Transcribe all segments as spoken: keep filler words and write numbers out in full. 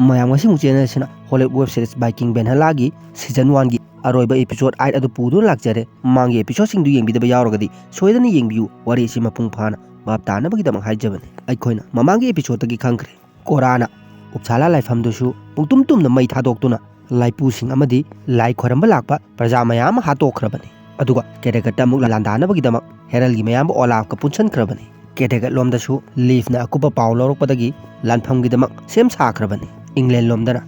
ꯃꯌꯥꯝ, ꯉꯁꯤꯃꯨꯛ ꯆꯦꯟꯅꯔꯁꯤꯅ ꯍꯣꯂꯤꯋꯨꯗ ꯋꯦꯕ ꯁꯤꯔꯤꯁ ꯕꯥꯏꯀꯤꯡ ꯚꯦꯟꯍꯂꯥꯒꯤ ꯁꯤꯖꯟ ꯋꯥꯟꯒꯤ ꯑꯔꯣꯏꯕ ꯑꯦꯄꯤꯁꯣꯗ ꯑꯥꯏꯠ ꯑꯗꯨ ꯄꯨꯗꯨꯅ ꯂꯥꯛꯆꯔꯦ꯫ ꯃꯃꯥꯡꯒꯤ ꯑꯦꯄꯤꯁꯣꯗꯁꯤꯡꯗꯨ ꯌꯦꯡꯕꯤꯗꯕ ꯌꯥꯎꯔꯒꯗꯤ ꯁꯣꯏꯗꯅ ꯌꯦꯡꯕꯤꯌꯨ, ꯋꯥꯔꯤ ꯑꯁꯤ ꯃꯄꯨꯡ ꯐꯥꯅ ꯚꯥꯞ ꯇꯥꯅꯕꯒꯤꯗꯃꯛ ꯍꯥꯏꯖꯕꯅꯤ꯫ ꯑꯩꯈꯣꯏꯅ ꯃꯃꯥꯡꯒꯤ ꯑꯦꯄꯤꯁꯣꯗꯇꯒꯤ ꯈꯪꯈ꯭ꯔꯦ, ꯀꯣꯔꯥꯅ ꯎꯞꯁꯥꯂꯥ ꯂꯥꯏꯐꯝꯗꯨꯁꯨ ꯄꯨꯡꯇꯨꯝ ꯇꯨꯝꯅ ꯃꯩ ꯊꯥꯗꯣꯛꯇꯨꯅ ꯂꯥꯏꯄꯨꯁꯤꯡ ꯑꯃꯗꯤ ꯂꯥꯏ ꯈꯣꯏꯔꯝꯕ ꯂꯥꯛꯄ ꯄ꯭ꯔꯖꯥ ꯃꯌꯥꯝ ꯑꯃ ꯍꯥꯠꯇꯣꯛꯈ꯭ꯔꯕꯅꯤ꯫ ꯑꯗꯨꯒ ꯀꯦꯗꯦꯒꯠꯇ ꯑꯃꯨꯛ ꯂꯥꯟꯗꯥꯅꯕꯒꯤꯗꯃꯛ ꯍꯦꯔꯜꯒꯤ ꯃꯌꯥꯝꯕ ꯑꯣꯂꯥꯐꯀ ꯄꯨꯟꯁꯤꯟꯈ꯭ꯔꯕꯅꯤ꯫ ꯀꯦꯗꯦꯒꯠ ꯂꯣꯝꯗꯁꯨ ꯂꯤꯐꯅ ꯑꯀꯨꯞꯄ ꯄꯥꯎ ꯂꯧꯔꯛꯄꯗꯒꯤ ꯂꯥꯟꯐꯝꯒꯤꯗꯃꯛ ꯁꯦꯝ ꯁꯥꯈ꯭ꯔꯕꯅꯤ꯫ ꯏꯪꯂꯦꯟ ꯂꯣꯝꯗꯅ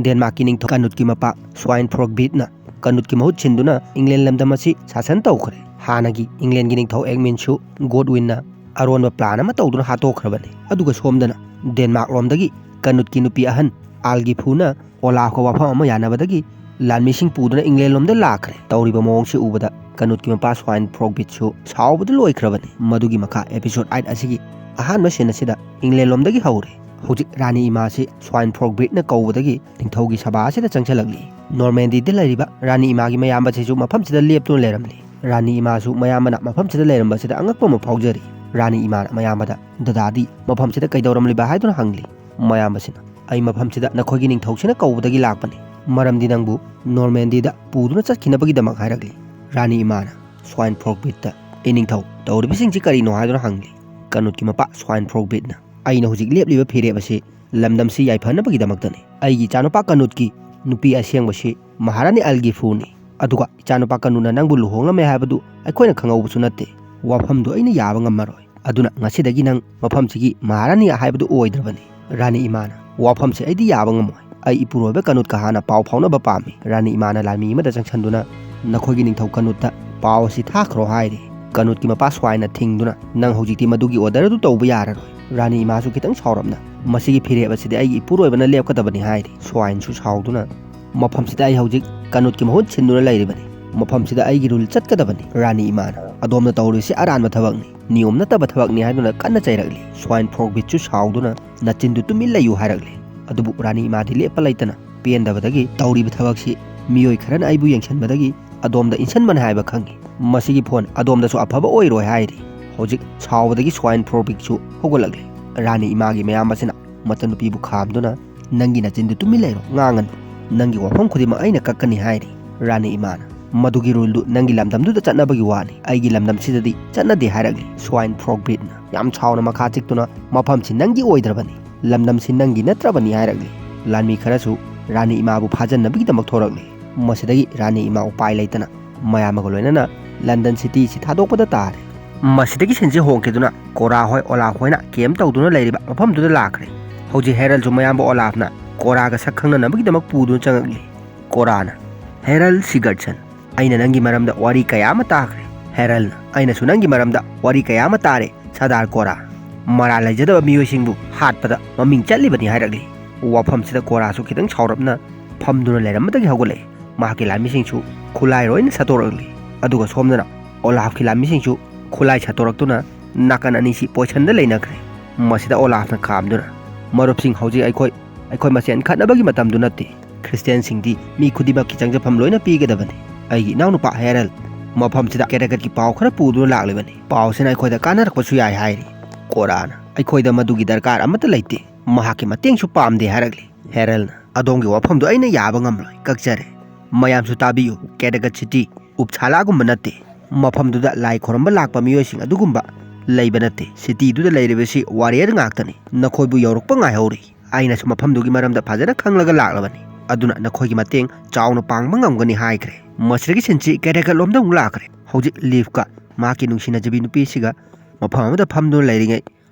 ꯗꯦꯟꯃꯥꯔꯛꯀꯤ ꯅꯤꯡꯊꯧ ꯀꯅꯨꯠꯀꯤ ꯃꯄꯥ ꯁ꯭ꯋꯥꯏꯟ ꯐ꯭ꯔꯣꯒꯕꯤꯠꯅ ꯀꯅꯨꯠꯀꯤ ꯃꯍꯨꯠ ꯁꯤꯟꯗꯨꯅ ꯏꯪꯂꯦꯟ ꯂꯝꯗꯝ ꯑꯁꯤ ꯁꯥꯁꯟ ꯇꯧꯈ꯭ꯔꯦ꯫ ꯍꯥꯟꯅꯒꯤ ꯏꯪꯂꯦꯟꯒꯤ ꯅꯤꯡꯊꯧ ꯑꯦꯗꯃꯤꯟꯁꯨ ꯒꯣꯗꯋꯤꯟꯅ ꯑꯔꯣꯟꯕ ꯄ꯭ꯂꯥꯟ ꯑꯃ ꯇꯧꯗꯨꯅ ꯍꯥꯠꯇꯣꯛꯈ꯭ꯔꯕꯅꯤ꯫ ꯑꯗꯨꯒ ꯁꯣꯝꯗꯅ ꯗꯦꯟꯃꯥꯔꯛ ꯂꯣꯝꯗꯒꯤ ꯀꯅꯨꯠꯀꯤ ꯅꯨꯄꯤ ꯑꯍꯟ ꯑꯥꯜꯒꯤꯐꯨꯅ ꯑꯣꯂꯥꯐꯀ ꯋꯥꯐꯝ ꯑꯃ ꯌꯥꯅꯕꯗꯒꯤ ꯂꯥꯟꯃꯤꯁꯤꯡ ꯄꯨꯗꯨꯅ ꯏꯪꯂꯦꯟ ꯂꯣꯝꯗ ꯂꯥꯛꯈ꯭ꯔꯦ꯫ ꯇꯧꯔꯤꯕ ꯃꯑꯣꯡꯁꯤ ꯎꯕꯗ ꯀꯅꯨꯠꯀꯤ ꯃꯄꯥ ꯁ꯭ꯋꯥꯏꯟ ꯐ꯭ꯔꯣꯒꯕꯤꯠꯁꯨ ꯁꯥꯎꯕꯗ ꯂꯣꯏꯈ꯭ꯔꯕꯅꯤ꯫ ꯃꯗꯨꯒꯤ ꯃꯈꯥ ꯑꯦꯄꯤꯁꯣꯗ ꯑꯥꯏꯠ ꯑꯁꯤꯒꯤ ꯑꯍꯥꯟꯕ ꯁꯤꯟ ꯑꯁꯤꯗ ꯏꯪꯂꯦꯟ ꯂꯣꯝꯗꯒꯤ ꯍꯧꯔꯦ꯫ ꯍꯧꯖꯤꯛ ꯔꯥꯅꯤ ꯏꯃꯥꯁꯤ ꯁ꯭ꯋꯥꯏꯟ ꯐ꯭ꯔꯣꯒꯕꯤꯠꯅ ꯀꯧꯕꯗꯒꯤ ꯅꯤꯡꯊꯧꯒꯤ ꯁꯚꯥ ꯑꯁꯤꯗ ꯆꯪꯁꯤꯜꯂꯛꯂꯤ꯫ ꯅꯣꯔꯃꯦꯟꯗꯤꯗ ꯂꯩꯔꯤꯕ ꯔꯥꯅꯤ ꯏꯃꯥꯒꯤ ꯃꯌꯥꯝꯕꯁꯤꯁꯨ ꯃꯐꯝꯁꯤꯗ ꯂꯦꯞꯇꯨꯅ ꯂꯩꯔꯝꯂꯤ꯫ ꯔꯥꯅꯤ ꯏꯃꯥꯁꯨ ꯃꯌꯥꯝꯕꯅ ꯃꯐꯝꯁꯤꯗ ꯂꯩꯔꯝꯕꯁꯤꯗ ꯑꯉꯛꯄ ꯑꯃ ꯐꯥꯎꯖꯔꯤ꯫ ꯔꯥꯅꯤ ꯏꯃꯥꯅ ꯃꯌꯥꯝꯕꯗ, "ꯗꯗꯥꯗꯤ ꯃꯐꯝꯁꯤꯗ ꯀꯩꯗꯧꯔꯝꯂꯤꯕ?" ꯍꯥꯏꯗꯨꯅ ꯍꯪꯂꯤ꯫ ꯃꯌꯥꯝꯕꯁꯤꯅ, "ꯑꯩ ꯃꯐꯝꯁꯤꯗ ꯅꯈꯣꯏꯒꯤ ꯅꯤꯡꯊꯧꯁꯤꯅ ꯀꯧꯕꯗꯒꯤ ꯂꯥꯛꯄꯅꯤ, ꯃꯔꯝꯗꯤ ꯅꯪꯕꯨ ꯅꯣꯔꯃꯦꯟꯗꯤꯗ ꯄꯨꯗꯨꯅ ꯆꯠꯈꯤꯅꯕꯒꯤꯗꯃꯛ" ꯍꯥꯏꯔꯛꯂꯤ꯫ ꯔꯥꯅꯤ ꯏꯃꯥꯅ ꯁ꯭ꯋꯥꯏꯟ ꯐ꯭ꯔꯣꯒꯕꯤꯠꯇ, "ꯏꯅꯤꯡꯊꯧ, ꯇꯧꯔꯤꯕꯁꯤꯡꯁꯤ ꯀꯔꯤꯅꯣ?" ꯍꯥꯏꯗꯨꯅ ꯍꯪꯂꯤ꯫ ꯀꯅꯨꯠꯀꯤ ꯃꯄꯥ ꯁ꯭ꯋꯥꯏꯟ ꯐ꯭ꯔꯣꯒꯕꯤꯠꯅ, "ꯑꯩꯅ ꯍꯧꯖꯤꯛ ꯂꯦꯞꯂꯤꯕ ꯐꯤꯔꯦꯞ ꯑꯁꯤ ꯂꯝꯗꯝꯁꯤ ꯌꯥꯏꯐꯅꯕꯒꯤꯗꯃꯛꯇꯅꯤ꯫ ꯑꯩꯒꯤ ꯏꯆꯥꯅꯨꯄꯥ ꯀꯅꯨꯠꯀꯤ ꯅꯨꯄꯤ ꯑꯁꯦꯡꯕꯁꯤ ꯃꯍꯥꯔꯥꯅꯤ ꯑꯜꯒꯤꯐꯨꯅꯤ꯫ ꯑꯗꯨꯒ ꯏꯆꯥꯅꯨꯄꯥ ꯀꯅꯨꯠꯅ ꯅꯪꯕꯨ ꯂꯨꯍꯣꯡꯂꯝꯃꯦ ꯍꯥꯏꯕꯗꯨ ꯑꯩꯈꯣꯏꯅ ꯈꯪꯍꯧꯕꯁꯨ ꯅꯠꯇꯦ꯫ ꯋꯥꯐꯝꯗꯨ ꯑꯩꯅ ꯌꯥꯕ ꯉꯝꯃꯔꯣꯏ꯫ ꯑꯗꯨꯅ ꯉꯁꯤꯗꯒꯤ ꯅꯪ ꯃꯐꯝꯁꯤꯒꯤ ꯃꯍꯥꯔꯥꯅꯤ ꯍꯥꯏꯕꯗꯨ ꯑꯣꯏꯗ꯭ꯔꯕꯅꯤ꯫" ꯔꯥꯅꯤ ꯏꯃꯥꯅ, "ꯋꯥꯐꯝꯁꯦ ꯑꯩꯗꯤ ꯌꯥꯕ ꯉꯝꯃꯣꯏ꯫ ꯑꯩ ꯏꯄꯨꯔꯣꯏꯕ ꯀꯅꯨꯠꯀ ꯍꯥꯟꯅ ꯄꯥꯎ ꯐꯥꯎꯅꯕ ꯄꯥꯝꯃꯤ꯫" ꯔꯥꯅꯤ ꯏꯃꯥꯅ ꯂꯥꯟꯃꯤ ꯑꯃꯗ ꯆꯪꯁꯤꯟꯗꯨꯅ, "ꯅꯈꯣꯏꯒꯤ ꯅꯤꯡꯊꯧ ꯀꯅꯨꯠꯇ ꯄꯥꯎ ꯑꯁꯤ ꯊꯥꯈ꯭ꯔꯣ" ꯍꯥꯏꯔꯤ꯫ ꯀꯅꯨꯠꯀꯤ ꯃꯄꯥ ꯁ꯭ꯋꯥꯏꯟꯅ ꯊꯤꯡꯗꯨꯅ, "ꯅꯪ ꯍꯧꯖꯤꯛꯇꯤ ꯃꯗꯨꯒꯤ ꯑꯣꯔꯗꯔ ꯑꯗꯨ ꯇꯧꯕ ꯌꯥꯔꯔꯣꯏ꯫" ꯔꯥꯅꯤ ꯏꯃꯥꯁꯨ ꯈꯤꯇꯪ ꯁꯥꯎꯔꯞꯅ, "ꯃꯁꯤꯒꯤ ꯐꯤꯔꯦꯞ ꯑꯁꯤꯗꯤ ꯑꯩꯒꯤ ꯏꯄꯨꯔꯣꯏꯕꯅ ꯂꯦꯞꯀꯗꯕꯅꯤ" ꯍꯥꯏꯔꯤ꯫ ꯁ꯭ꯋꯥꯏꯟꯁꯨ ꯁꯥꯎꯗꯨꯅ, "ꯃꯐꯝꯁꯤꯗ ꯑꯩ ꯍꯧꯖꯤꯛ ꯀꯅꯨꯠꯀꯤ ꯃꯍꯨꯠ ꯁꯤꯟꯗꯨꯅ ꯂꯩꯔꯤꯕꯅꯤ꯫ ꯃꯐꯝꯁꯤꯗ ꯑꯩꯒꯤ ꯔꯨꯜ ꯆꯠꯀꯗꯕꯅꯤ꯫ ꯔꯥꯅꯤ ꯏꯃꯥꯅ, ꯑꯗꯣꯝꯅ ꯇꯧꯔꯤꯕꯁꯤ ꯑꯔꯥꯟꯕ ꯊꯕꯛꯅꯤ, ꯅꯤꯌꯣꯝ ꯅꯠꯇꯕ ꯊꯕꯛꯅꯤ" ꯍꯥꯏꯗꯨꯅ ꯀꯟꯅ ꯆꯩꯔꯛꯂꯤ꯫ ꯁ꯭ꯋꯥꯏꯟ ꯐ꯭ꯔꯣꯒꯕꯤꯠꯁꯨ ꯁꯥꯎꯗꯨꯅ, "ꯅꯆꯤꯟꯗꯨ ꯇꯨꯃꯤꯟ ꯂꯩꯌꯨ" ꯍꯥꯏꯔꯛꯂꯤ꯫ ꯑꯗꯨꯕꯨ ꯔꯥꯅꯤ ꯏꯃꯥꯗꯤ ꯂꯦꯞꯄ ꯂꯩꯇꯅ ꯄꯦꯟꯗꯕꯗꯒꯤ, "ꯇꯧꯔꯤꯕ ꯊꯕꯛꯁꯤ ꯃꯤꯑꯣꯏ ꯈꯔꯅ ꯑꯩꯕꯨ ꯌꯦꯡꯁꯤꯟꯕꯗꯒꯤ ꯑꯗꯣꯝꯗ ꯏꯟꯁꯤꯟꯕꯅꯤ ꯍꯥꯏꯕ ꯈꯪꯏ꯫ ꯃꯁꯤꯒꯤ ꯐꯣꯟ ꯑꯗꯣꯝꯗꯁꯨ ꯑꯐꯕ ꯑꯣꯏꯔꯣꯏ" ꯍꯥꯏꯔꯤ꯫ ꯍꯧꯖꯤꯛ ꯁꯥꯎꯕꯗꯒꯤ ꯁ꯭ꯋꯥꯏꯟ ꯐ꯭ꯔꯣꯒꯕꯤꯠꯁꯨ ꯍꯧꯒꯠꯂꯛꯂꯤ꯫ ꯔꯥꯅꯤ ꯏꯃꯥꯒꯤ ꯃꯌꯥꯝꯕꯁꯤꯅ ꯃꯆꯟꯅꯨꯄꯤꯕꯨ ꯈꯥꯝꯗꯨꯅ, "ꯅꯪꯒꯤ ꯅꯆꯤꯟꯗꯨ ꯇꯨꯃꯤꯟ ꯂꯩꯔꯣ, ꯉꯥꯡꯒꯅꯨ꯫ ꯅꯪꯒꯤ ꯋꯥꯐꯝ ꯈꯨꯗꯤꯡꯃꯛ ꯑꯩꯅ ꯀꯛꯀꯅꯤ" ꯍꯥꯏꯔꯤ꯫ ꯔꯥꯅꯤ ꯏꯃꯥꯅ, "ꯃꯗꯨꯒꯤ ꯔꯨꯜꯗꯨ ꯅꯪꯒꯤ ꯂꯝꯗꯝꯗꯨꯗ ꯆꯠꯅꯕꯒꯤ ꯋꯥꯅꯤ, ꯑꯩꯒꯤ ꯂꯝꯗꯝꯁꯤꯗꯗꯤ ꯆꯠꯅꯗꯦ" ꯍꯥꯏꯔꯛꯂꯤ꯫ ꯁ꯭ꯋꯥꯏꯟ ꯐ꯭ꯔꯣꯛ ꯕ꯭ꯔꯤꯠꯅ ꯌꯥꯝ ꯁꯥꯎꯅ ꯃꯈꯥ ꯆꯤꯛꯇꯨꯅ, "ꯃꯐꯝꯁꯤ ꯅꯪꯒꯤ ꯑꯣꯏꯗ꯭ꯔꯕꯅꯤ, ꯂꯝꯗꯝꯁꯤ ꯅꯪꯒꯤ ꯅꯠꯇ꯭ꯔꯕꯅꯤ" ꯍꯥꯏꯔꯛꯂꯤ꯫ ꯂꯥꯟꯃꯤ ꯈꯔꯁꯨ ꯔꯥꯅꯤ ꯏꯃꯥꯕꯨ ꯐꯥꯖꯟꯅꯕꯒꯤꯗꯃꯛ ꯊꯣꯔꯛꯂꯤ꯫ ꯃꯁꯤꯗꯒꯤ ꯔꯥꯅꯤ ꯏꯃꯥ ꯎꯄꯥꯏ ꯂꯩꯇꯅ ꯃꯌꯥꯝ ꯑꯃꯒ ꯂꯣꯏꯅꯅ ꯂꯟꯗꯟ ꯁꯤꯇꯤꯁꯤ ꯊꯥꯗꯣꯛꯄꯗ ꯇꯥꯔꯦ꯫ ꯃꯁꯤꯗꯒꯤ ꯁꯤꯟꯁꯤ ꯍꯣꯡꯈꯤꯗꯨꯅ ꯀꯣꯔꯥ ꯍꯣꯏ, ꯑꯣꯂꯥꯐ ꯍꯣꯏꯅ ꯀꯦꯝ ꯇꯧꯗꯨꯅ ꯂꯩꯔꯤꯕ ꯃꯐꯝꯗꯨꯗ ꯂꯥꯛꯈ꯭ꯔꯦ꯫ ꯍꯧꯖꯤꯛ ꯍꯦꯔꯜꯁꯨ ꯃꯌꯥꯝꯕ ꯑꯣꯂꯥꯐꯅ ꯀꯣꯔꯥꯒ ꯁꯛ ꯈꯪꯅꯅꯕꯒꯤꯗꯃꯛ ꯄꯨꯗꯨꯅ ꯆꯪꯉꯛꯂꯤ꯫ ꯀꯣꯔꯥꯅ, "ꯍꯦꯔꯜ ꯁꯤꯒꯔꯠꯁꯟ, ꯑꯩꯅ ꯅꯪꯒꯤ ꯃꯔꯝꯗ ꯋꯥꯔꯤ ꯀꯌꯥ ꯑꯃ ꯇꯥꯈ꯭ꯔꯦ"꯫ ꯍꯦꯔꯜꯅ, "ꯑꯩꯅꯁꯨ ꯅꯪꯒꯤ ꯃꯔꯝꯗ ꯋꯥꯔꯤ ꯀꯌꯥ ꯑꯃ ꯇꯥꯔꯦ, ꯁꯔꯗꯥꯔ ꯀꯣꯔꯥ꯫ ꯃꯔꯥꯜ ꯂꯩꯖꯗꯕ ꯃꯤꯑꯣꯏꯁꯤꯡꯕꯨ ꯍꯥꯠꯄꯗ ꯃꯃꯤꯡ ꯆꯠꯂꯤꯕꯅꯤ" ꯍꯥꯏꯔꯛꯂꯤ꯫ ꯋꯥꯐꯝꯁꯤꯗ ꯀꯣꯔꯥꯁꯨ ꯈꯤꯇꯪ ꯁꯥꯎꯔꯞꯅ ꯐꯝꯗꯨꯅ ꯂꯩꯔꯝꯕꯗꯒꯤ ꯍꯧꯒꯠꯂꯛꯏ꯫ ꯃꯍꯥꯛꯀꯤ ꯂꯥꯟꯃꯤꯁꯤꯡꯁꯨ ꯈꯨꯠꯂꯥꯏ ꯂꯣꯏꯅ ꯁꯠꯇꯣꯔꯛꯂꯤ꯫ ꯑꯗꯨꯒ ꯁꯣꯝꯗꯅ ꯑꯣꯂꯥꯐꯀꯤ ꯂꯥꯟꯃꯤꯁꯤꯡꯁꯨ ꯈꯨꯠꯂꯥꯏ ꯁꯠꯇꯣꯔꯛꯇꯨꯅ ꯅꯥꯀꯟ ꯑꯅꯤꯁꯤ ꯄꯣꯏꯁꯟꯗ ꯂꯩꯅꯈ꯭ꯔꯦ꯫ ꯃꯁꯤꯗ ꯑꯣꯂꯥꯐꯅ ꯈꯥꯝꯗꯨꯅ, "ꯃꯔꯨꯞꯁꯤꯡ, ꯍꯧꯖꯤꯛ ꯑꯩꯈꯣꯏ, ꯑꯩꯈꯣꯏ ꯃꯁꯦꯟ ꯈꯠꯅꯕꯒꯤ ꯃꯇꯝꯗꯨ ꯅꯠꯇꯦ꯫ ꯈ꯭ꯔꯤꯁꯇꯤꯌꯥꯟꯁꯤꯡꯗꯤ ꯃꯤ ꯈꯨꯗꯤꯡꯃꯛꯀꯤ ꯆꯪꯖꯐꯝ ꯂꯣꯏꯅ ꯄꯤꯒꯗꯕꯅꯤ꯫ ꯑꯩꯒꯤ ꯏꯅꯥꯎꯅꯨꯄꯥ ꯍꯦꯔꯜ ꯃꯐꯝꯁꯤꯗ ꯀꯦꯔꯦꯒꯠꯀꯤ ꯄꯥꯎ ꯈꯔ ꯄꯨꯗꯨꯅ ꯂꯥꯛꯂꯤꯕꯅꯤ꯫ ꯄꯥꯎꯁꯤꯅ ꯑꯩꯈꯣꯏꯗ ꯀꯥꯟꯅꯔꯛꯄꯁꯨ ꯌꯥꯏ" ꯍꯥꯏꯔꯤ꯫ ꯀꯣꯔꯥꯅ, "ꯑꯩꯈꯣꯏꯗ ꯃꯗꯨꯒꯤ ꯗꯔꯀꯥꯔ ꯑꯃꯠꯇ ꯂꯩꯇꯦ, ꯃꯍꯥꯛꯀꯤ ꯃꯇꯦꯡꯁꯨ ꯄꯥꯝꯗꯦ" ꯍꯥꯏꯔꯛꯂꯤ꯫ ꯍꯦꯔꯜꯅ, "ꯑꯗꯣꯝꯒꯤ ꯋꯥꯐꯝꯗꯨ ꯑꯩꯅ ꯌꯥꯕ ꯉꯝꯂꯣꯏ, ꯀꯛꯆꯔꯦ꯫ ꯃꯌꯥꯝꯁꯨ ꯇꯥꯕꯤꯌꯨ, ꯀꯦꯔꯦꯒꯠ ꯁꯤꯇꯤ ꯎꯞꯁꯥꯂꯥꯒꯨꯝꯕ ꯅꯠꯇꯦ꯫ ꯃꯐꯝꯗꯨꯗ ꯂꯥꯏ ꯈꯣꯏꯔꯝꯕ ꯂꯥꯛꯄ ꯃꯤꯑꯣꯏꯁꯤꯡ ꯑꯗꯨꯒꯨꯝꯕ ꯂꯩꯕ ꯅꯠꯇꯦ꯫ ꯁꯤꯇꯤꯗꯨꯗ ꯂꯩꯔꯤꯕꯁꯤ ꯋꯥꯔꯤꯌꯔ ꯉꯥꯛꯇꯅꯤ꯫ ꯅꯈꯣꯏꯕꯨ ꯌꯧꯔꯛꯄ ꯉꯥꯏꯍꯧꯔꯤ꯫ ꯑꯩꯅꯁꯨ ꯃꯐꯝꯗꯨꯒꯤ ꯃꯔꯝꯗ ꯐꯖꯅ ꯈꯪꯂꯒ ꯂꯥꯛꯂꯕꯅꯤ, ꯑꯗꯨꯅ ꯅꯈꯣꯏꯒꯤ ꯃꯇꯦꯡ ꯆꯥꯎꯅ ꯄꯥꯡꯕ ꯉꯝꯒꯅꯤ" ꯍꯥꯏꯈ꯭ꯔꯦ꯫ ꯃꯁꯤꯗꯒꯤ ꯁꯤꯟꯁꯤ ꯀꯦꯔꯦꯒꯠ ꯂꯣꯝꯗ ꯑꯃꯨꯛ ꯂꯥꯛꯈ꯭ꯔꯦ꯫ ꯍꯧꯖꯤꯛ ꯂꯤꯐꯀ ꯃꯍꯥꯛꯀꯤ ꯅꯨꯡꯁꯤꯅꯖꯕꯤ ꯅꯨꯄꯤꯁꯤꯒ ꯃꯐꯝ ꯑꯃꯗ ꯐꯝꯗꯨꯅ ꯂꯩꯔꯤꯉꯩ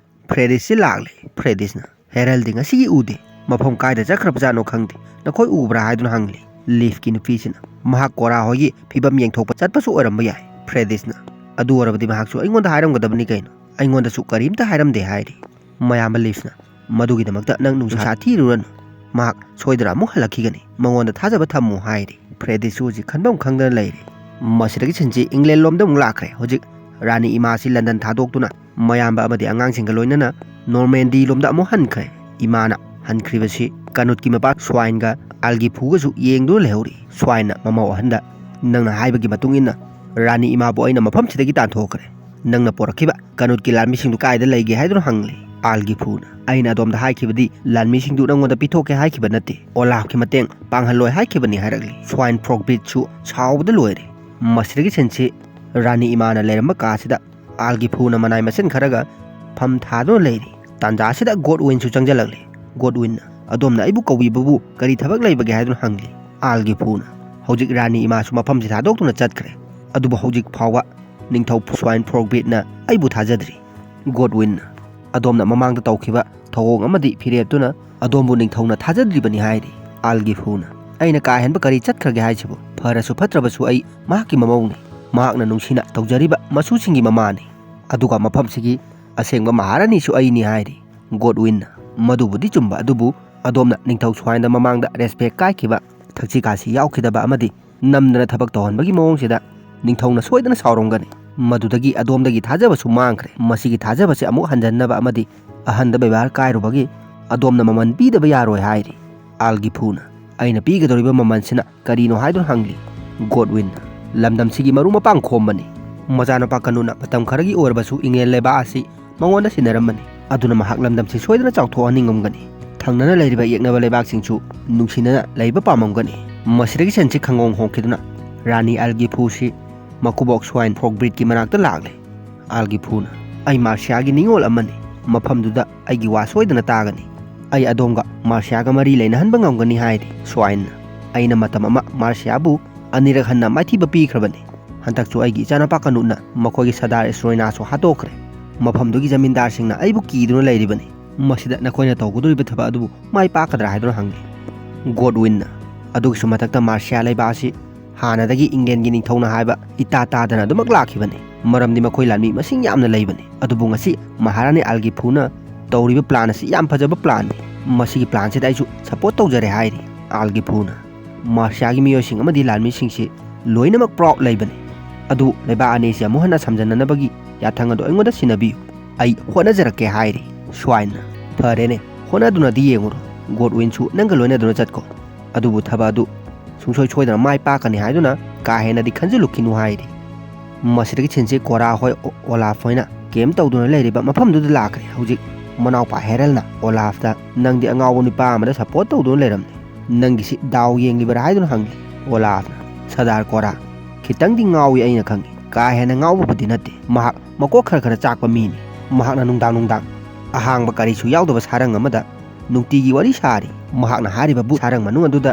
ꯐ꯭ꯔꯦꯗꯤꯁꯁꯤ ꯂꯥꯛꯂꯦ꯫ ꯐ꯭ꯔꯦꯗꯤꯁꯅ, "ꯍꯦꯔꯜꯗꯤ ꯉꯁꯤꯒꯤ ꯎꯗꯦ, ꯃꯐꯝ ꯀꯥꯏꯗ ꯆꯠꯈ꯭ꯔꯕꯖꯥꯠꯅꯣ ꯈꯪꯗꯦ, ꯅꯈꯣꯏ ꯎꯕ꯭ꯔꯥ?" ꯍꯥꯏꯗꯨꯅ ꯍꯪꯂꯤ꯫ ꯂꯤꯐꯀꯤ ꯅꯨꯄꯤꯁꯤꯅ, "ꯃꯍꯥꯛ ꯀꯣꯔꯥ ꯍꯣꯏꯒꯤ ꯐꯤꯕꯝ ꯌꯦꯡꯊꯣꯛꯄ ꯆꯠꯄꯁꯨ ꯑꯣꯏꯔꯝꯕ ꯌꯥꯏ"꯫ ꯐ꯭ꯔꯦꯗꯤꯁꯅ, "ꯑꯗꯨ ꯑꯣꯏꯔꯕꯗꯤ ꯃꯍꯥꯛꯁꯨ ꯑꯩꯉꯣꯟꯗ ꯍꯥꯏꯔꯝꯒꯗꯕꯅꯤ ꯀꯩꯅꯣ, ꯑꯩꯉꯣꯟꯗꯁꯨ ꯀꯔꯤꯝꯇ ꯍꯥꯏꯔꯝꯗꯦ" ꯍꯥꯏꯔꯤ꯫ ꯃꯌꯥꯝꯕ ꯂꯤꯐꯅ, "ꯃꯗꯨꯒꯤꯗꯃꯛꯇ ꯅꯪ ꯅꯨꯡꯁꯥ ꯊꯤꯔꯨꯔꯅꯨ, ꯃꯍꯥꯛ ꯁꯣꯏꯗꯅ ꯑꯃꯨꯛ ꯍꯜꯂꯛꯈꯤꯒꯅꯤ, ꯃꯉꯣꯟꯗ ꯊꯥꯖꯕ ꯊꯝꯃꯨ" ꯍꯥꯏꯔꯤ꯫ ꯐ꯭ꯔꯦꯗꯤꯁꯁꯨ ꯍꯧꯖꯤꯛ ꯈꯟꯐꯝ ꯈꯪꯗꯅ ꯂꯩꯔꯦ꯫ ꯃꯁꯤꯗꯒꯤ ꯁꯤꯟꯁꯤ ꯏꯪꯂꯦꯟ ꯂꯣꯝꯗ ꯑꯃꯨꯛ ꯂꯥꯛꯈ꯭ꯔꯦ꯫ ꯍꯧꯖꯤꯛ ꯔꯥꯅꯤ ꯏꯃꯥꯁꯤ ꯂꯟꯗꯟ ꯊꯥꯗꯣꯛꯇꯨꯅ ꯃꯌꯥꯝꯕ ꯑꯃꯗꯤ ꯑꯉꯥꯡꯁꯤꯡꯒ ꯂꯣꯏꯅꯅ ꯅꯣꯔꯃꯦꯟꯗꯤ ꯂꯣꯝꯗ ꯑꯃꯨꯛ ꯍꯟꯈ꯭ꯔꯦ꯫ ꯏꯃꯥꯅ ꯍꯟꯈ꯭ꯔꯤꯕꯁꯤ ꯀꯅꯨꯠꯀꯤ ꯃꯄꯥ ꯁ꯭ꯋꯥꯏꯟꯒ ꯑꯜꯒꯤꯐꯨꯒꯁꯨ ꯌꯦꯡꯗꯨꯅ ꯂꯩꯍꯧꯔꯤ꯫ ꯁ꯭ꯋꯥꯏꯟꯅ ꯃꯃꯧ ꯑꯍꯟꯗ, "ꯅꯪꯅ ꯍꯥꯏꯕꯒꯤ ꯃꯇꯨꯡ ꯏꯟꯅ ꯔꯥꯅꯤ ꯏꯃꯥꯕꯨ ꯑꯩꯅ ꯃꯐꯝꯁꯤꯗꯒꯤ ꯇꯥꯟꯊꯣꯛꯈ꯭ꯔꯦ꯫ ꯅꯪꯅ ꯄꯣꯔꯛꯈꯤꯕ ꯀꯅꯨꯠꯀꯤ ꯂꯥꯟꯃꯤꯁꯤꯡꯗꯨ ꯀꯥꯏꯗ ꯂꯩꯒꯦ?" ꯍꯥꯏꯗꯨꯅ ꯍꯪꯂꯤ꯫ ꯑꯥꯜꯒꯤꯐꯨꯅ, "ꯑꯩꯅ ꯑꯗꯣꯝꯗ ꯍꯥꯏꯈꯤꯕꯗꯤ ꯂꯥꯟꯃꯤꯁꯤꯡꯗꯨ ꯅꯪꯉꯣꯟꯗ ꯄꯤꯊꯣꯛꯀꯦ ꯍꯥꯏꯈꯤꯕ ꯅꯠꯇꯦ, ꯑꯣꯂꯥꯐꯀꯤ ꯃꯇꯦꯡ ꯄꯥꯡꯍꯜꯂꯣꯏ ꯍꯥꯏꯈꯤꯕꯅꯤ" ꯍꯥꯏꯔꯛꯂꯤ꯫ ꯁ꯭ꯋꯥꯏꯟ ꯐ꯭ꯔꯣꯛ ꯕ꯭ꯔꯤꯠꯁꯨ ꯁꯥꯎꯕꯗ ꯂꯣꯏꯔꯦ꯫ ꯃꯁꯤꯗꯒꯤ ꯁꯤꯟꯁꯤ ꯔꯥꯅꯤ ꯏꯃꯥꯅ ꯂꯩꯔꯝꯕ ꯀꯥꯁꯤꯗ ꯑꯥꯜꯒꯤꯐꯨꯅ ꯃꯅꯥꯏ ꯃꯁꯤꯟ ꯈꯔꯒ ꯐꯝ ꯊꯥꯗꯨꯅ ꯂꯩꯔꯤ꯫ ꯇꯥꯟꯖꯥꯁꯤꯗ ꯒꯣꯗꯋꯤꯟꯁꯨ ꯆꯪꯁꯤꯜꯂꯛꯂꯤ꯫ "ꯒꯣꯗꯋꯤꯟ, ꯑꯗꯣꯝꯅ ꯑꯩꯕꯨ ꯀꯧꯕꯤꯕꯕꯨ ꯀꯔꯤ ꯊꯕꯛ ꯂꯩꯕꯒꯦ?" ꯍꯥꯏꯗꯨꯅ ꯍꯪꯂꯤ꯫ ꯑꯥꯜꯒꯤꯐꯨꯅ, "ꯍꯧꯖꯤꯛ ꯔꯥꯅꯤ ꯏꯃꯥꯁꯨ ꯃꯐꯝꯁꯤ ꯊꯥꯗꯣꯛꯇꯨꯅ ꯆꯠꯈ꯭ꯔꯦ, ꯑꯗꯨꯕꯨ ꯍꯧꯖꯤꯛ ꯐꯥꯎꯕ ꯅꯤꯡꯊꯧ ꯁ꯭ꯋꯥꯏꯟ ꯐ꯭ꯔꯣꯛ ꯕ꯭ꯔꯤꯠꯅ ꯑꯩꯕꯨ ꯊꯥꯖꯗ꯭ꯔꯤ"꯫ ꯒꯣꯗꯋꯤꯟ, "ꯑꯗꯣꯝꯅ ꯃꯃꯥꯡꯗ ꯇꯧꯈꯤꯕ ꯊꯧꯑꯣꯡ ꯑꯃꯗꯤ ꯐꯤꯔꯦꯞꯇꯨꯅ ꯑꯗꯣꯝꯕꯨ ꯅꯤꯡꯊꯧꯅ ꯊꯥꯖꯗ꯭ꯔꯤꯕꯅꯤ" ꯍꯥꯏꯔꯤ꯫ ꯑꯥꯜꯒꯤꯐꯨꯅ, "ꯑꯩꯅ ꯀꯥ ꯍꯦꯟꯕ ꯀꯔꯤ ꯆꯠꯈ꯭ꯔꯒꯦ ꯍꯥꯏꯁꯤꯕꯨ? ꯐꯔꯁꯨ ꯐꯠꯇ꯭ꯔꯕꯁꯨ ꯑꯩ ꯃꯍꯥꯛꯀꯤ ꯃꯃꯧꯅꯤ꯫ ꯃꯍꯥꯛꯅ ꯅꯨꯡꯁꯤꯅ ꯇꯧꯖꯔꯤꯕ ꯃꯁꯨꯁꯤꯡꯒꯤ ꯃꯃꯥꯅꯤ꯫ ꯑꯗꯨꯒ ꯃꯐꯝꯁꯤꯒꯤ ꯑꯁꯦꯡꯕ ꯃꯍꯥꯔꯥꯅꯤꯁꯨ ꯑꯩꯅꯤ" ꯍꯥꯏꯔꯤ꯫ ꯒꯣꯗꯋꯤꯟꯅ, "ꯃꯗꯨꯕꯨꯗꯤ ꯆꯨꯝꯕ, ꯑꯗꯨꯕꯨ ꯑꯗꯣꯝꯅ ꯅꯤꯡꯊꯧ ꯁ꯭ꯋꯥꯏꯟꯗ ꯃꯃꯥꯡꯗ ꯔꯦꯁꯄꯦꯛ ꯀꯥꯏꯈꯤꯕ, ꯊꯛꯁꯤ ꯈꯥꯁꯤ ꯌꯥꯎꯈꯤꯗꯕ ꯑꯃꯗꯤ ꯅꯝꯗꯅ ꯊꯕꯛ ꯇꯧꯍꯟꯕꯒꯤ ꯃꯑꯣꯡꯁꯤꯗ ꯅꯤꯡꯊꯧꯅ ꯁꯣꯏꯗꯅ ꯁꯥꯎꯔꯝꯒꯅꯤ꯫ ꯃꯗꯨꯗꯒꯤ ꯑꯗꯣꯝꯗꯒꯤ ꯊꯥꯖꯕꯁꯨ ꯃꯥꯡꯈ꯭ꯔꯦ꯫ ꯃꯁꯤꯒꯤ ꯊꯥꯖꯕꯁꯦ ꯑꯃꯨꯛ ꯍꯟꯖꯤꯟꯅꯕ ꯑꯃꯗꯤ ꯑꯍꯟꯗ ꯕꯦꯕꯥꯔ ꯀꯥꯏꯔꯨꯕꯒꯤ ꯑꯗꯣꯝꯅ ꯃꯃꯜ ꯄꯤꯗꯕ ꯌꯥꯔꯣꯏ" ꯍꯥꯏꯔꯤ꯫ ꯑꯥꯜꯒꯤꯐꯨꯅ, "ꯑꯩꯅ ꯄꯤꯒꯗꯧꯔꯤꯕ ꯃꯃꯜꯁꯤꯅ ꯀꯔꯤꯅꯣ?" ꯍꯥꯏꯗꯨꯅ ꯍꯪꯂꯤ꯫ ꯒꯣꯗꯋꯤꯟꯅ, "ꯂꯝꯗꯝꯁꯤꯒꯤ ꯃꯔꯨ ꯃꯄꯥꯡ ꯈꯣꯝꯕꯅꯤ꯫ ꯃꯆꯥꯅꯨꯄꯥ ꯀꯅꯨꯅ ꯃꯇꯝ ꯈꯔꯒꯤ ꯑꯣꯏꯔꯕꯁꯨ ꯏꯪꯂꯦꯟ ꯂꯩꯕꯥꯛ ꯑꯁꯤ ꯃꯉꯣꯟꯗ ꯁꯤꯟꯅꯔꯝꯕꯅꯤ꯫ ꯑꯗꯨꯅ ꯃꯍꯥꯛ ꯂꯝꯗꯝꯁꯤ ꯁꯣꯏꯗꯅ ꯆꯥꯎꯊꯣꯛꯍꯟꯅꯤꯡꯉꯝꯒꯅꯤ꯫ ꯊꯪꯅꯅ ꯂꯩꯔꯤꯕ ꯌꯦꯛꯅꯕ ꯂꯩꯕꯥꯛꯁꯤꯡꯁꯨ ꯅꯨꯡꯁꯤꯅꯅ ꯂꯩꯕ ꯄꯥꯝꯃꯝꯒꯅꯤ"꯫ ꯃꯁꯤꯗꯒꯤ ꯁꯦꯟꯁꯤ ꯈꯪꯍꯣꯡ ꯍꯣꯡꯈꯤꯗꯨꯅ ꯔꯥꯅꯤ ꯑꯥꯜꯒꯤꯐꯨꯁꯤ ꯃꯀꯨꯕꯣꯛ ꯁ꯭ꯋꯥꯏꯟ ꯐ꯭ꯔꯣꯛ ꯕ꯭ꯔꯤꯠꯀꯤ ꯃꯅꯥꯛꯇ ꯂꯥꯛꯂꯦ꯫ ꯑꯥꯜꯒꯤꯐꯨꯅ, "ꯑꯩ ꯃꯥꯔꯁꯤꯌꯥꯒꯤ ꯅꯤꯉꯣꯜ ꯑꯃꯅꯤ꯫ ꯃꯐꯝꯗꯨꯗ ꯑꯩꯒꯤ ꯋꯥ ꯁꯣꯏꯗꯅ ꯇꯥꯒꯅꯤ꯫ ꯑꯩ ꯑꯗꯣꯝꯒ ꯃꯥꯔꯁꯤꯌꯥꯒ ꯃꯔꯤ ꯂꯩꯅꯍꯟꯕ ꯉꯝꯒꯅꯤ" ꯍꯥꯏꯔꯤ꯫ ꯁ꯭ꯋꯥꯏꯟꯅ, "ꯑꯩꯅ ꯃꯇꯝ ꯑꯃ ꯃꯥꯔꯁꯤꯌꯥꯕꯨ ꯑꯅꯤꯔꯛ ꯍꯟꯅ ꯃꯥꯏꯊꯤꯕ ꯄꯤꯈ꯭ꯔꯕꯅꯤ꯫ ꯍꯟꯗꯛꯁꯨ ꯑꯩꯒꯤ ꯏꯆꯥꯅꯨꯄꯥ ꯀꯅꯨꯠꯅ ꯃꯈꯣꯏꯒꯤ ꯁꯔꯗꯥꯔ ꯏꯁ꯭ꯔꯣꯏꯅꯥꯁꯨ ꯍꯥꯠꯇꯣꯛꯈ꯭ꯔꯦ꯫ ꯃꯐꯝꯗꯨꯒꯤ ꯖꯃꯤꯟꯗꯥꯔꯁꯤꯡꯅ ꯑꯩꯕꯨ ꯀꯤꯗꯨꯅ ꯂꯩꯔꯤꯕꯅꯤ꯫ ꯃꯁꯤꯗ ꯅꯈꯣꯏꯅ ꯇꯧꯒꯗꯧꯔꯤꯕ ꯊꯕꯛ ꯑꯗꯨꯕꯨ ꯃꯥꯏ ꯄꯥꯛꯀꯗ꯭ꯔꯥ?" ꯍꯥꯏꯗꯨꯅ ꯍꯪꯂꯤ꯫ ꯒꯣꯗꯋꯤꯟꯅ, "ꯑꯗꯨꯒꯤꯁꯨ ꯃꯊꯛꯇ ꯃꯥꯔꯁꯤꯌꯥ ꯂꯩꯕꯥꯛ ꯑꯁꯤ ꯍꯥꯟꯅꯗꯒꯤ ꯏꯪꯂꯦꯟꯒꯤ ꯅꯤꯡꯊꯧꯅ ꯍꯥꯏꯕ ꯏꯇꯥ ꯇꯥꯗꯅ ꯑꯗꯨꯃꯛ ꯂꯥꯛꯈꯤꯕꯅꯤ, ꯃꯔꯝꯗꯤ ꯃꯈꯣꯏ ꯂꯥꯟꯃꯤ ꯃꯁꯤꯡ ꯌꯥꯝꯅ ꯂꯩꯕꯅꯤ꯫ ꯑꯗꯨꯕꯨ ꯉꯁꯤ ꯃꯍꯥꯔꯥꯅꯤ ꯑꯥꯜꯒꯤꯐꯨꯅ ꯇꯧꯔꯤꯕ ꯄ꯭ꯂꯥꯟ ꯑꯁꯤ ꯌꯥꯝ ꯐꯖꯕ ꯄ꯭ꯂꯥꯟꯅꯤ꯫ ꯃꯁꯤꯒꯤ ꯄ꯭ꯂꯥꯟꯁꯤꯗ ꯑꯩꯁꯨ ꯁꯄꯣꯔꯠ ꯇꯧꯖꯔꯦ" ꯍꯥꯏꯔꯤ꯫ ꯑꯥꯜꯒꯤꯐꯨꯅ, "ꯃꯥꯔꯁꯤꯌꯥꯒꯤ ꯃꯤꯑꯣꯏꯁꯤꯡ ꯑꯃꯗꯤ ꯂꯥꯟꯃꯤꯁꯤꯡꯁꯤ ꯂꯣꯏꯅꯃꯛ ꯄ꯭ꯔꯥꯎꯗ ꯂꯩꯕꯅꯤ꯫ ꯑꯗꯨꯕꯨ ꯂꯩꯕꯥꯛ ꯑꯅꯤꯁꯤ ꯑꯃꯨꯛ ꯍꯟꯅ ꯁꯝꯖꯟꯅꯅꯕꯒꯤ ꯌꯥꯊꯪ ꯑꯗꯨ ꯑꯩꯉꯣꯟꯗ ꯁꯤꯟꯅꯕꯤꯌꯨ꯫ ꯑꯩ ꯍꯣꯠꯅꯖꯔꯛꯀꯦ" ꯍꯥꯏꯔꯤ꯫ ꯁ꯭ꯋꯥꯏꯟꯅ, "ꯐꯔꯦꯅꯦ, ꯍꯣꯠꯅꯗꯨꯅꯗꯤ ꯌꯦꯡꯉꯨꯔꯣ꯫ ꯒꯣꯗꯋꯤꯟꯁꯨ ꯅꯪꯒ ꯂꯣꯏꯅꯗꯨꯅ ꯆꯠꯀꯣ꯫ ꯑꯗꯨꯕꯨ ꯊꯕꯛ ꯑꯗꯨ ꯁꯨꯡꯁꯣꯏ ꯁꯣꯏꯗꯅ ꯃꯥꯏ ꯄꯥꯛꯀꯅꯤ ꯍꯥꯏꯗꯨꯅ ꯀꯥ ꯍꯦꯟꯅꯗꯤ ꯈꯟꯖꯤꯜꯂꯨꯈꯤꯅꯨ" ꯍꯥꯏꯔꯤ꯫ ꯃꯁꯤꯗꯒꯤ ꯁꯤꯟꯁꯤ ꯀꯣꯔꯥ ꯍꯣꯏ, ꯑꯣ-, ꯑꯣꯂꯥꯐ ꯍꯣꯏꯅ ꯀꯦꯝ ꯇꯧꯗꯨꯅ ꯂꯩꯔꯤꯕ ꯃꯐꯝꯗꯨꯗ ꯂꯥꯛꯈ꯭ꯔꯦ꯫ ꯍꯧꯖꯤꯛ ꯃꯅꯥꯎꯄꯥ ꯍꯦꯔꯜꯅ ꯑꯣꯂꯥꯐꯇ, "ꯅꯪꯗꯤ ꯑꯉꯥꯎꯕ ꯅꯨꯄꯥ ꯑꯃꯗ ꯁꯞꯄꯣꯔꯠ ꯇꯧꯗꯨꯅ ꯂꯩꯔꯝꯃꯤ꯫ ꯅꯪꯒꯤꯁꯤ ꯗꯥꯎ ꯌꯦꯡꯂꯤꯕꯔꯥ?" ꯍꯥꯏꯗꯨꯅ ꯍꯪꯂꯤ꯫ ꯑꯣꯂꯥꯐꯅ, "ꯁꯔꯗꯥꯔ ꯀꯣꯔꯥ, ꯈꯤꯇꯪꯗꯤ ꯉꯥꯎꯏ ꯑꯩꯅ ꯈꯪꯏ꯫ ꯀꯥ ꯍꯦꯟꯅ ꯉꯥꯎꯕꯕꯨꯗꯤ ꯅꯠꯇꯦ꯫ ꯃꯍꯥꯛ ꯃꯀꯣꯛ ꯈꯔ ꯈꯔ ꯆꯥꯛꯄ ꯃꯤꯅꯤ꯫ ꯃꯍꯥꯛꯅ ꯅꯨꯡꯗꯥꯡ ꯅꯨꯡꯗꯥꯡ ꯑꯍꯥꯡꯕ ꯀꯔꯤꯁꯨ ꯌꯥꯎꯗꯕ ꯁꯥꯔꯪ ꯑꯃꯗ ꯅꯨꯡꯇꯤꯒꯤ ꯋꯥꯔꯤ ꯁꯥꯔꯤ꯫ ꯃꯍꯥꯛꯅ ꯍꯥꯏꯔꯤꯕꯕꯨ ꯁꯥꯔꯪ ꯃꯅꯨꯡ ꯑꯗꯨꯗ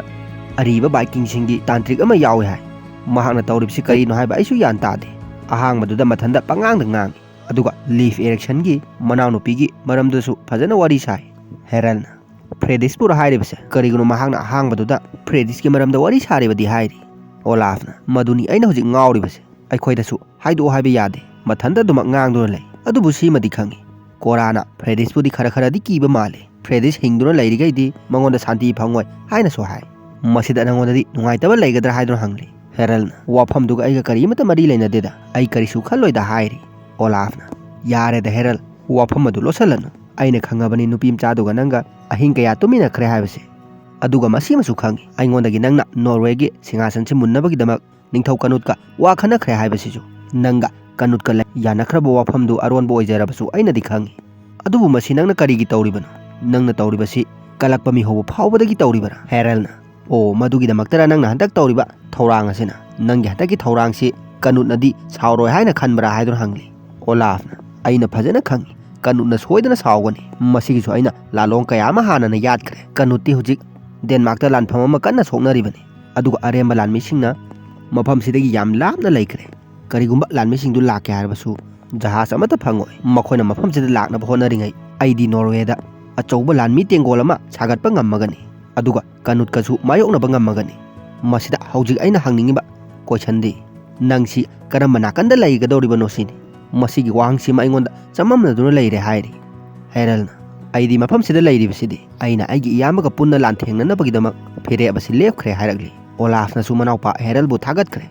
ꯑꯔꯤꯕ ꯚꯥꯏꯀꯤꯡꯁꯤꯡꯒꯤ ꯇꯥꯟꯇ꯭ꯔꯤꯛ ꯑꯃ ꯌꯥꯎꯏ ꯍꯥꯏ꯫ ꯃꯍꯥꯛꯅ ꯇꯧꯔꯤꯕꯁꯤ ꯀꯔꯤꯅꯣ ꯍꯥꯏꯕ ꯑꯩꯁꯨ ꯒ꯭ꯌꯥꯟ ꯇꯥꯗꯦ꯫ ꯑꯍꯥꯡꯕꯗꯨꯗ ꯃꯊꯟꯇ ꯄꯉꯥꯡꯗ ꯉꯥꯡꯏ꯫ ꯑꯗꯨꯒ ꯂꯤꯐ ꯏꯔꯤꯛꯁꯟꯒꯤ ꯃꯅꯥꯎꯅꯨꯄꯤꯒꯤ ꯃꯔꯝꯗꯁꯨ ꯐꯖꯅ ꯋꯥꯔꯤ ꯁꯥꯏ꯫" ꯍꯦꯔꯜꯅ, "ꯐ꯭ꯔꯦꯗꯤꯁꯄꯨꯔ ꯍꯥꯏꯔꯤꯕꯁꯦ? ꯀꯔꯤꯒꯤꯅꯣ ꯃꯍꯥꯛꯅ ꯑꯍꯥꯡꯕꯗꯨꯗ ꯐ꯭ꯔꯦꯗꯤꯁꯀꯤ ꯃꯔꯝꯗ ꯋꯥꯔꯤ ꯁꯥꯔꯤꯕꯗꯤ ꯍꯥꯏꯔꯤ?" ꯑꯣꯂꯥꯐꯅ, "ꯃꯗꯨꯅꯤ ꯑꯩꯅ ꯍꯧꯖꯤꯛ ꯉꯥꯎꯔꯤꯕꯁꯦ꯫ ꯑꯩꯈꯣꯏꯗꯁꯨ ꯍꯥꯏꯗꯣꯛꯑꯣ ꯍꯥꯏꯕ ꯌꯥꯗꯦ꯫ ꯃꯊꯟꯇ ꯑꯗꯨꯃꯛ ꯉꯥꯡꯗꯨꯅ ꯂꯩ꯫ ꯑꯗꯨꯕꯨ ꯁꯤꯃꯗꯤ ꯈꯪꯏ, ꯀꯣꯔꯥꯅ ꯐ꯭ꯔꯦꯗꯤꯁꯄꯨꯗꯤ ꯈꯔ ꯈꯔꯗꯤ ꯀꯤꯕ ꯃꯥꯜꯂꯤ꯫ ꯐ꯭ꯔꯦꯗꯤꯁ ꯍꯤꯡꯗꯨꯅ ꯂꯩꯔꯤꯈꯩꯗꯤ ꯃꯉꯣꯟꯗ ꯁꯥꯟꯇꯤ ꯐꯪꯉꯣꯏ ꯍꯥꯏꯅꯁꯨ ꯍꯥꯏ꯫ ꯃꯁꯤꯗ ꯅꯉꯣꯟꯗꯗꯤ ꯅꯨꯡꯉꯥꯏꯇꯕ ꯂꯩꯒꯗ꯭ꯔꯥ?" ꯍꯥꯏꯗꯨꯅ ꯍꯪꯂꯤ꯫ ꯍꯦꯔꯜꯅ, "ꯋꯥꯐꯝꯗꯨꯒ ꯑꯩꯒ ꯀꯔꯤꯃꯠꯇ ꯃꯔꯤ ꯂꯩꯅꯗꯦꯗ, ꯑꯩ ꯀꯔꯤꯁꯨ ꯈꯜꯂꯣꯏꯗ" ꯍꯥꯏꯔꯤ꯫ ꯑꯣꯂꯥꯐꯅ, "ꯌꯥꯔꯦꯗ ꯍꯦꯔꯜ, ꯋꯥꯐꯝ ꯑꯗꯨ ꯂꯣꯠꯁꯤꯜꯂꯅꯨ꯫ ꯑꯩꯅ ꯈꯪꯉꯕꯅꯤ ꯅꯨꯄꯤ ꯃꯆꯥꯗꯨꯒ ꯅꯪꯒ ꯑꯍꯤꯡ ꯀꯌꯥ ꯇꯨꯃꯤꯟꯅꯈ꯭ꯔꯦ ꯍꯥꯏꯕꯁꯦ꯫ ꯑꯗꯨꯒ ꯃꯁꯤꯃꯁꯨ ꯈꯪꯏ, ꯑꯩꯉꯣꯟꯗꯒꯤ ꯅꯪꯅ ꯅꯣꯔꯋꯦꯒꯤ ꯁꯤꯡꯍꯥꯁꯟꯁꯤ ꯃꯨꯟꯅꯕꯒꯤꯗꯃꯛ ꯅꯤꯡꯊꯧ ꯀꯅꯨꯠꯀ ꯋꯥ ꯈꯟꯅꯈ꯭ꯔꯦ ꯍꯥꯏꯕꯁꯤꯁꯨ꯫ ꯅꯪꯒ ꯀꯅꯨꯠꯀ ꯂꯩ-, ꯌꯥꯅꯈ꯭ꯔꯕ ꯋꯥꯐꯝꯗꯨ ꯑꯔꯣꯟꯕ ꯑꯣꯏꯖꯔꯕꯁꯨ ꯑꯩꯅꯗꯤ ꯈꯪꯏ꯫ ꯑꯗꯨꯕꯨ ꯃꯁꯤ ꯅꯪꯅ ꯀꯔꯤꯒꯤ ꯇꯧꯔꯤꯕꯅꯣ? ꯅꯪꯅ ꯇꯧꯔꯤꯕꯁꯤ ꯀꯂꯛꯄ ꯃꯤꯍꯧꯕ ꯐꯥꯎꯕꯗꯒꯤ ꯇꯧꯔꯤꯕꯔꯥ?" ꯍꯦꯔꯜꯅ, "ꯑꯣ, ꯃꯗꯨꯒꯤꯗꯃꯛꯇꯔ ꯅꯪꯅ ꯍꯟꯗꯛ ꯇꯧꯔꯤꯕ ꯊꯧꯔꯥꯡ ꯑꯁꯤꯅ? ꯅꯪꯒꯤ ꯍꯟꯗꯛꯀꯤ ꯊꯧꯔꯥꯡꯁꯤ ꯀꯅꯨꯠꯅꯗꯤ ꯁꯥꯎꯔꯣꯏ ꯍꯥꯏꯅ ꯈꯟꯕ꯭ꯔꯥ?" ꯍꯥꯏꯗꯨꯅ ꯍꯪꯂꯤ꯫ ꯑꯣꯂꯥꯐꯅ, "ꯑꯩꯅ ꯐꯖꯅ ꯈꯪꯏ, ꯀꯅꯨꯠꯅ ꯁꯣꯏꯗꯅ ꯁꯥꯎꯒꯅꯤ꯫ ꯃꯁꯤꯒꯤꯁꯨ ꯑꯩꯅ ꯂꯥꯂꯣꯡ ꯀꯌꯥ ꯑꯃ ꯍꯥꯟꯅꯅ ꯌꯥꯠꯈ꯭ꯔꯦ꯫ ꯀꯅꯨꯠꯇꯤ ꯍꯧꯖꯤꯛ ꯗꯦꯟꯃꯥꯔꯛꯇ ꯂꯥꯟꯐꯝ ꯑꯃ ꯀꯟꯅ ꯁꯣꯛꯅꯔꯤꯕꯅꯤ꯫ ꯑꯗꯨꯒ ꯑꯔꯦꯝꯕ ꯂꯥꯟꯃꯤꯁꯤꯡꯅ ꯃꯐꯝꯁꯤꯗꯒꯤ ꯌꯥꯝ ꯂꯥꯞꯅ ꯂꯩꯈ꯭ꯔꯦ꯫ ꯀꯔꯤꯒꯨꯝꯕ ꯂꯥꯟꯃꯤꯁꯤꯡꯗꯨ ꯂꯥꯛꯀꯦ ꯍꯥꯏꯔꯕꯁꯨ ꯖꯍꯥꯖ ꯑꯃꯠꯇ ꯐꯪꯉꯣꯏ꯫ ꯃꯈꯣꯏꯅ ꯃꯐꯝꯁꯤꯗ ꯂꯥꯛꯅꯕ ꯍꯣꯠꯅꯔꯤꯉꯩ ꯑꯩꯗꯤ ꯅꯣꯔꯋꯦꯗ ꯑꯆꯧꯕ ꯂꯥꯟꯃꯤ ꯇꯦꯡꯒꯣꯜ ꯑꯃ ꯁꯥꯒꯠꯄ ꯉꯝꯃꯒꯅꯤ꯫ ꯑꯗꯨꯒ ꯀꯅꯨꯠꯀꯁꯨ ꯃꯥꯌꯣꯛꯅꯕ ꯉꯝꯃꯒꯅꯤ꯫ ꯃꯁꯤꯗ ꯍꯧꯖꯤꯛ ꯑꯩꯅ ꯍꯪꯅꯤꯡꯉꯤꯕ ꯀꯣꯏꯁꯟꯗꯤ, ꯅꯪꯁꯤ ꯀꯔꯝꯕ ꯅꯥꯀꯟꯗ ꯂꯩꯒꯗꯧꯔꯤꯕꯅꯣ ꯁꯤꯅꯤ꯫ ꯃꯁꯤꯒꯤ ꯋꯥꯍꯪꯁꯤꯃ ꯑꯩꯉꯣꯟꯗ ꯆꯃꯝꯅꯗꯨꯅ ꯂꯩꯔꯦ" ꯍꯥꯏꯔꯤ꯫ ꯍꯦꯔꯜꯅ, "ꯑꯩꯗꯤ ꯃꯐꯝꯁꯤꯗ ꯂꯩꯔꯤꯕꯁꯤꯗꯤ ꯑꯩꯅ ꯑꯩꯒꯤ ꯏꯌꯥꯝꯕꯒ ꯄꯨꯟꯅ ꯂꯥꯟꯊꯦꯡꯅꯅꯕꯒꯤꯗꯃꯛ ꯐꯤꯔꯦꯞ ꯑꯁꯤ ꯂꯦꯞꯈ꯭ꯔꯦ" ꯍꯥꯏꯔꯛꯂꯤ꯫ ꯑꯣꯂꯥꯐꯅꯁꯨ ꯃꯅꯥꯎꯄꯥ ꯍꯦꯔꯜꯕꯨ ꯊꯥꯒꯠꯈ꯭ꯔꯦ꯫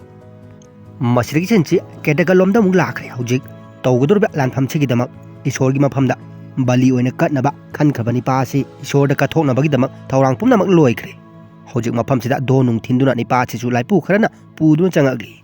"ꯃꯁꯤꯗꯒꯤ ꯆꯦꯟꯁꯤ ꯀꯦꯗꯒꯜꯂꯣꯝꯗ ꯑꯃꯨꯛ ꯂꯥꯛꯈ꯭ꯔꯦ꯫ ꯍꯧꯖꯤꯛ ꯇꯧꯒꯗꯧꯔꯤꯕ ꯂꯥꯟꯐꯝꯁꯤꯒꯤꯗꯃꯛ ꯏꯁꯣꯔꯒꯤ ꯃꯐꯝꯗ ꯕꯂꯤ ꯑꯣꯏꯅ ꯀꯠꯅꯕ ꯈꯟꯈ꯭ꯔꯕ ꯅꯤꯄꯥ ꯑꯁꯤ ꯏꯁꯣꯔꯗ ꯀꯠꯊꯣꯛꯅꯕꯒꯤꯗꯃꯛ ꯊꯧꯔꯥꯡ ꯄꯨꯝꯅꯃꯛ ꯂꯣꯏꯈ꯭ꯔꯦ꯫ ꯍꯧꯖꯤꯛ ꯃꯐꯝꯁꯤꯗ ꯗꯣ ꯅꯨꯡ ꯊꯤꯟꯗꯨꯅ ꯅꯤꯄꯥ ꯑꯁꯤꯁꯨ ꯂꯥꯏꯄꯨ ꯈꯔꯅ ꯄꯨꯗꯨꯅ ꯆꯪꯉꯛꯂꯤ꯫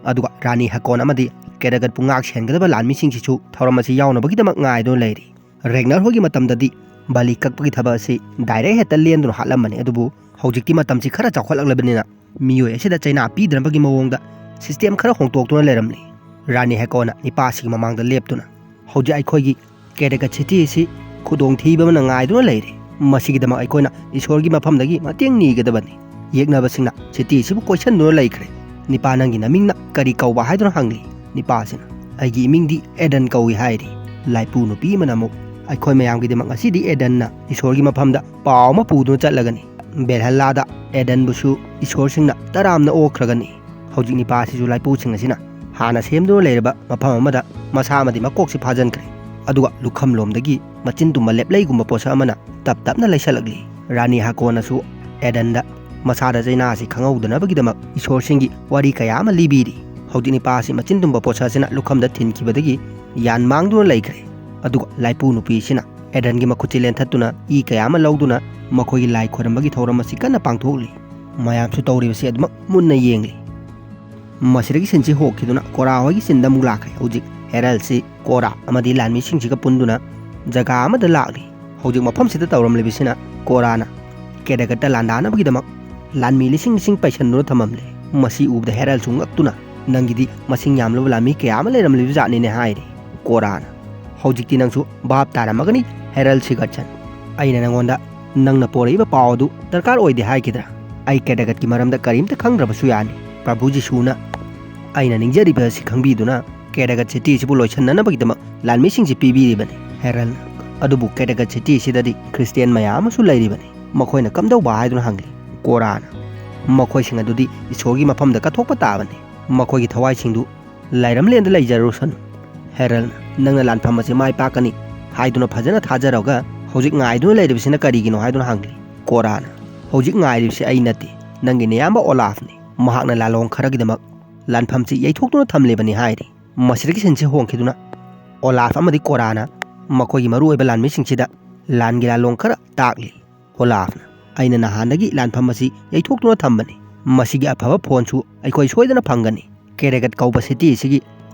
ꯑꯗꯨꯒ ꯔꯥꯅꯤ ꯍꯀꯣꯟ ꯑꯃꯗꯤ ꯀꯦꯗꯒꯠꯄꯨ ꯉꯥꯛ ꯁꯦꯟꯒꯗꯕ ꯂꯥꯟꯃꯤꯁꯤꯡꯁꯤꯁꯨ ꯊꯧꯔꯝ ꯑꯁꯤ ꯌꯥꯎꯅꯕꯒꯤꯗꯃꯛ ꯉꯥꯏꯗꯨꯅ ꯂꯩꯔꯤ꯫ ꯔꯦꯒꯅꯔ ꯍꯣꯏꯒꯤ ꯃꯇꯝꯗꯗꯤ ꯕꯂꯤ ꯀꯛꯄꯒꯤ ꯊꯕꯛ ꯑꯁꯤ ꯗꯥꯏꯔꯦꯛ ꯍꯦꯛꯇ ꯂꯦꯟꯗꯨꯅ ꯍꯥꯠꯂꯝꯕꯅꯤ꯫ ꯑꯗꯨꯕꯨ ꯍꯧꯖꯤꯛꯇꯤ ꯃꯇꯝꯁꯤ ꯈꯔ ꯆꯥꯎꯈꯠꯂꯛꯂꯕꯅꯤꯅ ꯃꯤꯑꯣꯏ ꯑꯁꯤꯗ ꯆꯩꯅꯥ ꯄꯤꯗꯅꯕꯒꯤ ꯃꯑꯣꯡꯗ ꯁꯤꯁꯇꯦꯝ ꯈꯔ ꯍꯣꯡꯗꯣꯛꯇꯨꯅ ꯂꯩꯔꯝꯂꯤ꯫ ꯔꯥꯅꯤ ꯍꯦꯀꯣꯅ ꯅꯤꯄꯥꯁꯤꯒꯤ ꯃꯃꯥꯡꯗ ꯂꯦꯞꯇꯨꯅ, "ꯍꯧꯖꯤꯛ ꯑꯩꯈꯣꯏꯒꯤ ꯀꯦꯗꯦꯒꯠ ꯁꯤꯇꯤ ꯑꯁꯤ ꯈꯨꯗꯣꯡꯊꯤꯕ ꯑꯃꯅ ꯉꯥꯏꯗꯨꯅ ꯂꯩꯔꯦ꯫ ꯃꯁꯤꯒꯤꯗꯃꯛ ꯑꯩꯈꯣꯏꯅ ꯏꯁꯣꯔꯒꯤ ꯃꯐꯝꯗꯒꯤ ꯃꯇꯦꯡ ꯅꯤꯒꯗꯕꯅꯤ꯫ ꯌꯦꯛꯅꯕꯁꯤꯡꯅ ꯁꯤꯇꯤ ꯑꯁꯤꯕꯨ ꯀꯣꯏꯁꯟꯗꯨꯅ ꯂꯩꯈ꯭ꯔꯦ꯫ ꯅꯤꯄꯥ, ꯅꯪꯒꯤ ꯅꯃꯤꯡꯅ ꯀꯔꯤ ꯀꯧꯕ?" ꯍꯥꯏꯗꯨꯅ ꯍꯪꯂꯤ꯫ ꯅꯤꯄꯥꯁꯤꯅ, "ꯑꯩꯒꯤ ꯏꯃꯤꯡꯗꯤ ꯑꯦꯗꯟ ꯀꯧꯏ" ꯍꯥꯏꯔꯤ꯫ ꯂꯥꯏꯄꯨ ꯅꯨꯄꯤ ꯑꯃꯅ ꯑꯃꯨꯛ, "ꯑꯩꯈꯣꯏ ꯃꯌꯥꯝꯒꯤꯗꯃꯛ ꯉꯁꯤꯗꯤ ꯑꯦꯗꯟꯅ ꯏꯁꯣꯔꯒꯤ ꯃꯐꯝꯗ ꯄꯥꯎ ꯑꯃ ꯄꯨꯗꯨꯅ ꯆꯠꯂꯒꯅꯤ꯫ ꯕꯦꯜꯍꯜꯂꯥꯗ ꯑꯦꯗꯟꯕꯨꯁꯨ ꯏꯁꯣꯔꯁꯤꯡꯅ ꯇꯔꯥꯝꯅ ꯑꯣꯛꯈ꯭ꯔꯒꯅꯤ꯫ ꯍꯧꯖꯤꯛ ꯅꯤꯄꯥꯁꯤꯁꯨ ꯂꯥꯏꯄꯨꯁꯤꯡ ꯑꯁꯤꯅ ꯍꯥꯟꯅ ꯁꯦꯝꯗꯨꯅ ꯂꯩꯔꯕ ꯃꯐꯝ ꯑꯃꯗ ꯃꯁꯥ ꯑꯃꯗꯤ ꯃꯀꯣꯛꯁꯤ ꯐꯥꯖꯤꯟꯈ꯭ꯔꯦ꯫ ꯑꯗꯨꯒ ꯂꯨꯈꯝꯂꯣꯝꯗꯒꯤ ꯃꯆꯤꯟ ꯇꯨꯝꯕ ꯂꯦꯞꯂꯩꯒꯨꯝꯕ ꯄꯣꯠꯁꯛ ꯑꯃꯅ ꯇꯞ ꯇꯞꯅ ꯂꯩꯁꯜꯂꯛꯂꯤ꯫ ꯔꯥꯅꯤ ꯍꯥꯀꯣꯅꯁꯨ ꯑꯦꯗꯟꯗ ꯃꯁꯥꯗ ꯆꯩꯅꯥ ꯑꯁꯤ ꯈꯪꯍꯧꯗꯅꯕꯒꯤꯗꯃꯛ ꯏꯁꯣꯔꯁꯤꯡꯒꯤ ꯋꯥꯔꯤ ꯀꯌꯥ ꯑꯃ ꯂꯤꯕꯤꯔꯤ꯫ ꯍꯧꯖꯤꯛ ꯅꯤꯄꯥ ꯑꯁꯤ ꯃꯆꯤꯟ ꯇꯨꯝꯕ ꯄꯣꯠꯁꯛ ꯑꯁꯤꯅ ꯂꯨꯈꯝꯗ ꯊꯤꯟꯈꯤꯕꯗꯒꯤ ꯌꯥꯟ ꯃꯥꯡꯗꯨꯅ ꯂꯩꯈ꯭ꯔꯦ꯫ ꯑꯗꯨꯒ ꯂꯥꯏꯄꯨ ꯅꯨꯄꯤ ꯑꯁꯤꯅ ꯑꯦꯗꯟꯒꯤ ꯃꯈꯨꯠꯁꯤ ꯂꯦꯟꯊꯠꯇꯨꯅ ꯏ ꯀꯌꯥ ꯑꯃ ꯂꯧꯗꯨꯅ ꯃꯈꯣꯏꯒꯤ ꯂꯥꯏ ꯈꯣꯏꯔꯝꯕꯒꯤ ꯊꯧꯔꯝ ꯑꯁꯤ ꯀꯟꯅ ꯄꯥꯡꯊꯣꯛꯂꯤ꯫ ꯃꯌꯥꯝꯁꯨ ꯇꯧꯔꯤꯕꯁꯤ ꯑꯗꯨꯃꯛ ꯃꯨꯟꯅ ꯌꯦꯡꯂꯤ꯫ ꯃꯁꯤꯗꯒꯤ ꯁꯤꯟꯁꯤ ꯍꯣꯛꯈꯤꯗꯨꯅ ꯀꯣꯔꯥ ꯍꯣꯏꯒꯤ ꯁꯤꯟꯗ ꯑꯃꯨꯛ ꯂꯥꯛꯈ꯭ꯔꯦ꯫ ꯍꯧꯖꯤꯛ ꯍꯦꯔꯜꯁꯤ ꯀꯣꯔꯥ ꯑꯃꯗꯤ ꯂꯥꯟꯃꯤꯁꯤꯡꯁꯤꯒ ꯄꯨꯟꯗꯨꯅ ꯖꯒꯥ ꯑꯃꯗ ꯂꯥꯛꯂꯤ꯫ ꯍꯧꯖꯤꯛ ꯃꯐꯝꯁꯤꯗ ꯇꯧꯔꯝꯂꯤꯕꯁꯤꯅ ꯀꯣꯔꯥꯅ ꯀꯦꯗꯒꯠꯇ ꯂꯥꯟꯗꯥꯅꯕꯒꯤꯗꯃꯛ ꯂꯥꯟꯃꯤ ꯂꯤꯁꯤꯡ ꯂꯤꯁꯤꯡ ꯄꯩꯁꯟꯗꯨꯅ ꯊꯝꯃꯝꯂꯦ꯫ ꯃꯁꯤ ꯎꯕꯗ ꯍꯦꯔꯜꯁꯨ ꯉꯛꯇꯨꯅ, "ꯅꯪꯒꯤꯗꯤ ꯃꯁꯤꯡ ꯌꯥꯝꯂꯕ ꯂꯥꯟꯃꯤ ꯀꯌꯥ ꯑꯃ ꯂꯩꯔꯝꯂꯤꯕ ꯖꯥꯠꯅꯤꯅꯦ" ꯍꯥꯏꯔꯤ꯫ ꯀꯣꯔꯥꯅ, "ꯍꯧꯖꯤꯛꯇꯤ ꯅꯪꯁꯨ ꯚꯥꯞ ꯇꯥꯔꯝꯃꯒꯅꯤ ꯍꯦꯔꯜ ꯁꯤꯒꯔꯠꯁꯟ꯫ ꯑꯩꯅ ꯅꯪꯉꯣꯟꯗ ꯅꯪꯅ ꯄꯣꯔꯛꯏꯕ ꯄꯥꯎ ꯑꯗꯨ ꯗꯔꯀꯥꯔ ꯑꯣꯏꯗꯦ ꯍꯥꯏꯈꯤꯗ꯭ꯔꯥ? ꯑꯩ ꯀꯦꯗꯒꯠꯀꯤ ꯃꯔꯝꯗ ꯀꯔꯤꯝꯇ ꯈꯪꯗ꯭ꯔꯕꯁꯨ ꯌꯥꯅꯤ꯫ ꯄ꯭ꯔꯚꯨ ꯖꯤꯁꯨꯅ ꯑꯩꯅ ꯅꯤꯡꯖꯔꯤꯕ ꯑꯁꯤ ꯈꯪꯕꯤꯗꯨꯅ ꯀꯦꯗꯒꯠ ꯁꯤꯇꯤ ꯑꯁꯤꯕꯨ ꯂꯣꯏꯁꯤꯟꯅꯅꯕꯒꯤꯗꯃꯛ ꯂꯥꯟꯃꯤꯁꯤꯡꯁꯤ ꯄꯤꯕꯤꯔꯤꯕꯅꯤ ꯍꯦꯔꯜꯅ꯫ ꯑꯗꯨꯕꯨ ꯀꯦꯗꯒꯠ ꯁꯤꯇꯤ ꯑꯁꯤꯗꯗꯤ ꯈ꯭ꯔꯤꯁꯇꯤꯌꯥꯟ ꯃꯌꯥꯝ ꯑꯃꯁꯨ ꯂꯩꯔꯤꯕꯅꯤ꯫ ꯃꯈꯣꯏꯅ ꯀꯝꯗꯧꯕ?" ꯍꯥꯏꯗꯨꯅ ꯍꯪꯂꯤ꯫ ꯀꯣꯔꯥꯅ, "ꯃꯈꯣꯏꯁꯤꯡ ꯑꯗꯨꯗꯤ ꯏꯁꯣꯔꯒꯤ ꯃꯐꯝꯗ ꯀꯠꯊꯣꯛꯄ ꯇꯥꯕꯅꯤ꯫ ꯃꯈꯣꯏꯒꯤ ꯊꯋꯥꯏꯁꯤꯡꯗꯨ ꯂꯥꯏꯔꯝꯂꯦꯟꯗ ꯂꯩꯖꯔꯨꯁꯅꯨ꯫ ꯍꯦꯔꯜ, ꯅꯪꯅ ꯂꯥꯟꯐꯝ ꯑꯁꯤ ꯃꯥꯏ ꯄꯥꯛꯀꯅꯤ ꯍꯥꯏꯗꯨꯅ ꯐꯖꯅ ꯊꯥꯖꯔꯒ ꯍꯧꯖꯤꯛ ꯉꯥꯏꯗꯨꯅ ꯂꯩꯔꯤꯕꯁꯤꯅ ꯀꯔꯤꯒꯤꯅꯣ?" ꯍꯥꯏꯗꯨꯅ ꯍꯪꯂꯤ꯫ ꯀꯣꯔꯥꯅ, "ꯍꯧꯖꯤꯛ ꯉꯥꯏꯔꯤꯕꯁꯤ ꯑꯩ ꯅꯠꯇꯦ, ꯅꯪꯒꯤ ꯅꯌꯥꯝꯕ ꯑꯣꯂꯥꯐꯅꯤ꯫ ꯃꯍꯥꯛꯅ ꯂꯥꯂꯣꯡ ꯈꯔꯒꯤꯗꯃꯛ ꯂꯥꯟꯐꯝꯁꯤ ꯌꯩꯊꯣꯛꯇꯨꯅ ꯊꯝꯂꯤꯕꯅꯤ" ꯍꯥꯏꯔꯤ꯫ ꯃꯁꯤꯗꯒꯤ ꯁꯤꯟꯁꯤ ꯍꯣꯡꯈꯤꯗꯨꯅ ꯑꯣꯂꯥꯐ ꯑꯃꯗꯤ ꯀꯣꯔꯥꯅ ꯃꯈꯣꯏꯒꯤ ꯃꯔꯨꯑꯣꯏꯕ ꯂꯥꯟꯃꯤꯁꯤꯡꯁꯤꯗ ꯂꯥꯟꯒꯤ ꯂꯥꯂꯣꯡ ꯈꯔ ꯇꯥꯛꯂꯤ꯫ ꯑꯣꯂꯥꯐꯅ, "ꯑꯩꯅ ꯅꯍꯥꯟꯗꯒꯤ ꯂꯥꯟꯐꯝ ꯑꯁꯤ ꯌꯩꯊꯣꯛꯇꯨꯅ ꯊꯝꯕꯅꯤ꯫ ꯃꯁꯤꯒꯤ ꯑꯐꯕ ꯐꯣꯟꯁꯨ ꯑꯩꯈꯣꯏ ꯁꯣꯏꯗꯅ ꯐꯪꯒꯅꯤ꯫ ꯀꯦꯔꯦꯒꯠ ꯀꯧꯕ ꯁꯤꯇꯤ ꯑꯁꯤꯒꯤ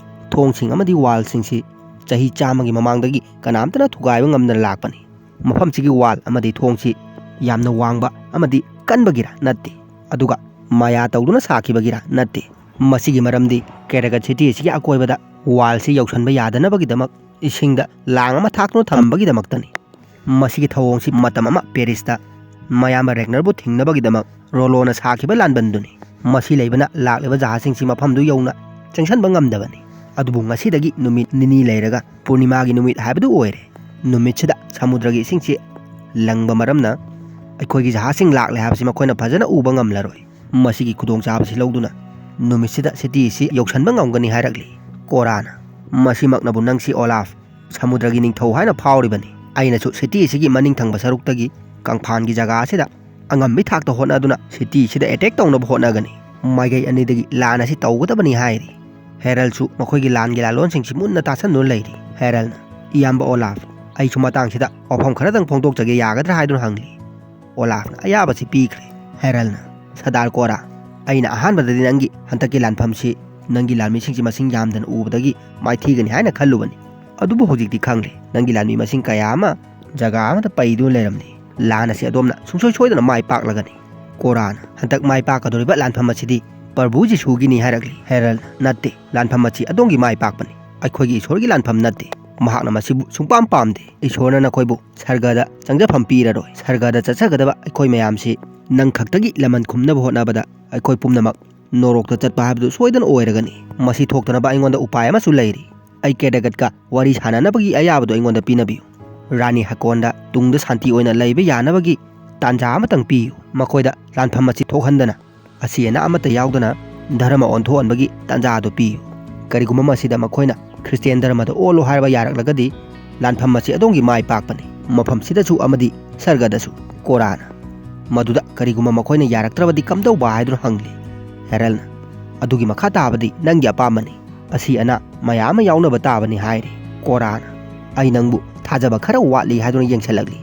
ꯊꯣꯡꯁꯤꯡ ꯑꯃꯗꯤ ꯋꯥꯜꯁꯤꯡꯁꯤ ꯆꯍꯤ ꯆꯥꯝꯃꯒꯤ ꯃꯃꯥꯡꯗꯒꯤ ꯀꯅꯥꯝꯇꯅ ꯊꯨꯒꯥꯏꯕ ꯉꯝꯗꯅ ꯂꯥꯛꯄꯅꯤ꯫ ꯃꯐꯝꯁꯤꯒꯤ ꯋꯥꯜ ꯑꯃꯗꯤ ꯊꯣꯡꯁꯤ ꯌꯥꯝꯅ ꯋꯥꯡꯕ ꯑꯃꯗꯤ ꯀꯟꯕꯒꯤꯔ ꯅꯠꯇꯦ, ꯑꯗꯨꯒ ꯃꯌꯥ ꯇꯧꯗꯨꯅ ꯁꯥꯈꯤꯕꯒꯤꯔ ꯅꯠꯇꯦ꯫ ꯃꯁꯤꯒꯤ ꯃꯔꯝꯗꯤ ꯀꯦꯔꯥꯒꯠ ꯁꯤꯇꯤ ꯑꯁꯤꯒꯤ ꯑꯀꯣꯏꯕꯗ ꯋꯥꯜꯁꯤ ꯌꯧꯁꯟꯕ ꯌꯥꯗꯅꯕꯒꯤꯗꯃꯛ ꯏꯁꯤꯡꯗ ꯂꯥꯡ ꯑꯃ ꯊꯥꯛꯇꯨꯅ ꯊꯝꯕꯒꯤꯗꯃꯛꯇꯅꯤ꯫ ꯃꯁꯤꯒꯤ ꯊꯧꯑꯣꯡꯁꯤ ꯃꯇꯝ ꯑꯃ ꯄꯦꯔꯤꯁꯇ ꯃꯌꯥꯝꯕ ꯔꯦꯒꯅꯔꯕꯨ ꯊꯤꯡꯅꯕꯒꯤꯗꯃꯛ ꯔꯣꯂꯣꯅ ꯁꯥꯈꯤꯕ ꯂꯥꯟꯕꯟꯗꯨꯅꯤ꯫ ꯃꯁꯤ ꯂꯩꯕꯅ ꯂꯥꯛꯂꯤꯕ ꯖꯍꯥꯖꯁꯤꯡꯁꯤ ꯃꯐꯝꯗꯨ ꯌꯧꯅ ꯆꯪꯁꯟꯕ ꯉꯝꯗꯕꯅꯤ꯫ ꯑꯗꯨꯕꯨ ꯉꯁꯤꯗꯒꯤ ꯅꯨꯃꯤꯠ ꯅꯤꯅꯤ ꯂꯩꯔꯒ ꯄꯨꯔꯅꯤꯃꯥꯒꯤ ꯅꯨꯃꯤꯠ ꯍꯥꯏꯕꯗꯨ ꯑꯣꯏꯔꯦ꯫ ꯅꯨꯃꯤꯠꯁꯤꯗ ꯁꯃꯨꯗ꯭ꯔꯒꯤ ꯏꯁꯤꯡꯁꯤ ꯂꯪꯕ ꯃꯔꯝꯅ ꯑꯩꯈꯣꯏꯒꯤ ꯖꯍꯥꯖꯁꯤꯡ ꯂꯥꯛꯂꯦ ꯍꯥꯏꯕꯁꯤ ꯃꯈꯣꯏꯅ ꯐꯖꯅ ꯎꯕ ꯉꯝꯂꯔꯣꯏ꯫ ꯃꯁꯤꯒꯤ ꯈꯨꯗꯣꯡꯆꯥꯕꯁꯤ ꯂꯧꯗꯨꯅ ꯅꯨꯃꯤꯠꯁꯤꯗ ꯁꯤꯇꯤ ꯑꯁꯤ ꯌꯧꯁꯟꯕ ꯉꯝꯒꯅꯤ ꯍꯥꯏꯔꯛꯂꯤ꯫ ꯀꯣꯔꯥꯅ, "ꯃꯁꯤꯃꯛꯅꯕꯨ ꯅꯪꯁꯤ ꯑꯣꯂꯥꯐ, ꯁꯃꯨꯗ꯭ꯔꯒꯤ ꯅꯤꯡꯊꯧ ꯍꯥꯏꯅ ꯐꯥꯎꯔꯤꯕꯅꯤ꯫ ꯑꯩꯅꯁꯨ ꯁꯤꯇꯤ ꯑꯁꯤꯒꯤ ꯃꯅꯤꯡ ꯊꯪꯕ ꯁꯔꯨꯛꯇꯒꯤ ꯀꯪꯐꯥꯟꯒꯤ ꯖꯒꯥ ꯑꯁꯤꯗ ꯑꯉꯝꯕꯤ ꯊꯥꯛꯇ ꯍꯣꯠꯅꯗꯨꯅ ꯁꯤꯇꯤ ꯑꯁꯤꯗ ꯑꯦꯇꯦꯛ ꯇꯧꯅꯕ ꯍꯣꯠꯅꯒꯅꯤ꯫ ꯃꯥꯏꯀꯩ ꯑꯅꯤꯗꯒꯤ ꯂꯥꯟ ꯑꯁꯤ ꯇꯧꯒꯗꯕꯅꯤ" ꯍꯥꯏꯔꯤ꯫ ꯍꯦꯔꯜꯁꯨ ꯃꯈꯣꯏꯒꯤ ꯂꯥꯟꯒꯤ ꯂꯥꯂꯣꯟꯁꯤꯡꯁꯤ ꯃꯨꯟꯅ ꯇꯥꯁꯟꯗꯨꯅ ꯂꯩꯔꯤ꯫ ꯍꯦꯔꯜꯅ, "ꯏꯌꯥꯝꯕ ꯑꯣꯂꯥꯐ, ꯑꯩꯁꯨ ꯃꯇꯥꯡꯁꯤꯗ ꯋꯥꯐꯝ ꯈꯔꯗꯪ ꯐꯣꯡꯗꯣꯛꯆꯒꯦ, ꯌꯥꯒꯗ꯭ꯔꯥ?" ꯍꯥꯏꯗꯨꯅ ꯍꯪꯂꯤ꯫ ꯑꯣꯂꯥꯐꯅ ꯑꯌꯥꯕꯁꯤ ꯄꯤꯈ꯭ꯔꯦ꯫ ꯍꯦꯔꯜꯅ, "ꯁꯔꯗꯥꯔ ꯀꯣꯔꯥ, ꯑꯩꯅ ꯑꯍꯥꯟꯕꯗꯗꯤ ꯅꯪꯒꯤ ꯍꯟꯗꯛꯀꯤ ꯂꯥꯟꯐꯝꯁꯤ ꯅꯪꯒꯤ ꯂꯥꯟꯃꯤꯁꯤꯡꯁꯤ ꯃꯁꯤꯡ ꯌꯥꯝꯗꯅ ꯎꯕꯗꯒꯤ ꯃꯥꯏꯊꯤꯒꯅꯤ ꯍꯥꯏꯅ ꯈꯜꯂꯨꯕꯅꯤ꯫ ꯑꯗꯨꯕꯨ ꯍꯧꯖꯤꯛꯇꯤ ꯈꯪꯂꯦ, ꯅꯪꯒꯤ ꯂꯥꯟꯃꯤ ꯃꯁꯤꯡ ꯀꯌꯥ ꯑꯃ ꯖꯒꯥ ꯑꯃꯗ ꯄꯩꯗꯨꯅ ꯂꯩꯔꯝꯂꯤ꯫ ꯂꯥꯟ ꯑꯁꯤ ꯑꯗꯣꯝꯅ ꯁꯨꯡꯁꯣꯏ ꯁꯣꯏꯗꯅ ꯃꯥꯏ ꯄꯥꯛꯂꯒꯅꯤ꯫ ꯀꯣꯔꯥꯅ, ꯍꯟꯗꯛ ꯃꯥꯏ ꯄꯥꯛꯀꯗꯧꯔꯤꯕ ꯂꯥꯟꯐꯝ ꯑꯁꯤꯗꯤ ꯄ꯭ꯔꯚꯨ ꯖꯤꯁꯨꯒꯤꯅꯤ" ꯍꯥꯏꯔꯛꯂꯤ꯫ ꯍꯦꯔꯜꯅ, "ꯅꯠꯇꯦ, ꯂꯥꯟꯐꯝ ꯑꯁꯤ ꯑꯗꯣꯝꯒꯤ ꯃꯥꯏ ꯄꯥꯛꯄꯅꯤ꯫ ꯑꯩꯈꯣꯏꯒꯤ ꯏꯁꯣꯔꯒꯤ ꯂꯥꯟꯐꯝ ꯅꯠꯇꯦ꯫ ꯃꯍꯥꯛꯅ ꯃꯁꯤꯕꯨ ꯁꯨꯡꯄꯥꯝ ꯄꯥꯝꯗꯦ꯫ ꯏꯁꯣꯔꯅ ꯅꯈꯣꯏꯕꯨ ꯁꯔꯒꯗ ꯆꯪꯖꯐꯝ ꯄꯤꯔꯔꯣꯏ꯫ ꯁꯔꯒꯗ ꯆꯠꯆꯒꯗꯕ ꯑꯩꯈꯣꯏ ꯃꯌꯥꯝꯁꯤ ꯅꯪ ꯈꯛꯇꯒꯤ ꯂꯃꯟ ꯈꯨꯝꯅꯕ ꯍꯣꯠꯅꯕꯗ ꯑꯩꯈꯣꯏ ꯄꯨꯝꯅꯃꯛ ꯅꯣꯔꯣꯛꯇ ꯆꯠꯄ ꯍꯥꯏꯕꯗꯨ ꯁꯣꯏꯗꯅ ꯑꯣꯏꯔꯒꯅꯤ꯫ ꯃꯁꯤ ꯊꯣꯛꯇꯅꯕ ꯑꯩꯉꯣꯟꯗ ꯎꯄꯥꯏ ꯑꯃꯁꯨ ꯂꯩꯔꯤ꯫ ꯑꯩ ꯀꯦꯔꯥꯒꯠꯀ ꯋꯥꯔꯤ ꯁꯥꯟꯅꯅꯕꯒꯤ ꯑꯌꯥꯕꯗꯨ ꯑꯩꯉꯣꯟꯗ ꯄꯤꯅꯕꯤꯌꯨ꯫ ꯔꯥꯅꯤ ꯍꯀꯣꯟꯗ ꯇꯨꯡꯗ ꯁꯥꯟꯇꯤ ꯑꯣꯏꯅ ꯂꯩꯕ ꯌꯥꯅꯕꯒꯤ ꯇꯥꯟꯖꯥ ꯑꯃꯇꯪ ꯄꯤꯌꯨ꯫ ꯃꯈꯣꯏꯗ ꯂꯥꯟꯐꯝ ꯑꯁꯤ ꯊꯣꯛꯍꯟꯗꯅ, ꯑꯁꯤ ꯑꯅꯥ ꯑꯃꯠꯇ ꯌꯥꯎꯗꯅ ꯙꯔꯃ ꯑꯣꯟꯊꯣꯛꯍꯟꯕꯒꯤ ꯇꯥꯟꯖꯥ ꯑꯗꯨ ꯄꯤꯌꯨ꯫ ꯀꯔꯤꯒꯨꯝꯕ ꯃꯁꯤꯗ ꯃꯈꯣꯏꯅ ꯈ꯭ꯔꯤꯁꯇꯤꯌꯥꯟ ꯙꯔꯃꯗ ꯑꯣꯜꯂꯣ ꯍꯥꯏꯕ ꯌꯥꯔꯛꯂꯒꯗꯤ, ꯂꯥꯟꯐꯝ ꯑꯁꯤ ꯑꯗꯣꯝꯒꯤ ꯃꯥꯏ ꯄꯥꯛꯄꯅꯤ, ꯃꯐꯝꯁꯤꯗꯁꯨ ꯑꯃꯗꯤ ꯁꯔꯒꯗꯁꯨ꯫ ꯀꯣꯔꯥꯅ, ꯃꯗꯨꯗ ꯀꯔꯤꯒꯨꯝꯕ ꯃꯈꯣꯏꯅ ꯌꯥꯔꯛꯇ꯭ꯔꯕꯗꯤ ꯀꯝꯗꯧꯕ ꯍꯥꯏꯗꯨꯅ ꯍꯪꯂꯤ꯫ ꯍꯦꯔꯜꯅ, "ꯑꯗꯨꯒꯤ ꯃꯈꯥ ꯇꯥꯕꯗꯤ ꯅꯪꯒꯤ ꯑꯄꯥꯝꯕꯅꯤ꯫ ꯑꯁꯤ ꯑꯅꯥ ꯃꯌꯥꯝ ꯑꯃ ꯌꯥꯎꯅꯕ ꯇꯥꯕꯅꯤ" ꯍꯥꯏꯔꯤ꯫ ꯀꯣꯔꯥꯅ, "ꯑꯩ ꯅꯪꯕꯨ ꯊꯥꯖꯕ ꯈꯔ ꯋꯥꯠꯂꯤ" ꯍꯥꯏꯗꯨꯅ ꯌꯦꯡꯁꯤꯜꯂꯛꯂꯤ꯫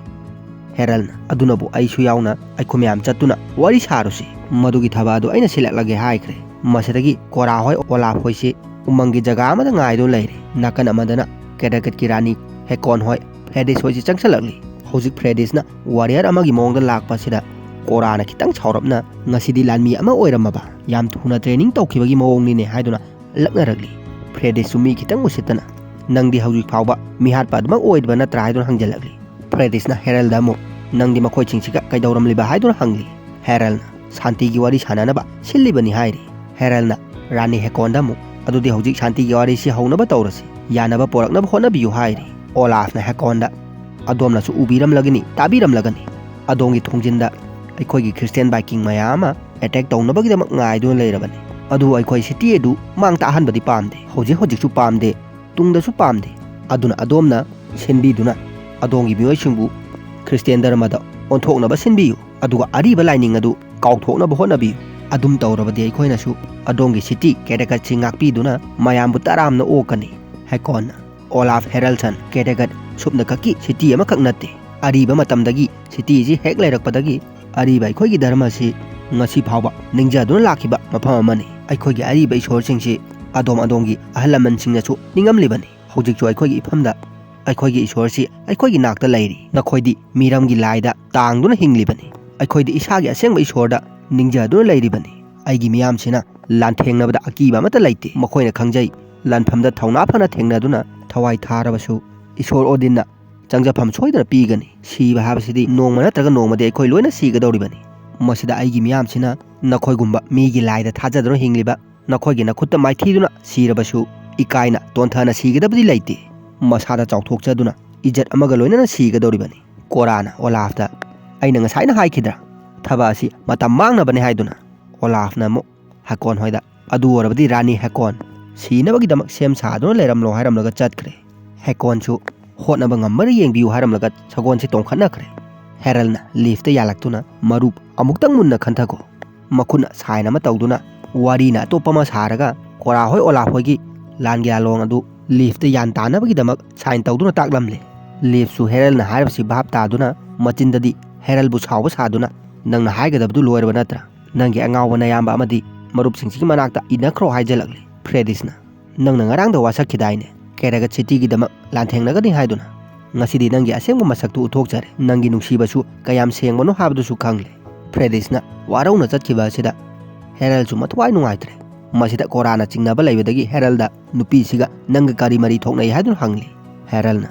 ꯍꯦꯔꯜꯅ, "ꯑꯗꯨꯅꯕꯨ ꯑꯩꯁꯨ ꯌꯥꯎꯅ ꯑꯩꯈꯣꯏ ꯃꯌꯥꯝ ꯆꯠꯇꯨꯅ ꯋꯥꯔꯤ ꯁꯥꯔꯨꯁꯤ꯫ ꯃꯗꯨꯒꯤ ꯊꯕꯛ ꯑꯗꯨ ꯑꯩꯅ ꯁꯤꯜꯂꯛꯂꯒꯦ" ꯍꯥꯏꯈ꯭ꯔꯦ꯫ ꯃꯁꯤꯗꯒꯤ ꯀꯣꯔꯥ ꯍꯣꯏ, ꯑꯣꯂꯥꯐ ꯍꯣꯏꯁꯤ ꯎꯃꯪꯒꯤ ꯖꯒꯥ ꯑꯃꯗ ꯉꯥꯏꯗꯨꯅ ꯂꯩꯔꯦ꯫ ꯅꯥꯀꯟ ꯑꯃꯗꯅ ꯀꯦꯗꯥꯒꯠꯀꯤ ꯔꯥꯅꯤ ꯍꯦꯀꯣꯟ ꯍꯣꯏ, ꯐ꯭ꯔꯦꯗꯤꯁ ꯍꯣꯏꯁꯤ ꯆꯪꯁꯜꯂꯛꯂꯤ꯫ ꯍꯧꯖꯤꯛ ꯐ꯭ꯔꯦꯗꯤꯁꯅ ꯋꯥꯔꯤꯌꯔ ꯑꯃꯒꯤ ꯃꯑꯣꯡꯗ ꯂꯥꯛꯄ ꯑꯁꯤꯗ ꯀꯣꯔꯥꯅ ꯈꯤꯇꯪ ꯁꯥꯎꯔꯞꯅ, "ꯉꯁꯤꯗꯤ ꯂꯥꯟꯃꯤ ꯑꯃ ꯑꯣꯏꯔꯝꯃꯕ? ꯌꯥꯝ ꯊꯨꯅ ꯇ꯭ꯔꯦꯅꯤꯡ ꯇꯧꯈꯤꯕꯒꯤ ꯃꯑꯣꯡꯅꯤꯅꯦ" ꯍꯥꯏꯗꯨꯅ ꯂꯛꯅꯔꯛꯂꯤ꯫ ꯐ꯭ꯔꯦꯗꯤꯁꯁꯨ ꯃꯤ ꯈꯤꯇꯪ ꯎꯁꯤꯠꯇꯅ, "ꯅꯪꯗꯤ ꯍꯧꯖꯤꯛ ꯐꯥꯎꯕ ꯃꯤꯍꯥꯠꯄ ꯑꯗꯨꯃꯛ ꯑꯣꯏꯔꯤꯕ ꯅꯠꯇ꯭ꯔꯥ?" ꯍꯥꯏꯗꯨꯅ ꯍꯪꯖꯜꯂꯛꯂꯤ꯫ ꯐ꯭ꯔꯦꯗꯤꯁꯅ ꯍꯦꯔꯜꯗ ꯑꯃꯨꯛ, "ꯅꯪꯗꯤ ꯃꯈꯣꯏꯁꯤꯡꯁꯤꯒ ꯀꯩꯗꯧꯔꯝꯂꯤꯕ?" ꯍꯥꯏꯗꯨꯅ ꯍꯪꯂꯤ꯫ ꯍꯦꯔꯜꯅ, "ꯁꯥꯟꯇꯤꯒꯤ ꯋꯥꯔꯤ ꯁꯥꯟꯅꯅꯕ ꯁꯤꯜꯂꯤꯕꯅꯤ" ꯍꯥꯏꯔꯤ꯫ ꯍꯦꯔꯜꯅ ꯔꯥꯅꯤ ꯍꯦꯀꯣꯟꯗ ꯑꯃꯨꯛ, "ꯑꯗꯨꯗꯤ ꯍꯧꯖꯤꯛ ꯁꯥꯟꯇꯤꯒꯤ ꯋꯥꯔꯤꯁꯤ ꯍꯧꯅꯕ ꯇꯧꯔꯁꯤ, ꯌꯥꯅꯕ ꯄꯣꯔꯛꯅꯕ ꯍꯣꯠꯅꯕꯤꯌꯨ" ꯍꯥꯏꯔꯤ꯫ ꯑꯣꯂꯥꯐꯅ ꯍꯦꯀꯣꯟꯗ, "ꯑꯗꯣꯝꯅꯁꯨ ꯎꯕꯤꯔꯝꯂꯒꯅꯤ, ꯇꯥꯕꯤꯔꯝꯂꯒꯅꯤ, ꯑꯗꯣꯝꯒꯤ ꯊꯣꯡꯖꯤꯟꯗ ꯑꯩꯈꯣꯏꯒꯤ ꯈ꯭ꯔꯤꯁꯇꯤꯌꯥꯟ ꯚꯥꯏꯀꯤꯡ ꯃꯌꯥꯝ ꯑꯃ ꯑꯦꯇꯦꯛ ꯇꯧꯅꯕꯒꯤꯗꯃꯛ ꯉꯥꯏꯗꯨꯅ ꯂꯩꯔꯕꯅꯤ꯫ ꯑꯗꯨꯕꯨ ꯑꯩꯈꯣꯏ ꯁꯤꯇꯤ ꯑꯗꯨ ꯃꯥꯡ ꯇꯥꯛꯍꯟꯕꯗꯤ ꯄꯥꯝꯗꯦ, ꯍꯧꯖꯤꯛ ꯍꯧꯖꯤꯛꯁꯨ ꯄꯥꯝꯗꯦ, ꯇꯨꯡꯗꯁꯨ ꯄꯥꯝꯗꯦ꯫ ꯑꯗꯨꯅ ꯑꯗꯣꯝꯅ ꯁꯤꯟꯕꯤꯗꯨꯅ ꯑꯗꯣꯝꯒꯤ ꯃꯤꯑꯣꯏꯁꯤꯡꯕꯨ ꯈ꯭ꯔꯤꯁꯇꯤꯌꯥꯟ ꯙꯔꯃꯗ ꯑꯣꯟꯊꯣꯛꯅꯕ ꯁꯤꯟꯕꯤꯌꯨ, ꯑꯗꯨꯒ ꯑꯔꯤꯕ ꯂꯥꯏꯅꯤꯡ ꯑꯗꯨ ꯀꯥꯎꯊꯣꯛꯅꯕ ꯍꯣꯠꯅꯕꯤꯌꯨ꯫ ꯑꯗꯨꯝ ꯇꯧꯔꯕꯗꯤ ꯑꯩꯈꯣꯏꯅꯁꯨ ꯑꯗꯣꯝꯒꯤ ꯁꯤꯇꯤ ꯀꯦꯗꯥꯒꯠꯁꯤ ꯉꯥꯛꯄꯤꯗꯨꯅ ꯃꯌꯥꯝꯕꯨ ꯇꯔꯥꯝꯅ ꯑꯣꯛꯀꯅꯤ꯫" ꯍꯦꯀꯣꯟꯅ ꯑꯣꯂꯥꯐ ꯍꯦꯔꯜꯁꯟ, "ꯀꯦꯗꯥꯒꯠ ꯁꯨꯞꯅꯈꯛꯀꯤ ꯁꯤꯇꯤ ꯑꯃꯈꯛ ꯅꯠꯇꯦ꯫ ꯑꯔꯤꯕ ꯃꯇꯝꯗꯒꯤ ꯁꯤꯇꯤꯁꯤ ꯍꯦꯛ ꯂꯩꯔꯛꯄꯗꯒꯤ ꯑꯔꯤꯕ ꯑꯩꯈꯣꯏꯒꯤ ꯙꯔꯃꯁꯤ ꯉꯁꯤ ꯐꯥꯎꯕ ꯅꯤꯡꯖꯗꯨꯅ ꯂꯥꯛꯈꯤꯕ ꯃꯐꯝ ꯑꯃꯅꯤ꯫ ꯑꯩꯈꯣꯏꯒꯤ ꯑꯔꯤꯕ ꯏꯁꯣꯔꯁꯤꯡꯁꯤ ꯑꯗꯣꯝ ꯑꯗꯣꯝꯒꯤ ꯑꯍꯜ ꯂꯃꯟꯁꯤꯡꯅꯁꯨ ꯅꯤꯡꯉꯝꯂꯤꯕꯅꯤ꯫ ꯍꯧꯖꯤꯛꯁꯨ ꯑꯩꯈꯣꯏꯒꯤ ꯏꯐꯝꯗ ꯑꯩꯈꯣꯏꯒꯤ ꯏꯁꯣꯔꯁꯤ ꯑꯩꯈꯣꯏꯒꯤ ꯅꯥꯛꯇ ꯂꯩꯔꯤ꯫ ꯅꯈꯣꯏꯗꯤ ꯃꯤꯔꯝꯒꯤ ꯂꯥꯏꯗ ꯇꯥꯡꯗꯨꯅ ꯍꯤꯡꯂꯤꯕꯅꯤ꯫ ꯑꯩꯈꯣꯏꯗꯤ ꯏꯁꯥꯒꯤ ꯑꯁꯦꯡꯕ ꯏꯁꯣꯔꯗ ꯅꯤꯡꯖꯗꯨꯅ ꯂꯩꯔꯤꯕꯅꯤ꯫ ꯑꯩꯒꯤ ꯃꯤꯌꯥꯝꯁꯤꯅ ꯂꯥꯟꯊꯦꯡꯅꯕꯗ ꯑꯀꯤꯕ ꯑꯃꯠꯇ ꯂꯩꯇꯦ꯫ ꯃꯈꯣꯏꯅ ꯈꯪꯖꯩ, ꯂꯥꯟꯐꯝꯗ ꯊꯧꯅꯥ ꯐꯅ ꯊꯦꯡꯅꯗꯨꯅ ꯊꯋꯥꯏ ꯊꯥꯔꯕꯁꯨ ꯏꯁꯣꯔ ꯑꯣꯗꯤꯟꯅ ꯆꯪꯖꯐꯝ ꯁꯣꯏꯗꯅ ꯄꯤꯒꯅꯤ꯫ ꯁꯤꯕ ꯍꯥꯏꯕꯁꯤꯗꯤ ꯅꯣꯡꯃ ꯅꯠꯇ꯭ꯔꯒ ꯅꯣꯡꯃꯗꯤ ꯑꯩꯈꯣꯏ ꯂꯣꯏꯅ ꯁꯤꯒꯗꯧꯔꯤꯕꯅꯤ꯫ ꯃꯁꯤꯗ ꯑꯩꯒꯤ ꯃꯤꯌꯥꯝꯁꯤꯅ ꯅꯈꯣꯏꯒꯨꯝꯕ ꯃꯤꯒꯤ ꯂꯥꯏꯗ ꯊꯥꯖꯗꯨꯅ ꯍꯤꯡꯂꯤꯕ ꯅꯈꯣꯏꯒꯤ ꯅꯈꯨꯠꯇ ꯃꯥꯏꯊꯤꯗꯨꯅ ꯁꯤꯔꯕꯁꯨ ꯏꯀꯥꯏꯅ ꯇꯣꯟꯊꯅ ꯁꯤꯒꯗꯕꯗꯤ ꯂꯩꯇꯦ꯫ ꯃꯁꯥꯗ ꯆꯥꯎꯊꯣꯛꯆꯗꯨꯅ ꯏꯖꯠ ꯑꯃꯒ ꯂꯣꯏꯅꯅ ꯁꯤꯒꯗꯧꯔꯤꯕꯅꯤ꯫" ꯀꯣꯔꯥꯅ ꯑꯣꯂꯥꯐꯇ, "ꯑꯩꯅ ꯉꯁꯥꯏꯅ ꯍꯥꯏꯈꯤꯗ꯭ꯔꯥ, ꯊꯕꯛ ꯑꯁꯤ ꯃꯇꯝ ꯃꯥꯡꯅꯕꯅꯤ ꯍꯥꯏꯗꯨꯅ?" ꯑꯣꯂꯥꯐꯅ ꯑꯃꯨꯛ ꯍꯦꯀꯣꯟ ꯍꯣꯏꯗ, "ꯑꯗꯨ ꯑꯣꯏꯔꯕꯗꯤ ꯔꯥꯅꯤ ꯍꯦꯀꯣꯟ, ꯁꯤꯅꯕꯒꯤꯗꯃꯛ ꯁꯦꯝ ꯁꯥꯗꯨꯅ ꯂꯩꯔꯝꯂꯣ" ꯍꯥꯏꯔꯝꯂꯒ ꯆꯠꯈ꯭ꯔꯦ꯫ ꯍꯦꯀꯣꯟꯁꯨ ꯍꯣꯠꯅꯕ ꯉꯝꯕ꯭ꯔꯥ ꯌꯦꯡꯕꯤꯌꯨ ꯍꯥꯏꯔꯝꯂꯒ ꯁꯒꯣꯜꯁꯤ ꯇꯣꯡꯈꯠꯅꯈ꯭ꯔꯦ꯫ ꯍꯦꯔꯜꯅ ꯂꯤꯐꯇ ꯌꯥꯜꯂꯛꯇꯨꯅ, "ꯃꯔꯨꯞ, ꯑꯃꯨꯛꯇꯪ ꯃꯨꯟꯅ ꯈꯟꯊꯈꯣ꯫" ꯃꯈꯨꯠꯅ ꯁꯥꯏꯟ ꯑꯃ ꯇꯧꯗꯨꯅ ꯋꯥꯔꯤꯅ ꯑꯇꯣꯞꯄ ꯑꯃ ꯁꯥꯔꯒ ꯀꯣꯔꯥ ꯍꯣꯏ ꯑꯣꯂꯥꯐ ꯍꯣꯏꯒꯤ ꯂꯥꯟꯒꯤ ꯂꯥꯂꯣꯡ ꯑꯗꯨ ꯂꯤꯐꯇ ꯌꯥꯟ ꯇꯥꯅꯕꯒꯤꯗꯃꯛ ꯁꯥꯏꯟ ꯇꯧꯗꯨꯅ ꯇꯥꯛꯂꯝꯂꯦ꯫ ꯂꯤꯐꯁꯨ ꯍꯦꯔꯜꯅ ꯍꯥꯏꯔꯤꯕꯁꯤ ꯚꯥꯞ ꯇꯥꯗꯨꯅ ꯃꯆꯤꯟꯗꯗꯤ ꯍꯦꯔꯜꯕꯨ ꯁꯥꯎꯕ ꯁꯥꯗꯨꯅ, "ꯅꯪꯅ ꯍꯥꯏꯒꯗꯕꯗꯨ ꯂꯣꯏꯔꯕ ꯅꯠꯇ꯭ꯔꯥ? ꯅꯪꯒꯤ ꯑꯉꯥꯎꯕ ꯅꯌꯥꯝꯕ ꯑꯃꯗꯤ ꯃꯔꯨꯞꯁꯤꯡꯁꯤꯒꯤ ꯃꯅꯥꯛꯇ ꯏꯟꯅꯈ꯭ꯔꯣ" ꯍꯥꯏꯖꯜꯂꯛꯂꯦ꯫ ꯐ꯭ꯔꯦꯗꯤꯁꯅ, "ꯅꯪꯅ ꯉꯔꯥꯡꯗ ꯋꯥꯁꯛꯈꯤꯗꯥꯏꯅꯦ? ꯀꯦꯔꯥꯒꯠ ꯁꯤꯇꯤꯒꯤꯗꯃꯛ ꯂꯥꯟꯊꯦꯡꯅꯒꯅꯤ ꯍꯥꯏꯗꯨꯅ꯫ ꯉꯁꯤꯗꯤ ꯅꯪꯒꯤ ꯑꯁꯦꯡꯕ ꯃꯁꯛꯇꯨ ꯎꯠꯊꯣꯛꯆꯔꯦ, ꯅꯪꯒꯤ ꯅꯨꯡꯁꯤꯕꯁꯨ ꯀꯌꯥꯝ ꯁꯦꯡꯕꯅꯣ ꯍꯥꯏꯕꯗꯨꯁꯨ ꯈꯪꯂꯦ꯫ ꯐ꯭ꯔꯦꯗꯤꯁꯅ ꯋꯥꯔꯧꯅ ꯆꯠꯈꯤꯕ ꯑꯁꯤꯗ ꯍꯦꯔꯜꯁꯨ ꯃꯊ꯭ꯋꯥꯏ ꯅꯨꯡꯉꯥꯏꯇ꯭ꯔꯦ꯫ ꯃꯁꯤꯗ ꯀꯣꯔꯥꯅ ꯆꯤꯡꯅꯕ ꯂꯩꯕꯗꯒꯤ ꯍꯦꯔꯜꯗ ꯅꯨꯄꯤꯁꯤꯒ ꯅꯪꯒ ꯀꯔꯤ ꯃꯔꯤ ꯊꯣꯛꯅꯩ ꯍꯥꯏꯗꯨꯅ ꯍꯪꯂꯤ꯫ ꯍꯦꯔꯜꯅ,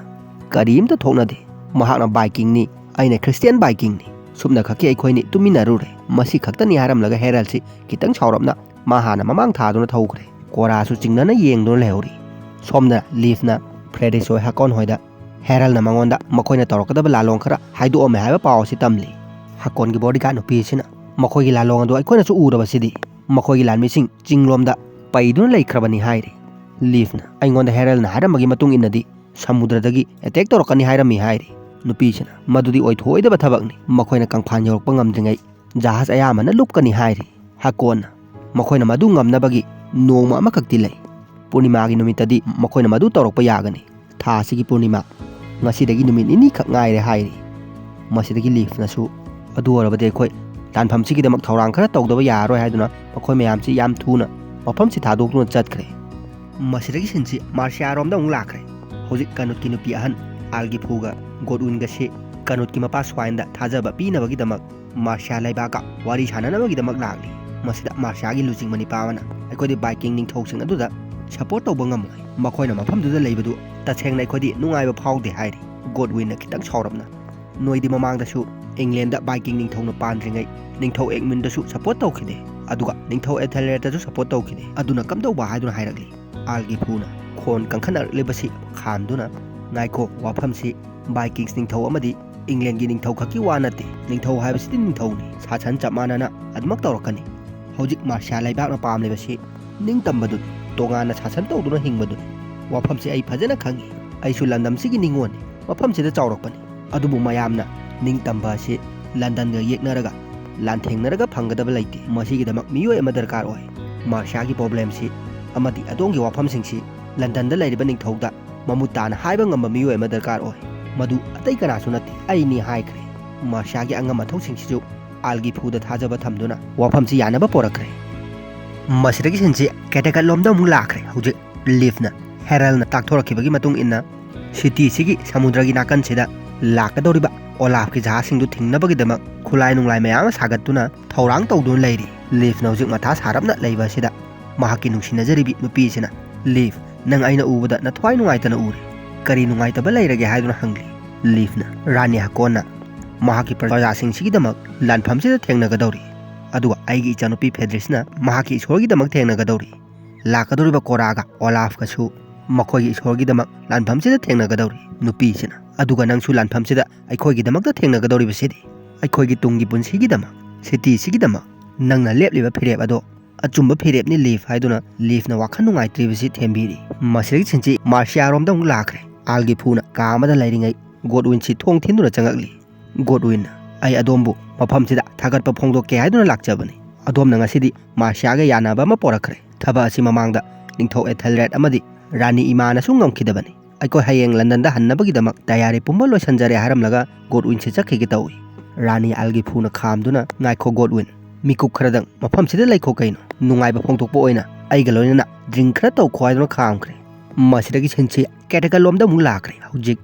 "ꯀꯔꯤꯝꯇ ꯊꯣꯛꯅꯗꯦ, ꯃꯍꯥꯛꯅ ꯕꯥꯏꯀꯤꯡꯅꯤ, ꯑꯩꯅ ꯈ꯭ꯔꯤꯁꯇꯤꯌꯥꯟ ꯕꯥꯏꯀꯤꯡꯅꯤ, ꯁꯨꯞꯅ ꯈꯛꯀꯤ ꯑꯩꯈꯣꯏꯅꯤ ꯇꯨꯃꯤꯟꯅꯔꯨꯔꯦ", ꯃꯁꯤ ꯈꯛꯇꯅꯤ ꯍꯥꯏꯔꯝꯂꯒ ꯍꯦꯔꯜꯁꯤ ꯈꯤꯇꯪ ꯁꯥꯎꯔꯞꯅ ꯃꯥ ꯍꯥꯟꯅ ꯃꯃꯥꯡ ꯊꯥꯗꯨꯅ ꯊꯧꯈ꯭ꯔꯦ꯫ ꯀꯣꯔꯥꯁꯨ ꯆꯤꯡꯅꯅ ꯌꯦꯡꯗꯨꯅ ꯂꯩꯍꯧꯔꯤ꯫ ꯁꯣꯝꯗ ꯂꯤꯐꯅ ꯐ꯭ꯔꯦꯗꯤꯁ ꯍꯣꯏ ꯍꯀꯣꯟ ꯍꯣꯏꯗ ꯍꯦꯔꯜꯅ ꯃꯉꯣꯟꯗ ꯃꯈꯣꯏꯅ ꯇꯧꯔꯛꯀꯗꯕ ꯂꯥꯂꯣꯡ ꯈꯔ ꯍꯥꯏꯗꯣꯛꯑꯝꯃꯦ ꯍꯥꯏꯕ ꯄꯥꯎ ꯑꯁꯤ ꯇꯝꯂꯤ꯫ ꯍꯀꯣꯟꯒꯤ ꯕꯣꯗꯤꯒꯥꯔꯗ ꯅꯨꯄꯤ ꯑꯁꯤꯅ, "ꯃꯈꯣꯏꯒꯤ ꯂꯥꯂꯣꯡ ꯑꯗꯨ ꯑꯩꯈꯣꯏꯅꯁꯨ ꯎꯔꯕꯁꯤꯗꯤ, ꯃꯈꯣꯏꯒꯤ ꯂꯥꯟꯃꯤꯁꯤꯡ ꯆꯤꯡꯂꯣꯝꯗ ꯄꯩꯗꯨꯅ ꯂꯩꯈ꯭ꯔꯕꯅꯤ" ꯍꯥꯏꯔꯤ꯫ ꯂꯤꯐꯅ, "ꯑꯩꯉꯣꯟꯗ ꯍꯦꯔꯜꯅ ꯍꯥꯏꯔꯝꯕꯒꯤ ꯃꯇꯨꯡ ꯏꯟꯅꯗꯤ ꯁꯃꯨꯗ꯭ꯔꯗꯒꯤ ꯑꯦꯇꯦꯛ ꯇꯧꯔꯛꯀꯅꯤ ꯍꯥꯏꯔꯝꯃꯤ" ꯍꯥꯏꯔꯤ꯫ ꯅꯨꯄꯤꯁꯤꯅ, "ꯃꯗꯨꯗꯤ ꯑꯣꯏꯊꯣꯛꯑꯣꯏꯗꯕ ꯊꯕꯛꯅꯤ, ꯃꯈꯣꯏꯅ ꯀꯪꯐꯥꯟ ꯌꯧꯔꯛꯄ ꯉꯝꯗ꯭ꯔꯤꯉꯩ ꯖꯍꯥꯖ ꯑꯌꯥꯝꯕꯅ ꯂꯨꯞꯀꯅꯤ" ꯍꯥꯏꯔꯤ꯫ ꯍꯀꯣꯟꯅ, "ꯃꯈꯣꯏꯅ ꯃꯗꯨ ꯉꯝꯅꯕꯒꯤ ꯅꯣꯡꯃ ꯑꯃꯈꯛꯇꯤ ꯂꯩ꯫ ꯄꯨꯔꯅꯤꯃꯥꯒꯤ ꯅꯨꯃꯤꯠꯇꯗꯤ ꯃꯈꯣꯏꯅ ꯃꯗꯨ ꯇꯧꯔꯛꯄ ꯌꯥꯒꯅꯤ꯫ ꯊꯥ ꯑꯁꯤꯒꯤ ꯄꯨꯔꯅꯤꯃꯥ ꯉꯁꯤꯗꯒꯤ ꯅꯨꯃꯤꯠ ꯅꯤꯅꯤ ꯈꯛ ꯉꯥꯏꯔꯦ" ꯍꯥꯏꯔꯤ꯫ ꯃꯁꯤꯗꯒꯤ ꯂꯤꯐꯅꯁꯨ, "ꯑꯗꯨ ꯑꯣꯏꯔꯕꯗꯤ ꯑꯩꯈꯣꯏ ꯂꯥꯟꯐꯝꯁꯤꯒꯤꯗꯃꯛ ꯊꯧꯔꯥꯡ ꯈꯔ ꯇꯧꯗꯕ ꯌꯥꯔꯔꯣꯏ" ꯍꯥꯏꯗꯨꯅ ꯃꯈꯣꯏ ꯃꯌꯥꯝꯁꯤ ꯌꯥꯝ ꯊꯨꯅ ꯃꯐꯝꯁꯤ ꯊꯥꯗꯣꯛꯇꯨꯅ ꯆꯠꯈ꯭ꯔꯦ꯫ ꯃꯁꯤꯗꯒꯤ ꯁꯤꯟꯁꯤ ꯃꯥꯔꯁꯤꯌꯥꯔꯣꯝꯗ ꯑꯃꯨꯛ ꯂꯥꯛꯈ꯭ꯔꯦ꯫ ꯍꯧꯖꯤꯛ ꯀꯅꯨꯠꯀꯤ ꯅꯨꯄꯤ ꯑꯍꯟ ꯑꯥꯜꯒꯤꯐꯨꯒ ꯒꯣꯗꯋꯤꯟꯒꯁꯤ ꯀꯅꯨꯠꯀꯤ ꯃꯄꯥ ꯁ꯭ꯋꯥꯏꯟꯗ ꯊꯥꯖꯕ ꯄꯤꯅꯕꯒꯤꯗꯃꯛ ꯃꯥꯔꯁꯤꯌꯥ ꯂꯩꯕꯥꯛꯀ ꯋꯥꯔꯤ ꯁꯥꯟꯅꯅꯕꯒꯤꯗꯃꯛ ꯂꯥꯛꯂꯤ꯫ ꯃꯁꯤꯗ ꯃꯥꯔꯁꯤꯌꯥꯒꯤ ꯂꯨꯆꯤꯡꯕ ꯅꯤꯄꯥ ꯑꯃꯅ, "ꯑꯩꯈꯣꯏꯗꯤ ꯕꯥꯏꯀꯤꯡ ꯅꯤꯡꯊꯧꯁꯤꯡ ꯑꯗꯨꯗ ꯁꯄꯣꯔꯠ ꯇꯧꯕ ꯉꯝꯃꯣꯏ꯫ ꯃꯈꯣꯏꯅ ꯃꯐꯝꯗꯨꯗ ꯂꯩꯕꯗꯨ ꯇꯁꯦꯡꯅ ꯑꯩꯈꯣꯏꯗꯤ ꯅꯨꯡꯉꯥꯏꯕ ꯐꯥꯎꯗꯦ" ꯍꯥꯏꯔꯤ꯫ ꯒꯣꯗꯋꯤꯟꯅ ꯈꯤꯇꯪ ꯁꯥꯎꯔꯞꯅ, "ꯅꯣꯏꯗꯤ ꯃꯃꯥꯡꯗꯁꯨ ꯏꯪꯂꯦꯟꯗ ꯕꯥꯏꯀꯤꯡ ꯅꯤꯡꯊꯧꯅ ꯄꯥꯟꯗ꯭ꯔꯤꯉꯩ ꯅꯤꯡꯊꯧ ꯑꯦꯗꯃꯨꯟꯗꯁꯨ ꯁꯄꯣꯔꯠ ꯇꯧꯈꯤꯗꯦ, ꯑꯗꯨꯒ ꯅꯤꯡꯊꯧ ꯑꯦꯊꯦꯜꯔꯦꯗꯇꯁꯨ ꯁꯄꯣꯔꯠ ꯇꯧꯈꯤꯗꯦ, ꯑꯗꯨꯅ ꯀꯝꯗꯧꯕ?" ꯍꯥꯏꯗꯨꯅ ꯍꯥꯏꯔꯛꯂꯤ꯫ ꯑꯥꯜꯒꯤꯐꯨꯅ ꯈꯣꯟ ꯀꯟꯈꯠꯅꯔꯛꯂꯤꯕꯁꯤ ꯈꯥꯝꯗꯨꯅ, "ꯉꯥꯏꯈꯣ, ꯋꯥꯐꯝꯁꯤ ꯕꯥꯏꯀꯤꯡꯁ ꯅꯤꯡꯊꯧ ꯑꯃꯗꯤ ꯏꯪꯂꯦꯟꯒꯤ ꯅꯤꯡꯊꯧ ꯈꯛꯀꯤ ꯋꯥ ꯅꯠꯇꯦ꯫ ꯅꯤꯡꯊꯧ ꯍꯥꯏꯕꯁꯤꯗꯤ ꯅꯤꯡꯊꯧꯅꯤ, ꯁꯥꯁꯟ ꯆꯞ ꯃꯥꯟꯅꯅ ꯑꯗꯨꯃꯛ ꯇꯧꯔꯛꯀꯅꯤ꯫ ꯍꯧꯖꯤꯛ ꯃꯥꯔꯁꯤꯌꯥ ꯂꯩꯕꯥꯛꯅ ꯄꯥꯝꯂꯤꯕꯁꯤ ꯅꯤꯡꯇꯝꯕꯗꯨꯅꯤ, ꯇꯣꯉꯥꯟꯅ ꯁꯥꯁꯟ ꯇꯧꯗꯨꯅ ꯍꯤꯡꯕꯗꯨꯅꯤ꯫ ꯋꯥꯐꯝꯁꯤ ꯑꯩ ꯐꯖꯅ ꯈꯪꯏ꯫ ꯑꯩꯁꯨ ꯂꯝꯗꯝꯁꯤꯒꯤ ꯅꯤꯉꯣꯜꯅꯤ, ꯃꯐꯝꯁꯤꯗ ꯆꯥꯎꯔꯛꯄꯅꯤ꯫ ꯑꯗꯨꯕꯨ ꯃꯌꯥꯝꯅ ꯅꯤꯡꯇꯝꯕ ꯑꯁꯤ ꯂꯟꯗꯟꯒ ꯌꯦꯛꯅꯔꯒ ꯂꯥꯟꯊꯦꯡꯅꯔꯒ ꯐꯪꯒꯗꯕ ꯂꯩꯇꯦ꯫ ꯃꯁꯤꯒꯤꯗꯃꯛ ꯃꯤꯑꯣꯏ ꯑꯃ ꯗꯔꯀꯥꯔ ꯑꯣꯏ꯫ ꯃꯥꯔꯁꯤꯌꯥꯒꯤ ꯄ꯭ꯔꯣꯕ꯭ꯂꯦꯝꯁꯤ ꯑꯃꯗꯤ ꯑꯗꯣꯝꯒꯤ ꯋꯥꯐꯝꯁꯤꯡꯁꯤ ꯂꯟꯗꯟꯗ ꯂꯩꯔꯤꯕ ꯅꯤꯡꯊꯧꯗ ꯃꯃꯨꯠ ꯇꯥꯅ ꯍꯥꯏꯕ ꯉꯝꯕ ꯃꯤꯑꯣꯏ ꯑꯃ ꯗꯔꯀꯥꯔ ꯑꯣꯏ꯫ ꯃꯗꯨ ꯑꯇꯩ ꯀꯅꯥꯁꯨ ꯅꯠꯇꯦ, ꯑꯩꯅꯤ" ꯍꯥꯏꯈ꯭ꯔꯦ꯫ ꯃꯥꯔꯁꯤꯌꯥꯒꯤ ꯑꯉꯝ ꯑꯊꯧꯁꯤꯡꯁꯤꯁꯨ ꯑꯥꯜꯒꯤꯐꯨꯗ ꯊꯥꯖꯕ ꯊꯝꯗꯨꯅ ꯋꯥꯐꯝꯁꯤ ꯌꯥꯅꯕ ꯄꯣꯔꯛꯈ꯭ꯔꯦ꯫ ꯃꯁꯤꯗꯒꯤ ꯁꯤꯟꯁꯤ ꯀꯦꯇꯦꯀꯠꯂꯣꯝꯗ ꯑꯃꯨꯛ ꯂꯥꯛꯈ꯭ꯔꯦ꯫ ꯍꯧꯖꯤꯛ ꯂꯤꯐꯅ ꯍꯦꯔꯜꯅ ꯇꯥꯛꯊꯣꯔꯛꯈꯤꯕꯒꯤ ꯃꯇꯨꯡ ꯏꯟꯅ, ꯁꯤꯇꯤꯁꯤꯒꯤ ꯁꯃꯨꯗ꯭ꯔꯒꯤ ꯅꯥꯀꯟꯁꯤꯗ ꯂꯥꯛꯀꯗꯧꯔꯤꯕ ꯑꯣꯂꯥꯐꯀꯤ ꯖꯍꯥꯖꯁꯤꯡꯗꯨ ꯊꯤꯡꯅꯕꯒꯤꯗꯃꯛ ꯈꯨꯠꯂꯥꯏ ꯅꯨꯡꯂꯥꯏ ꯃꯌꯥꯝ ꯑꯃ ꯁꯥꯒꯠꯇꯨꯅ ꯊꯧꯔꯥꯡ ꯇꯧꯗꯨꯅ ꯂꯩꯔꯤ꯫ ꯂꯤꯐꯅ ꯍꯧꯖꯤꯛ ꯃꯊꯥ ꯁꯥꯔꯞꯅ ꯂꯩꯕ ꯑꯁꯤꯗ ꯃꯍꯥꯛꯀꯤ ꯅꯨꯡꯁꯤꯅꯖꯔꯤꯕꯤ ꯅꯨꯄꯤꯁꯤꯅ, "ꯂꯤꯐ, ꯅꯪ ꯑꯩꯅ ꯎꯕꯗ ꯅꯊ꯭ꯋꯥꯏ ꯅꯨꯡꯉꯥꯏꯇꯅ ꯎꯔꯦ꯫ ꯀꯔꯤ ꯅꯨꯡꯉꯥꯏꯇꯕ ꯂꯩꯔꯒꯦ?" ꯍꯥꯏꯗꯨꯅ ꯍꯪꯂꯤ꯫ ꯂꯤꯐꯅ, "ꯔꯥꯅꯤ ꯍꯀꯣꯟꯅ ꯃꯍꯥꯛꯀꯤ ꯄ꯭ꯔꯖꯥꯁꯤꯡꯁꯤꯒꯤꯗꯃꯛ ꯂꯥꯟꯐꯝꯁꯤꯗ ꯊꯦꯡꯅꯒꯗꯧꯔꯤ, ꯑꯗꯨꯒ ꯑꯩꯒꯤ ꯏꯆꯥꯅꯨꯄꯤ ꯐꯦꯗ꯭ꯔꯤꯁꯅ ꯃꯍꯥꯛꯀꯤ ꯏꯁꯣꯔꯒꯤꯗꯃꯛ ꯊꯦꯡꯅꯒꯗꯧꯔꯤ꯫ ꯂꯥꯛꯀꯗꯧꯔꯤꯕ ꯀꯣꯔꯥꯒ ꯑꯣꯂꯥꯐꯀꯁꯨ ꯃꯈꯣꯏꯒꯤ ꯏꯁꯣꯔꯒꯤꯗꯃꯛ ꯂꯥꯟꯐꯝꯁꯤꯗ ꯊꯦꯡꯅꯒꯗꯧꯔꯤ꯫ ꯅꯨꯄꯤꯁꯤꯅ, ꯑꯗꯨꯒ ꯅꯪꯁꯨ ꯂꯥꯟꯐꯝꯁꯤꯗ ꯑꯩꯈꯣꯏꯒꯤꯗꯃꯛꯇ ꯊꯦꯡꯅꯒꯗꯧꯔꯤꯕꯁꯤꯗꯤ? ꯑꯩꯈꯣꯏꯒꯤ ꯇꯨꯡꯒꯤ ꯄꯨꯟꯁꯤꯒꯤꯗꯃꯛ, ꯁꯤꯇꯤꯁꯤꯒꯤꯗꯃꯛ ꯅꯪꯅ ꯂꯦꯞꯂꯤꯕ ꯐꯤꯔꯦꯞ ꯑꯗꯣ ꯑꯆꯨꯝꯕ ꯐꯤꯔꯦꯞꯅꯤ, ꯂꯤꯐ" ꯍꯥꯏꯗꯨꯅ ꯂꯤꯐꯅ ꯋꯥꯈꯜ ꯅꯨꯡꯉꯥꯏꯇ꯭ꯔꯤꯕꯁꯤ ꯊꯦꯝꯕꯤꯔꯤ꯫ ꯃꯁꯤꯗꯒꯤ ꯁꯤꯟꯆꯤ ꯃꯥꯔꯁꯤꯌꯥꯔꯣꯝꯗ ꯑꯃꯨꯛ ꯂꯥꯛꯈ꯭ꯔꯦ꯫ ꯑꯥꯜꯒꯤꯐꯨꯅ ꯀꯥ ꯑꯃꯗ ꯂꯩꯔꯤꯉꯩ ꯒꯣꯗꯋꯤꯟꯁꯤ ꯊꯣꯡ ꯊꯤꯟꯗꯨꯅ ꯆꯪꯉꯛꯂꯤ꯫ ꯒꯣꯗꯋꯤꯟꯅ, "ꯑꯩ ꯑꯗꯣꯝꯕꯨ ꯃꯐꯝꯁꯤꯗ ꯊꯥꯒꯠꯄ ꯐꯣꯡꯗꯣꯛꯀꯦ ꯍꯥꯏꯗꯨꯅ ꯂꯥꯛꯆꯕꯅꯤ꯫ ꯑꯗꯣꯝꯅ ꯉꯁꯤꯗꯤ ꯃꯥꯔꯁꯤꯌꯥꯒ ꯌꯥꯅꯕ ꯑꯃ ꯄꯣꯔꯛꯈ꯭ꯔꯦ꯫ ꯊꯕꯛ ꯑꯁꯤ ꯃꯃꯥꯡꯗ ꯅꯤꯡꯊꯧ ꯑꯦꯊꯦꯜꯔꯦꯗ ꯑꯃꯗꯤ ꯔꯥꯅꯤ ꯏꯃꯥꯅꯁꯨ ꯉꯝꯈꯤꯗꯕꯅꯤ꯫ ꯑꯩꯈꯣꯏ ꯍꯌꯦꯡ ꯂꯟꯗꯟꯗ ꯍꯟꯅꯕꯒꯤꯗꯃꯛ ꯇꯌꯥꯔꯤ ꯄꯨꯝꯕ ꯂꯣꯏꯁꯤꯟꯖꯔꯦ" ꯍꯥꯏꯔꯝꯂꯒ ꯒꯣꯗꯋꯤꯟꯁꯤ ꯆꯠꯈꯤꯒꯦ ꯇꯧꯏ꯫ ꯔꯥꯅꯤ ꯑꯥꯜꯒꯤꯐꯨꯅ ꯈꯥꯝꯗꯨꯅ, "ꯉꯥꯏꯈꯣ ꯒꯣꯗꯋꯤꯟ, ꯃꯤꯀꯨꯞ ꯈꯔꯗꯪ ꯃꯐꯝꯁꯤꯗ ꯂꯩꯈꯣ ꯀꯩꯅꯣ꯫ ꯅꯨꯡꯉꯥꯏꯕ ꯐꯣꯡꯗꯣꯛꯄ ꯑꯣꯏꯅ ꯑꯩꯒ ꯂꯣꯏꯅꯅ ꯗ꯭ꯔꯤꯡ ꯈꯔ ꯇꯧꯈꯣ" ꯍꯥꯏꯗꯨꯅ ꯈꯥꯝꯈ꯭ꯔꯦ꯫ ꯃꯁꯤꯗꯒꯤ ꯁꯤꯟꯁꯤ ꯀꯦꯇꯀꯜꯂꯣꯝꯗ ꯑꯃꯨꯛ ꯂꯥꯛꯈ꯭ꯔꯦ꯫ ꯍꯧꯖꯤꯛ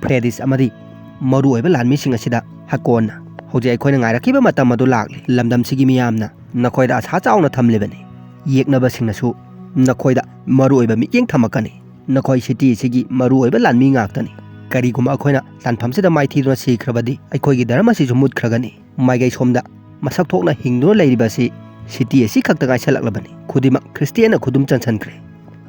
ꯐ꯭ꯔꯦꯗꯤꯁ ꯑꯃꯗꯤ ꯃꯔꯨꯑꯣꯏꯕ ꯂꯥꯟꯃꯤꯁꯤꯡ ꯑꯁꯤꯗ ꯍꯀꯣꯟꯅ, "ꯍꯧꯖꯤꯛ ꯑꯩꯈꯣꯏꯅ ꯉꯥꯏꯔꯛꯈꯤꯕ ꯃꯇꯝ ꯑꯗꯨ ꯂꯥꯛꯂꯤ꯫ ꯂꯝꯗꯝꯁꯤꯒꯤ ꯃꯤꯌꯥꯝꯅ ꯅꯈꯣꯏꯗ ꯑꯁꯥ ꯆꯥꯎꯅ ꯊꯝꯂꯤꯕꯅꯤ꯫ ꯌꯦꯛꯅꯕꯁꯤꯡꯅꯁꯨ ꯅꯈꯣꯏꯗ ꯃꯔꯨꯑꯣꯏꯕ ꯃꯤꯠꯌꯦꯡ ꯊꯝꯃꯛꯀꯅꯤ꯫ ꯅꯈꯣꯏ ꯁꯤꯇꯤ ꯑꯁꯤꯒꯤ ꯃꯔꯨꯑꯣꯏꯕ ꯂꯥꯟꯃꯤ ꯉꯥꯛꯇꯅꯤ꯫ ꯀꯔꯤꯒꯨꯝꯕ ꯑꯩꯈꯣꯏꯅ ꯂꯥꯟꯐꯝꯁꯤꯗ ꯃꯥꯏꯊꯤꯗꯨꯅ ꯁꯤꯈ꯭ꯔꯕꯗꯤ ꯑꯩꯈꯣꯏꯒꯤ ꯙꯔꯃ ꯑꯁꯤꯁꯨ ꯃꯨꯠꯈ꯭ꯔꯒꯅꯤ꯫ ꯃꯥꯏꯀꯩ ꯁꯣꯝꯗ ꯃꯁꯛ ꯊꯣꯛꯅ ꯍꯤꯡꯗꯨꯅ ꯂꯩꯔꯤꯕ ꯑꯁꯤ ꯁꯤꯇꯤ ꯑꯁꯤ ꯈꯛꯇ ꯉꯥꯏꯁꯜꯂꯛꯂꯕꯅꯤ꯫ ꯈꯨꯗꯤꯡꯃꯛ ꯈ꯭ꯔꯤꯁꯇꯤꯌꯥꯟꯅ ꯈꯨꯗꯨꯝ ꯆꯟꯁꯟꯈ꯭ꯔꯦ꯫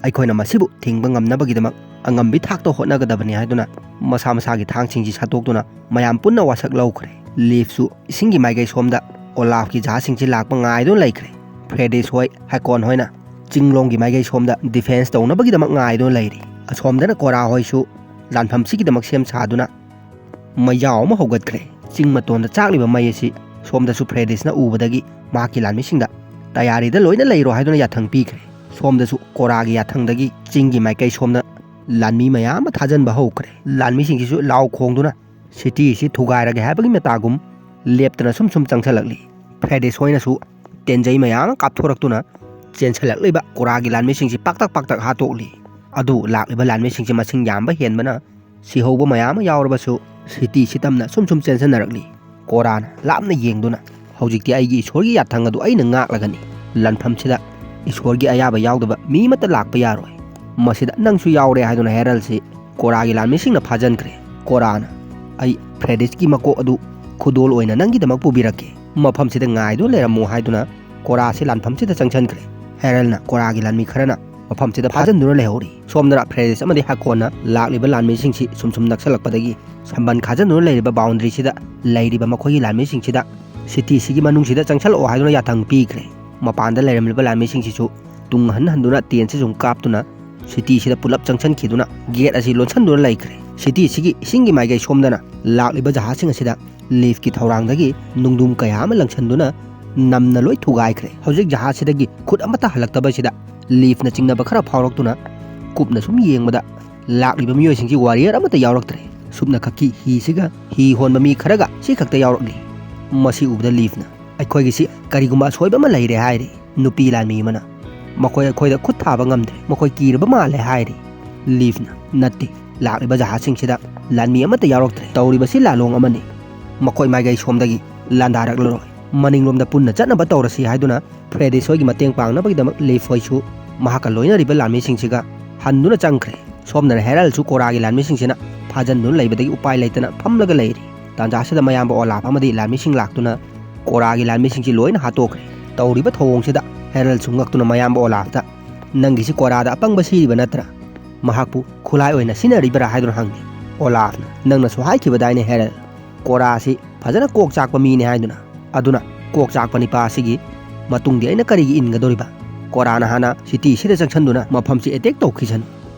ꯑꯩꯈꯣꯏꯅ ꯃꯁꯤꯕꯨ ꯊꯤꯡꯕ ꯉꯝꯅꯕꯒꯤꯗꯃꯛ ꯑꯉꯝꯕꯤ ꯊꯥꯛꯇ ꯍꯣꯠꯅꯒꯗꯕꯅꯤ" ꯍꯥꯏꯗꯨꯅ ꯃꯁꯥ ꯃꯁꯥꯒꯤ ꯊꯥꯡꯁꯤꯡꯁꯤ ꯁꯠꯇꯣꯛꯇꯨꯅ ꯃꯌꯥꯝ ꯄꯨꯟꯅ ꯋꯥꯁꯛ ꯂꯧꯈ꯭ꯔꯦ꯫ ꯂꯤꯐꯁꯨ ꯏꯁꯤꯡꯒꯤ ꯃꯥꯏꯀꯩ ꯁꯣꯝꯗ ꯑꯣꯂꯥꯐꯀꯤ ꯖꯍꯥꯖꯁꯤꯡꯁꯤ ꯂꯥꯛꯄ ꯉꯥꯏꯗꯨꯅ ꯂꯩꯈ꯭ꯔꯦ꯫ ꯐ꯭ꯔꯦꯗꯤꯁ ꯍꯣꯏ, ꯍꯥꯏꯀꯣꯟ ꯍꯣꯏꯅ ꯆꯤꯡꯂꯣꯝꯒꯤ ꯃꯥꯏꯀꯩ ꯁꯣꯝꯗ ꯗꯤꯐꯦꯟꯁ ꯇꯧꯅꯕꯒꯤꯗꯃꯛ ꯉꯥꯏꯗꯨꯅ ꯂꯩꯔꯤ꯫ ꯑꯁꯣꯝꯗꯅ ꯀꯣꯔꯥ ꯍꯣꯏꯁꯨ ꯂꯥꯟꯐꯝꯁꯤꯒꯤꯗꯃꯛ ꯁꯦꯝ ꯁꯥꯗꯨꯅ ꯃꯩꯖꯥꯎ ꯑꯃ ꯍꯧꯒꯠꯈ꯭ꯔꯦ꯫ ꯆꯤꯡ ꯃꯇꯣꯟꯗ ꯆꯥꯛꯂꯤꯕ ꯃꯩ ꯑꯁꯤ ꯁꯣꯝꯗꯁꯨ ꯐ꯭ꯔꯦꯗꯤꯁꯅ ꯎꯕꯗꯒꯤ ꯃꯍꯥꯛꯀꯤ ꯂꯥꯟꯃꯤꯁꯤꯡꯗ "ꯇꯌꯥꯔꯤꯗ ꯂꯣꯏꯅ ꯂꯩꯔꯣ" ꯍꯥꯏꯗꯨꯅ ꯌꯥꯊꯪ ꯄꯤꯈ꯭ꯔꯦ꯫ ꯁꯣꯝꯗꯁꯨ ꯀꯣꯔꯥꯒꯤ ꯌꯥꯊꯪꯗꯒꯤ ꯆꯤꯡꯒꯤ ꯃꯥꯏꯀꯩ ꯁꯣꯝꯗ ꯂꯥꯟꯃꯤ ꯃꯌꯥꯝ ꯑꯃ ꯊꯥꯖꯤꯟꯕ ꯍꯧꯈ꯭ꯔꯦ꯫ ꯂꯥꯟꯃꯤꯁꯤꯡꯁꯤꯁꯨ ꯂꯥꯎ ꯈꯣꯡꯗꯨꯅ ꯁꯤꯇꯤ ꯑꯁꯤ ꯊꯨꯒꯥꯏꯔꯒꯦ ꯍꯥꯏꯕꯒꯤ ꯃꯇꯥꯒꯨꯝ ꯂꯦꯞꯇꯅ ꯁꯨꯝ ꯁꯨꯝ ꯆꯪꯁꯤꯜꯂꯛꯂꯤ꯫ ꯐ꯭ꯔꯦꯗꯤꯁ ꯍꯣꯏꯅꯁꯨ ꯇꯦꯟꯖꯩ ꯃꯌꯥꯝ ꯑꯃ ꯀꯥꯞꯊꯣꯔꯛꯇꯨꯅ ꯆꯦꯟꯁꯤꯜꯂꯛꯂꯤꯕ ꯀꯣꯔꯥꯒꯤ ꯂꯥꯟꯃꯤꯁꯤꯡꯁꯤ ꯄꯥꯛꯇꯛ ꯄꯥꯛꯇꯛ ꯍꯥꯠꯇꯣꯛꯂꯤ꯫ ꯑꯗꯨ ꯂꯥꯛꯂꯤꯕ ꯂꯥꯟꯃꯤꯁꯤꯡꯁꯤ ꯃꯁꯤꯡ ꯌꯥꯝꯕ ꯍꯦꯟꯕꯅ ꯁꯤꯍꯧꯕ ꯃꯌꯥꯝ ꯑꯃ ꯌꯥꯎꯔꯕꯁꯨ ꯁꯤꯇꯤ ꯁꯤꯇꯝꯅ ꯁꯨꯝ ꯁꯨꯝ ꯆꯦꯟꯁꯤꯟꯅꯔꯛꯂꯤ꯫ ꯀꯣꯔꯥꯅ ꯂꯥꯞꯅ ꯌꯦꯡꯗꯨꯅ, "ꯍꯧꯖꯤꯛꯇꯤ ꯑꯩꯒꯤ ꯏꯁꯣꯔꯒꯤ ꯌꯥꯊꯪ ꯑꯗꯨ ꯑꯩꯅ ꯉꯥꯛꯂꯒꯅꯤ꯫ ꯂꯥꯟꯐꯝꯁꯤꯗ ꯏꯁꯣꯔꯒꯤ ꯑꯌꯥꯕ ꯌꯥꯎꯗꯕ ꯃꯤ ꯑꯃꯠꯇ ꯂꯥꯛꯄ ꯌꯥꯔꯣꯏ꯫ ꯃꯁꯤꯗ ꯅꯪꯁꯨ ꯌꯥꯎꯔꯦ" ꯍꯥꯏꯗꯨꯅ ꯍꯦꯔꯜꯁꯤ ꯀꯣꯔꯥꯒꯤ ꯂꯥꯟꯃꯤꯁꯤꯡꯅ ꯐꯥꯖꯟꯈ꯭ꯔꯦ꯫ ꯀꯣꯔꯥꯅ, "ꯑꯩ ꯐ꯭ꯔꯦꯗꯤꯁꯀꯤ ꯃꯀꯣꯛ ꯑꯗꯨ ꯈꯨꯗꯣꯜ ꯑꯣꯏꯅ ꯅꯪꯒꯤꯗꯃꯛ ꯄꯨꯕꯤꯔꯛꯀꯦ꯫ ꯃꯐꯝꯁꯤꯗ ꯉꯥꯏꯗꯨꯅ ꯂꯩꯔꯝꯃꯨ" ꯍꯥꯏꯗꯨꯅ ꯀꯣꯔꯥꯁꯤ ꯂꯥꯟꯐꯝꯁꯤꯗ ꯆꯪꯁꯤꯟꯈ꯭ꯔꯦ꯫ ꯍꯦꯔꯜꯅ ꯀꯣꯔꯥꯒꯤ ꯂꯥꯟꯃꯤ ꯈꯔꯅ ꯃꯐꯝꯁꯤꯗ ꯐꯥꯖꯟꯗꯨꯅ ꯂꯩꯍꯧꯔꯤ꯫ ꯁꯣꯝꯗꯅ ꯐ꯭ꯔꯦꯗꯤꯁ ꯑꯃꯗꯤ ꯍꯥꯀꯣꯟꯅ ꯂꯥꯛꯂꯤꯕ ꯂꯥꯟꯃꯤꯁꯤꯡꯁꯤ ꯁꯨꯝ ꯁꯨꯝ ꯅꯛꯁꯜꯂꯛꯄꯗꯒꯤ ꯁꯝꯕꯟ ꯈꯥꯖꯤꯟꯗꯨꯅ ꯂꯩꯔꯤꯕ ꯕꯥꯎꯟꯗꯔꯤꯁꯤꯗ ꯂꯩꯔꯤꯕ ꯃꯈꯣꯏꯒꯤ ꯂꯥꯟꯃꯤꯁꯤꯡꯁꯤꯗ ꯁꯤꯇꯤꯁꯤꯒꯤ ꯃꯅꯨꯡꯁꯤꯗ ꯆꯪꯁꯜꯂꯛꯑꯣ ꯍꯥꯏꯗꯨꯅ ꯌꯥꯊꯪ ꯄꯤꯈ꯭ꯔꯦ꯫ ꯃꯄꯥꯟꯗ ꯂꯩꯔꯝꯂꯤꯕ ꯂꯥꯟꯃꯤꯁꯤꯡꯁꯤꯁꯨ ꯇꯨꯡ ꯍꯟ ꯍꯟꯗꯨꯅ ꯇꯦꯟꯁꯤ ꯁꯨꯝ ꯀꯥꯞꯇꯨꯅ ꯁꯤꯇꯤꯁꯤꯗ ꯄꯨꯂꯞ ꯆꯪꯁꯤꯟꯈꯤꯗꯨꯅ ꯒꯦꯠ ꯑꯁꯤ ꯂꯣꯟꯁꯤꯟꯗꯨꯅ ꯂꯩꯈ꯭ꯔꯦ꯫ ꯁꯤꯇꯤꯁꯤꯒꯤ ꯏꯁꯤꯡꯒꯤ ꯃꯥꯏꯀꯩ ꯁꯣꯝꯗꯅ ꯂꯥꯛꯂꯤꯕ ꯖꯍꯥꯖꯁꯤꯡ ꯑꯁꯤꯗ ꯂꯤꯐꯀꯤ ꯊꯧꯔꯥꯡꯗꯒꯤ ꯅꯨꯡꯗꯨꯝ ꯀꯌꯥ ꯑꯃ ꯂꯪꯁꯤꯟꯗꯨꯅ ꯅꯝꯅ ꯂꯣꯏ ꯊꯨꯒꯥꯏꯈ꯭ꯔꯦ꯫ ꯍꯧꯖꯤꯛ ꯖꯍꯥꯖꯁꯤꯗꯒꯤ ꯈꯨꯠ ꯑꯃꯠꯇ ꯍꯜꯂꯛꯇꯕꯁꯤꯗ ꯂꯤꯐꯅ ꯆꯤꯡꯅꯕ ꯈꯔ ꯐꯥꯎꯔꯛꯇꯨꯅ ꯀꯨꯞꯅ ꯁꯨꯝ ꯌꯦꯡꯕꯗ ꯂꯥꯛꯂꯤꯕ ꯃꯤꯑꯣꯏꯁꯤꯡꯁꯤ ꯋꯥꯔꯤꯌꯔ ꯑꯃꯠꯇ ꯌꯥꯎꯔꯛꯇ꯭ꯔꯦ꯫ ꯁꯨꯞꯅ ꯈꯛꯀꯤ ꯍꯤꯁꯤꯒ ꯍꯤ ꯍꯣꯟꯕ ꯃꯤ ꯈꯔꯒ ꯁꯤ ꯈꯛꯇ ꯌꯥꯎꯔꯛꯂꯤ꯫ ꯃꯁꯤ ꯎꯕꯗ ꯂꯤꯐꯅ, "ꯑꯩꯈꯣꯏꯒꯤꯁꯤ ꯀꯔꯤꯒꯨꯝꯕ ꯑꯁꯣꯏꯕ ꯑꯃ ꯂꯩꯔꯦ" ꯍꯥꯏꯔꯤ꯫ ꯅꯨꯄꯤ ꯂꯥꯟꯃꯤ ꯑꯃꯅ, "ꯃꯈꯣꯏ ꯑꯩꯈꯣꯏꯗ ꯈꯨꯠ ꯊꯥꯕ ꯉꯝꯗ꯭ꯔꯦ, ꯃꯈꯣꯏ ꯀꯤꯔꯕ ꯃꯥꯜꯂꯦ" ꯍꯥꯏꯔꯤ꯫ ꯂꯤꯐꯅ, "ꯅꯠꯇꯦ, ꯂꯥꯛꯂꯤꯕ ꯖꯍꯥꯖꯁꯤꯡꯁꯤꯗ ꯂꯥꯟꯃꯤ ꯑꯃꯠꯇ ꯌꯥꯎꯔꯛꯇ꯭ꯔꯦ, ꯇꯧꯔꯤꯕꯁꯤ ꯂꯥꯂꯣꯡ ꯑꯃꯅꯤ꯫ ꯃꯈꯣꯏ ꯃꯥꯏꯀꯩ ꯁꯣꯝꯗꯒꯤ ꯂꯥꯟꯗꯥꯔꯛꯂꯔꯣꯏ꯫ ꯃꯅꯤꯡꯂꯣꯝꯗ ꯄꯨꯟꯅ ꯆꯠꯅꯕ ꯇꯧꯔꯁꯤ" ꯍꯥꯏꯗꯨꯅ ꯐ꯭ꯔꯦꯗꯤꯁ ꯍꯣꯏꯒꯤ ꯃꯇꯦꯡ ꯄꯥꯡꯅꯕꯒꯤꯗꯃꯛ ꯂꯤꯐ ꯍꯣꯏꯁꯨ ꯃꯍꯥꯛꯀ ꯂꯣꯏꯅꯔꯤꯕ ꯂꯥꯟꯃꯤꯁꯤꯡꯁꯤꯒ ꯍꯟꯗꯨꯅ ꯆꯪꯈ꯭ꯔꯦ꯫ ꯁꯣꯝꯗꯅ ꯍꯦꯔꯜꯁꯨ ꯀꯣꯔꯥꯒꯤ ꯂꯥꯟꯃꯤꯁꯤꯡꯁꯤꯅ ꯐꯥꯖꯟꯗꯨꯅ ꯂꯩꯕꯗꯒꯤ ꯎꯄꯥꯏ ꯂꯩꯇꯅ ꯐꯝꯂꯒ ꯂꯩꯔꯤ꯫ ꯇꯥꯟꯖꯥꯁꯤꯗ ꯃꯌꯥꯝꯕ ꯑꯣꯂꯥꯐ ꯑꯃꯗꯤ ꯂꯥꯟꯃꯤꯁꯤꯡ ꯂꯥꯛꯇꯨꯅ ꯀꯣꯔꯥꯒꯤ ꯂꯥꯟꯃꯤꯁꯤꯡꯁꯤ ꯂꯣꯏꯅ ꯍꯥꯠꯇꯣꯛꯈ꯭ꯔꯦ꯫ ꯇꯧꯔꯤꯕ ꯊꯧꯑꯣꯡꯁꯤꯗ ꯍꯦꯔꯜꯁꯨ ꯉꯛꯇꯨꯅ ꯃꯌꯥꯝꯕ ꯑꯣꯂꯥꯐꯇ, "ꯅꯪꯒꯤꯁꯤ ꯀꯣꯔꯥꯗ ꯑꯄꯪꯕ ꯁꯤꯔꯤꯕ ꯅꯠꯇ꯭ꯔꯥ? ꯃꯍꯥꯛꯄꯨ ꯈꯨꯠꯂꯥꯏ ꯑꯣꯏꯅ ꯁꯤꯖꯤꯟꯅꯔꯤꯕ꯭ꯔꯥ?" ꯍꯥꯏꯗꯨꯅ ꯍꯪꯉꯤ꯫ ꯑꯣꯂꯥꯐꯅ, "ꯅꯪꯅꯁꯨ ꯍꯥꯏꯈꯤꯕꯗꯥꯏꯅꯦ ꯍꯦꯔꯜ, ꯀꯣꯔꯥꯁꯤ ꯐꯖꯅ ꯀꯣꯛ ꯆꯥꯛꯄ ꯃꯤꯅꯤ ꯍꯥꯏꯗꯨꯅ꯫ ꯑꯗꯨꯅ ꯀꯣꯛ ꯆꯥꯛꯄ ꯅꯤꯄꯥ ꯑꯁꯤꯒꯤ ꯃꯇꯨꯡꯗꯤ ꯑꯩꯅ ꯀꯔꯤꯒꯤ ꯏꯟꯒꯗꯧꯔꯤꯕ? ꯀꯣꯔꯥꯅ ꯍꯥꯟꯅ ꯁꯤꯇꯤꯁꯤꯗ ꯆꯪꯁꯤꯟꯗꯨꯅ ꯃꯐꯝꯁꯤ ꯑꯦꯇꯦꯛ ꯇꯧꯈꯤꯁꯅꯨ꯫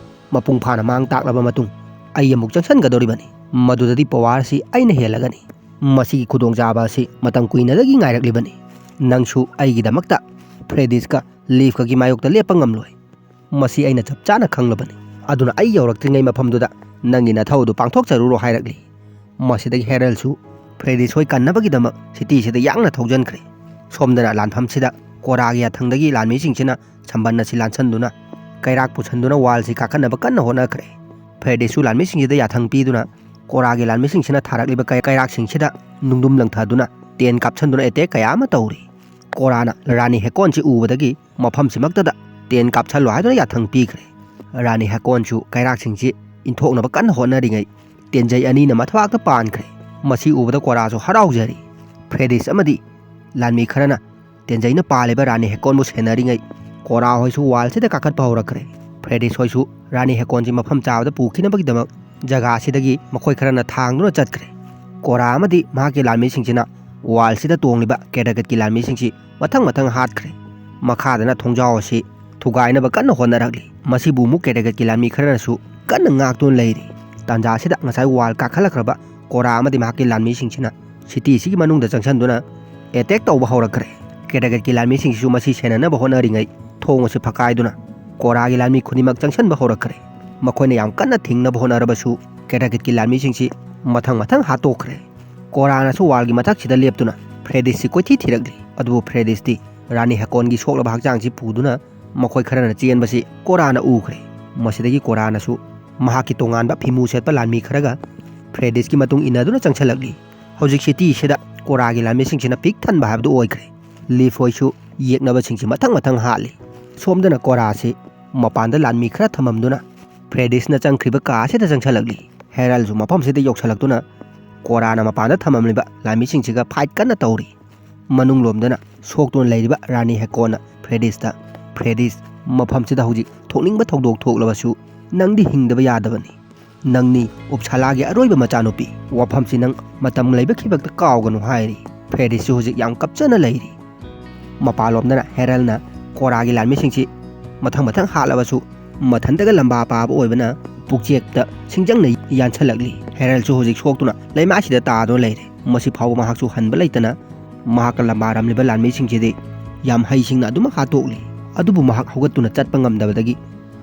ꯃꯄꯨꯡ ꯐꯥꯅ ꯃꯥꯡ ꯇꯥꯛꯂꯕ ꯃꯇꯨꯡ ꯑꯩ ꯑꯃꯨꯛ ꯆꯪꯁꯤꯟꯒꯗꯧꯔꯤꯕꯅꯤ꯫ ꯃꯗꯨꯗꯗꯤ ꯄꯋꯥꯔꯁꯤ ꯑꯩꯅ ꯍꯦꯜꯂꯒꯅꯤ꯫ ꯃꯁꯤꯒꯤ ꯈꯨꯗꯣꯡꯆꯥꯕ ꯑꯁꯤ ꯃꯇꯝ ꯀꯨꯏꯅꯗꯒꯤ ꯉꯥꯏꯔꯛꯂꯤꯕꯅꯤ꯫ ꯅꯪꯁꯨ ꯑꯩꯒꯤꯗꯃꯛꯇ ꯐ꯭ꯔꯦꯗꯤꯁꯀ ꯂꯤꯐꯀꯒꯤ ꯃꯥꯌꯣꯛꯇ ꯂꯦꯞꯄ ꯉꯝꯂꯣꯏ꯫ ꯃꯁꯤ ꯑꯩꯅ ꯆꯞ ꯆꯥꯅ ꯈꯪꯂꯕꯅꯤ꯫ ꯑꯗꯨꯅ ꯑꯩ ꯌꯧꯔꯛꯇ꯭ꯔꯤꯉꯩ ꯃꯐꯝꯗꯨꯗ ꯅꯪꯒꯤ ꯅꯊꯧ ꯑꯗꯨ ꯄꯥꯡꯊꯣꯛꯆꯔꯨꯔꯣ" ꯍꯥꯏꯔꯛꯂꯤ꯫ ꯃꯁꯤꯗꯒꯤ ꯍꯦꯔꯜꯁꯨ ꯐ꯭ꯔꯦꯗꯤꯁ ꯍꯣꯏ ꯀꯟꯅꯕꯒꯤꯗꯃꯛ ꯁꯤꯇꯤꯁꯤꯗ ꯌꯥꯡꯅ ꯊꯧꯖꯤꯟꯈ꯭ꯔꯦ꯫ ꯁꯣꯝꯗꯅ ꯂꯥꯟꯐꯝꯁꯤꯗ ꯀꯣꯔꯥꯒꯤ ꯌꯥꯊꯪꯗꯒꯤ ꯂꯥꯟꯃꯤꯁꯤꯡꯁꯤꯅ ꯁꯝꯕꯟ ꯑꯁꯤ ꯂꯥꯟꯁꯟꯗꯨꯅ ꯀꯩꯔꯥꯛ ꯄꯨꯁꯟꯗꯨꯅ ꯋꯥꯜꯁꯤ ꯀꯥꯈꯠꯅꯕ ꯀꯟꯅ ꯍꯣꯠꯅꯈ꯭ꯔꯦ꯫ ꯐ꯭ꯔꯦꯗꯤꯁꯁꯨ ꯂꯥꯟꯃꯤꯁꯤꯡꯁꯤꯗ ꯌꯥꯊꯪ ꯄꯤꯗꯨꯅ ꯀꯣꯔꯥꯒꯤ ꯂꯥꯟꯃꯤꯁꯤꯡꯁꯤꯅ ꯊꯥꯔꯛꯂꯤꯕ ꯀꯩ-, ꯀꯩꯔꯥꯛꯁꯤꯡꯁꯤꯗ ꯅꯨꯡꯗꯨꯝ ꯂꯪꯊꯗꯨꯅ ꯇꯦꯟ ꯀꯥꯞꯁꯟꯗꯨꯅ ꯑꯦꯇꯦꯛ ꯀꯌꯥ ꯑꯃ ꯇꯧꯔꯤ꯫ ꯀꯣꯔꯥꯅ ꯔꯥꯅꯤ ꯍꯦꯀꯣꯟꯁꯤ ꯎꯕꯗꯒꯤ ꯃꯐꯝꯁꯤꯃꯛꯇꯗ ꯇꯦꯟ ꯀꯥꯞꯁꯜꯂꯣ ꯍꯥꯏꯗꯨꯅ ꯌꯥꯊꯪ ꯄꯤꯈ꯭ꯔꯦ꯫ ꯔꯥꯅꯤ ꯍꯦꯀꯣꯟꯁꯨ ꯀꯩꯔꯥꯛꯁꯤꯡꯁꯤ ꯏꯟꯊꯣꯛꯅꯕ ꯀꯟꯅ ꯍꯣꯠꯅꯔꯤꯉꯩ ꯇꯦꯟꯖꯩ ꯑꯅꯤꯅ ꯃꯊꯕꯥꯛꯇ ꯄꯥꯟꯈ꯭ꯔꯦ꯫ ꯃꯁꯤ ꯎꯕꯗ ꯀꯣꯔꯥꯁꯨ ꯍꯔꯥꯎꯖꯔꯤ꯫ ꯐ꯭ꯔꯦꯗꯤꯁ ꯑꯃꯗꯤ ꯂꯥꯟꯃꯤ ꯈꯔꯅ ꯇꯦꯟꯖꯩꯅ ꯄꯥꯜꯂꯤꯕ ꯔꯥꯅꯤ ꯍꯦꯀꯣꯟꯕꯨ ꯁꯦꯟꯅꯔꯤꯉꯩ ꯀꯣꯔꯥ ꯍꯣꯏꯁꯨ ꯋꯥꯜꯁꯤꯗ ꯀꯥꯈꯠꯄ ꯍꯧꯔꯛꯈ꯭ꯔꯦ꯫ ꯐ꯭ꯔꯦꯗꯤꯁ ꯍꯣꯏꯁꯨ ꯔꯥꯅꯤ ꯍꯦꯀꯣꯟꯁꯤ ꯃꯐꯝ ꯆꯥꯕꯗ ꯄꯨꯈꯤꯅꯕꯒꯤꯗꯃꯛ ꯖꯒꯥ ꯑꯁꯤꯗꯒꯤ ꯃꯈꯣꯏ ꯈꯔꯅ ꯊꯥꯡꯗꯨꯅ ꯆꯠꯈ꯭ꯔꯦ꯫ ꯀꯣꯔꯥ ꯑꯃꯗꯤ ꯃꯍꯥꯛꯀꯤ ꯂꯥꯟꯃꯤꯁꯤꯡꯁꯤꯅ ꯋꯥꯜꯁꯤꯗ ꯇꯣꯡꯂꯤꯕ ꯀꯦꯔꯥꯒꯠꯀꯤ ꯂꯥꯟꯃꯤꯁꯤꯡꯁꯤ ꯃꯊꯪ ꯃꯊꯪ ꯍꯥꯠꯈ꯭ꯔꯦ꯫ ꯃꯈꯥꯗꯅ ꯊꯣꯡꯖꯥꯎ ꯑꯁꯤ ꯊꯨꯒꯥꯏꯅꯕ ꯀꯟꯅ ꯍꯣꯠꯅꯔꯛꯂꯤ꯫ ꯃꯁꯤꯕꯨ ꯑꯃꯨꯛ ꯀꯦꯔꯥꯒꯠꯀꯤ ꯂꯥꯟꯃꯤ ꯈꯔꯅꯁꯨ ꯀꯟꯅ ꯉꯥꯛꯇꯨꯅ ꯂꯩꯔꯤ꯫ ꯇꯥꯟꯖꯥ ꯑꯁꯤꯗ ꯉꯁꯥꯏ ꯋꯥꯜ ꯀꯥꯈꯠꯂꯛꯈ꯭ꯔꯕ ꯀꯣꯔꯥ ꯑꯃꯗꯤ ꯃꯍꯥꯛꯀꯤ ꯂꯥꯟꯃꯤꯁꯤꯡꯁꯤꯅ ꯁꯤꯇꯤ ꯑꯁꯤꯒꯤ ꯃꯅꯨꯡꯗ ꯆꯪꯁꯤꯟꯗꯨꯅ ꯑꯦꯇꯦꯛ ꯇꯧꯕ ꯍꯧꯔꯛꯈ꯭ꯔꯦ꯫ ꯀꯦꯔꯥꯒꯠꯀꯤ ꯂꯥꯟꯃꯤꯁꯤꯡꯁꯤꯁꯨ ꯃꯁꯤ ꯁꯦꯟꯅꯅꯕ ꯍꯣꯠꯅꯔꯤꯉꯩ ꯊꯣꯡ ꯑꯁꯤ ꯐꯛꯀꯥꯏꯗꯨꯅ ꯀꯣꯔꯥꯒꯤ ꯂꯥꯟꯃꯤ ꯈꯨꯗꯤꯡꯃꯛ ꯆꯪꯁꯤꯟꯕ ꯍꯧꯔꯛꯈ꯭ꯔꯦ꯫ ꯃꯈꯣꯏꯅ ꯌꯥꯝ ꯀꯟꯅ ꯊꯤꯡꯅꯕ ꯍꯣꯠꯅꯔꯕꯁꯨ ꯀꯦꯔꯥꯒꯠꯀꯤ ꯂꯥꯟꯃꯤꯁꯤꯡꯁꯤ ꯃꯊꯪ ꯃꯊꯪ ꯍꯥꯠꯇꯣꯛꯈ꯭ꯔꯦ꯫ ꯀꯣꯔꯥꯅꯁꯨ ꯋꯥꯜꯒꯤ ꯃꯊꯛꯁꯤꯗ ꯂꯦꯞꯇꯨꯅ ꯐ꯭ꯔꯦꯗꯤꯁꯁꯤ ꯀꯣꯏꯊꯤ ꯊꯤꯔꯛꯂꯤ꯫ ꯑꯗꯨꯕꯨ ꯐ꯭ꯔꯦꯗꯤꯁꯇꯤ ꯔꯥꯅꯤ ꯍꯦꯀꯣꯟꯒꯤ ꯁꯣꯛꯂꯕ ꯍꯛꯆꯥꯡꯁꯤ ꯄꯨꯗꯨꯅ ꯃꯈꯣꯏ ꯈꯔꯅ ꯆꯦꯟꯕꯁꯤ ꯀꯣꯔꯥꯅ ꯎꯈ꯭ꯔꯦ꯫ ꯃꯁꯤꯗꯒꯤ ꯀꯣꯔꯥꯅꯁꯨ ꯃꯍꯥꯛꯀꯤ ꯇꯣꯉꯥꯟꯕ ꯐꯤꯃꯨ ꯁꯦꯠꯄ ꯂꯥꯟꯃꯤ ꯈꯔꯒ ꯐ꯭ꯔꯦꯗꯤꯁꯀꯤ ꯃꯇꯨꯡ ꯏꯟꯅꯗꯨꯅ ꯆꯪꯁꯤꯜꯂꯛꯂꯤ꯫ ꯍꯧꯖꯤꯛ ꯁꯤꯇꯤꯁꯤꯗ ꯀꯣꯔꯥꯒꯤ ꯂꯥꯟꯃꯤꯁꯤꯡꯁꯤꯅ ꯄꯤꯛ ꯊꯟꯕ ꯍꯥꯏꯕꯗꯨ ꯑꯣꯏꯈ꯭ꯔꯦ꯫ ꯂꯤꯐ ꯍꯣꯏꯁꯨ ꯌꯦꯛꯅꯕꯁꯤꯡꯁꯤ ꯃꯊꯪ ꯃꯊꯪ ꯍꯥꯠꯂꯤ꯫ ꯁꯣꯝꯗꯅ ꯀꯣꯔꯥꯁꯤ ꯃꯄꯥꯟꯗ ꯂꯥꯟꯃꯤ ꯈꯔ ꯊꯝꯃꯝꯗꯨꯅ ꯐ꯭ꯔꯦꯗꯤꯁꯅ ꯆꯪꯈ꯭ꯔꯤꯕ ꯀꯥ ꯑꯁꯤꯗ ꯆꯪꯁꯤꯜꯂꯛꯂꯤ꯫ ꯍꯦꯔꯜꯁꯨ ꯃꯐꯝꯁꯤꯗ ꯌꯧꯁꯤꯜꯂꯛꯇꯨꯅ ꯀꯣꯔꯥꯅ ꯃꯄꯥꯟꯗ ꯊꯝꯃꯝꯂꯤꯕ ꯂꯥꯟꯃꯤꯁꯤꯡꯁꯤꯒ ꯐꯥꯏꯠ ꯀꯟꯅ ꯇꯧꯔꯤ꯫ ꯃꯅꯨꯡꯂꯣꯝꯗꯅ ꯁꯣꯛꯇꯨꯅ ꯂꯩꯔꯤꯕ ꯔꯥꯅꯤ ꯍꯦꯀꯣꯟꯅ ꯐ꯭ꯔꯦꯗꯤꯁꯇ, "ꯐ꯭ꯔꯦꯗꯤꯁ, ꯃꯐꯝꯁꯤꯗ ꯍꯧꯖꯤꯛ ꯊꯣꯛꯅꯤꯡꯕ ꯊꯧꯗꯣꯛ ꯊꯣꯛꯂꯕꯁꯨ ꯅꯪꯗꯤ ꯍꯤꯡꯗꯕ ꯌꯥꯗꯕꯅꯤ꯫ ꯅꯪꯅꯤ ꯎꯞꯁꯥꯂꯥꯒꯤ ꯑꯔꯣꯏꯕ ꯃꯆꯥꯅꯨꯄꯤ꯫ ꯋꯥꯐꯝꯁꯤ ꯅꯪ ꯃꯇꯝ ꯂꯩꯕ ꯈꯤꯕꯛꯇ ꯀꯥꯎꯒꯅꯨ" ꯍꯥꯏꯔꯤ꯫ ꯐ꯭ꯔꯦꯗꯤꯁꯁꯨ ꯍꯧꯖꯤꯛ ꯌꯥꯝ ꯀꯞꯆꯅ ꯂꯩꯔꯤ꯫ ꯃꯄꯥꯟꯂꯣꯝꯗꯅ ꯍꯦꯔꯜꯅ ꯀꯣꯔꯥꯒꯤ ꯂꯥꯟꯃꯤꯁꯤꯡꯁꯤ ꯃꯊꯪ ꯃꯊꯪ ꯍꯥꯠꯂꯕꯁꯨ ꯃꯊꯟꯇꯒ ꯂꯝꯕꯥ ꯄꯥꯕ ꯑꯣꯏꯕꯅ ꯄꯨꯛꯆꯦꯛꯇ ꯁꯤꯡꯖꯪꯅ ꯌꯥꯟꯁꯜꯂꯛꯂꯤ꯫ ꯍꯦꯔꯜꯁꯨ ꯍꯧꯖꯤꯛ ꯁꯣꯛꯇꯨꯅ ꯂꯩꯃꯥꯏꯁꯤꯗ ꯇꯥꯗꯨꯅ ꯂꯩꯔꯦ꯫ ꯃꯁꯤ ꯐꯥꯎꯕ ꯃꯍꯥꯛꯁꯨ ꯍꯟꯕ ꯂꯩꯇꯅ ꯃꯍꯥꯛꯀ ꯂꯝꯕꯥꯔꯝꯂꯤꯕ ꯂꯥꯟꯃꯤꯁꯤꯡꯁꯤꯗꯤ ꯌꯥꯝ ꯍꯩꯁꯤꯡꯅ ꯑꯗꯨꯃꯛ ꯍꯥꯠꯇꯣꯛꯂꯤ꯫ ꯑꯗꯨꯕꯨ ꯃꯍꯥꯛ ꯍꯧꯒꯠꯇꯨꯅ ꯆꯠꯄ ꯉꯝꯗꯕꯗꯒꯤ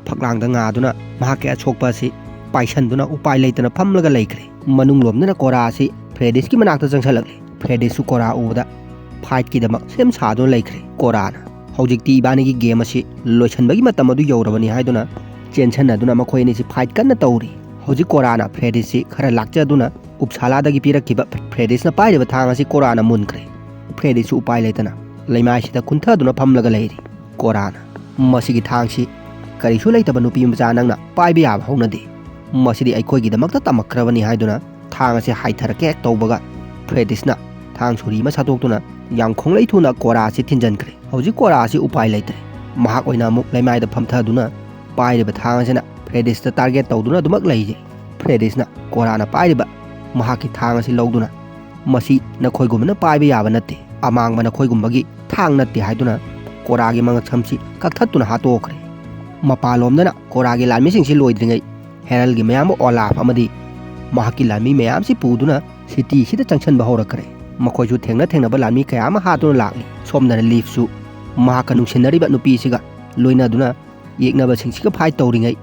ꯐꯛꯂꯥꯡꯗ ꯉꯥꯗꯨꯅ ꯃꯍꯥꯛꯀꯤ ꯑꯁꯣꯛꯄ ꯑꯁꯤ ꯄꯥꯏꯁꯟꯗꯨꯅ ꯎꯄꯥꯏ ꯂꯩꯇꯅ ꯐꯝꯂꯒ ꯂꯩꯈ꯭ꯔꯦ꯫ ꯃꯅꯨꯡꯂꯣꯝꯗꯅ ꯀꯣꯔꯥ ꯑꯁꯤ ꯐ꯭ꯔꯦꯗꯤꯁꯀꯤ ꯃꯅꯥꯛꯇ ꯆꯪꯁꯜꯂꯛꯂꯦ꯫ ꯐ꯭ꯔꯦꯗꯤꯁꯁꯨ ꯀꯣꯔꯥ ꯎꯕꯗ ꯐꯥꯏꯠꯀꯤꯗꯃꯛ ꯁꯦꯝ ꯁꯥꯗꯨꯅ ꯂꯩꯈ꯭ꯔꯦ꯫ ꯀꯣꯔꯥꯅ ꯍꯧꯖꯤꯛꯇꯤ ꯏꯕꯥꯅꯤꯒꯤ ꯒꯦꯝ ꯑꯁꯤ ꯂꯣꯏꯁꯤꯟꯕꯒꯤ ꯃꯇꯝ ꯑꯗꯨ ꯌꯧꯔꯕꯅꯤ ꯍꯥꯏꯗꯨꯅ ꯆꯦꯟꯁꯟꯅꯗꯨꯅ ꯃꯈꯣꯏ ꯑꯅꯤꯁꯤ ꯐꯥꯏꯠ ꯀꯟꯅ ꯇꯧꯔꯤ꯫ ꯍꯧꯖꯤꯛ ꯀꯣꯔꯥꯅ ꯐ꯭ꯔꯦꯗꯤꯁꯁꯤ ꯈꯔ ꯂꯥꯛꯆꯗꯨꯅ ꯎꯞꯁꯥꯂꯥꯗꯒꯤ ꯄꯤꯔꯛꯈꯤꯕ ꯐ꯭ꯔꯦꯗꯤꯁꯅ ꯄꯥꯏꯔꯤꯕ ꯊꯥꯡ ꯑꯁꯤ ꯀꯣꯔꯥꯅ ꯃꯨꯟꯈ꯭ꯔꯦ꯫ ꯐ꯭ꯔꯦꯗꯤꯁꯁꯨ ꯎꯄꯥꯏ ꯂꯩꯇꯅ ꯂꯩꯃꯥꯏꯁꯤꯗ ꯀꯨꯟꯊꯗꯨꯅ ꯐꯝꯂꯒ ꯂꯩꯔꯤ꯫ ꯀꯣꯔꯥꯅ, "ꯃꯁꯤꯒꯤ ꯊꯥꯡꯁꯤ ꯀꯔꯤꯁꯨ ꯂꯩꯇꯕ ꯅꯨꯄꯤ ꯃꯆꯥ ꯅꯪꯅ ꯄꯥꯏꯕ ꯌꯥꯕ ꯍꯧꯅꯗꯦ꯫ ꯃꯁꯤꯗꯤ ꯑꯩꯈꯣꯏꯒꯤꯗꯃꯛꯇ ꯇꯝꯃꯛꯈ꯭ꯔꯕꯅꯤ" ꯍꯥꯏꯗꯨꯅ ꯊꯥꯡ ꯑꯁꯤ ꯍꯥꯏꯊꯔꯛꯀꯦ ꯍꯦꯛ ꯇꯧꯕꯒ ꯐ꯭ꯔꯦꯗꯤꯁꯅ ꯊꯥꯡ ꯁꯨꯔꯤ ꯑꯃ ꯁꯠꯇꯣꯛꯇꯨꯅ ꯌꯥꯝ ꯈꯣꯡꯂꯩ ꯊꯨꯅ ꯀꯣꯔꯥ ꯑꯁꯤ ꯊꯤꯟꯖꯟꯈ꯭ꯔꯦ꯫ ꯍꯧꯖꯤꯛ ꯀꯣꯔꯥ ꯑꯁꯤ ꯎꯄꯥꯏ ꯂꯩꯇ꯭ꯔꯦ꯫ ꯃꯍꯥꯛ ꯑꯣꯏꯅ ꯑꯃꯨꯛ ꯂꯩꯃꯥꯏꯗ ꯐꯝꯊꯗꯨꯅ ꯄꯥꯏꯔꯤꯕ ꯊꯥꯡ ꯑꯁꯤꯅ ꯐ꯭ꯔꯦꯗꯤꯁꯇ ꯇꯥꯔꯒꯦꯠ ꯇꯧꯗꯨꯅ ꯑꯗꯨꯃꯛ ꯂꯩꯔꯤ꯫ ꯐ꯭ꯔꯦꯗꯤꯁꯅ ꯀꯣꯔꯥꯅ ꯄꯥꯏꯔꯤꯕ ꯃꯍꯥꯛꯀꯤ ꯊꯥꯡ ꯑꯁꯤ ꯂꯧꯗꯨꯅ, "ꯃꯁꯤ ꯅꯈꯣꯏꯒꯨꯝꯕꯅ ꯄꯥꯏꯕ ꯌꯥꯕ ꯅꯠꯇꯦ, ꯑꯃꯥꯡꯕ ꯅꯈꯣꯏꯒꯨꯝꯕꯒꯤ ꯊꯥꯡ ꯅꯠꯇꯦ" ꯍꯥꯏꯗꯨꯅ ꯀꯣꯔꯥꯒꯤ ꯃꯉꯛꯁꯝꯁꯤ ꯀꯛꯊꯠꯇꯨꯅ ꯍꯥꯠꯇꯣꯛꯈ꯭ꯔꯦ꯫ ꯃꯄꯥꯟꯂꯣꯝꯗꯅ ꯀꯣꯔꯥꯒꯤ ꯂꯥꯟꯃꯤꯁꯤꯡꯁꯤ ꯂꯣꯏꯗ꯭ꯔꯤꯉꯩ ꯍꯦꯔꯜꯒꯤ ꯃꯌꯥꯝꯕ ꯑꯣꯂꯥꯐ ꯑꯃꯗꯤ ꯃꯍꯥꯛꯀꯤ ꯂꯥꯟꯃꯤ ꯃꯌꯥꯝꯁꯤ ꯄꯨꯗꯨꯅ ꯁꯤꯇꯤꯁꯤꯗ ꯆꯪꯁꯤꯟꯕ ꯍꯧꯔꯛꯈ꯭ꯔꯦ꯫ ꯃꯈꯣꯏꯁꯨ ꯊꯦꯡꯅ ꯊꯦꯡꯅꯕ ꯂꯥꯟꯃꯤ ꯀꯌꯥ ꯑꯃ ꯍꯥꯠꯇꯨꯅ ꯂꯥꯛꯂꯤ꯫ ꯁꯣꯝꯗꯅ ꯂꯤꯐꯁꯨ ꯃꯍꯥꯛꯀ ꯅꯨꯡꯁꯤꯅꯔꯤꯕ ꯅꯨꯄꯤꯁꯤꯒ ꯂꯣꯏꯅꯗꯨꯅ ꯌꯦꯛꯅꯕꯁꯤꯡꯁꯤꯒ ꯐꯥꯏꯠ ꯇꯧꯔꯤꯉꯩ,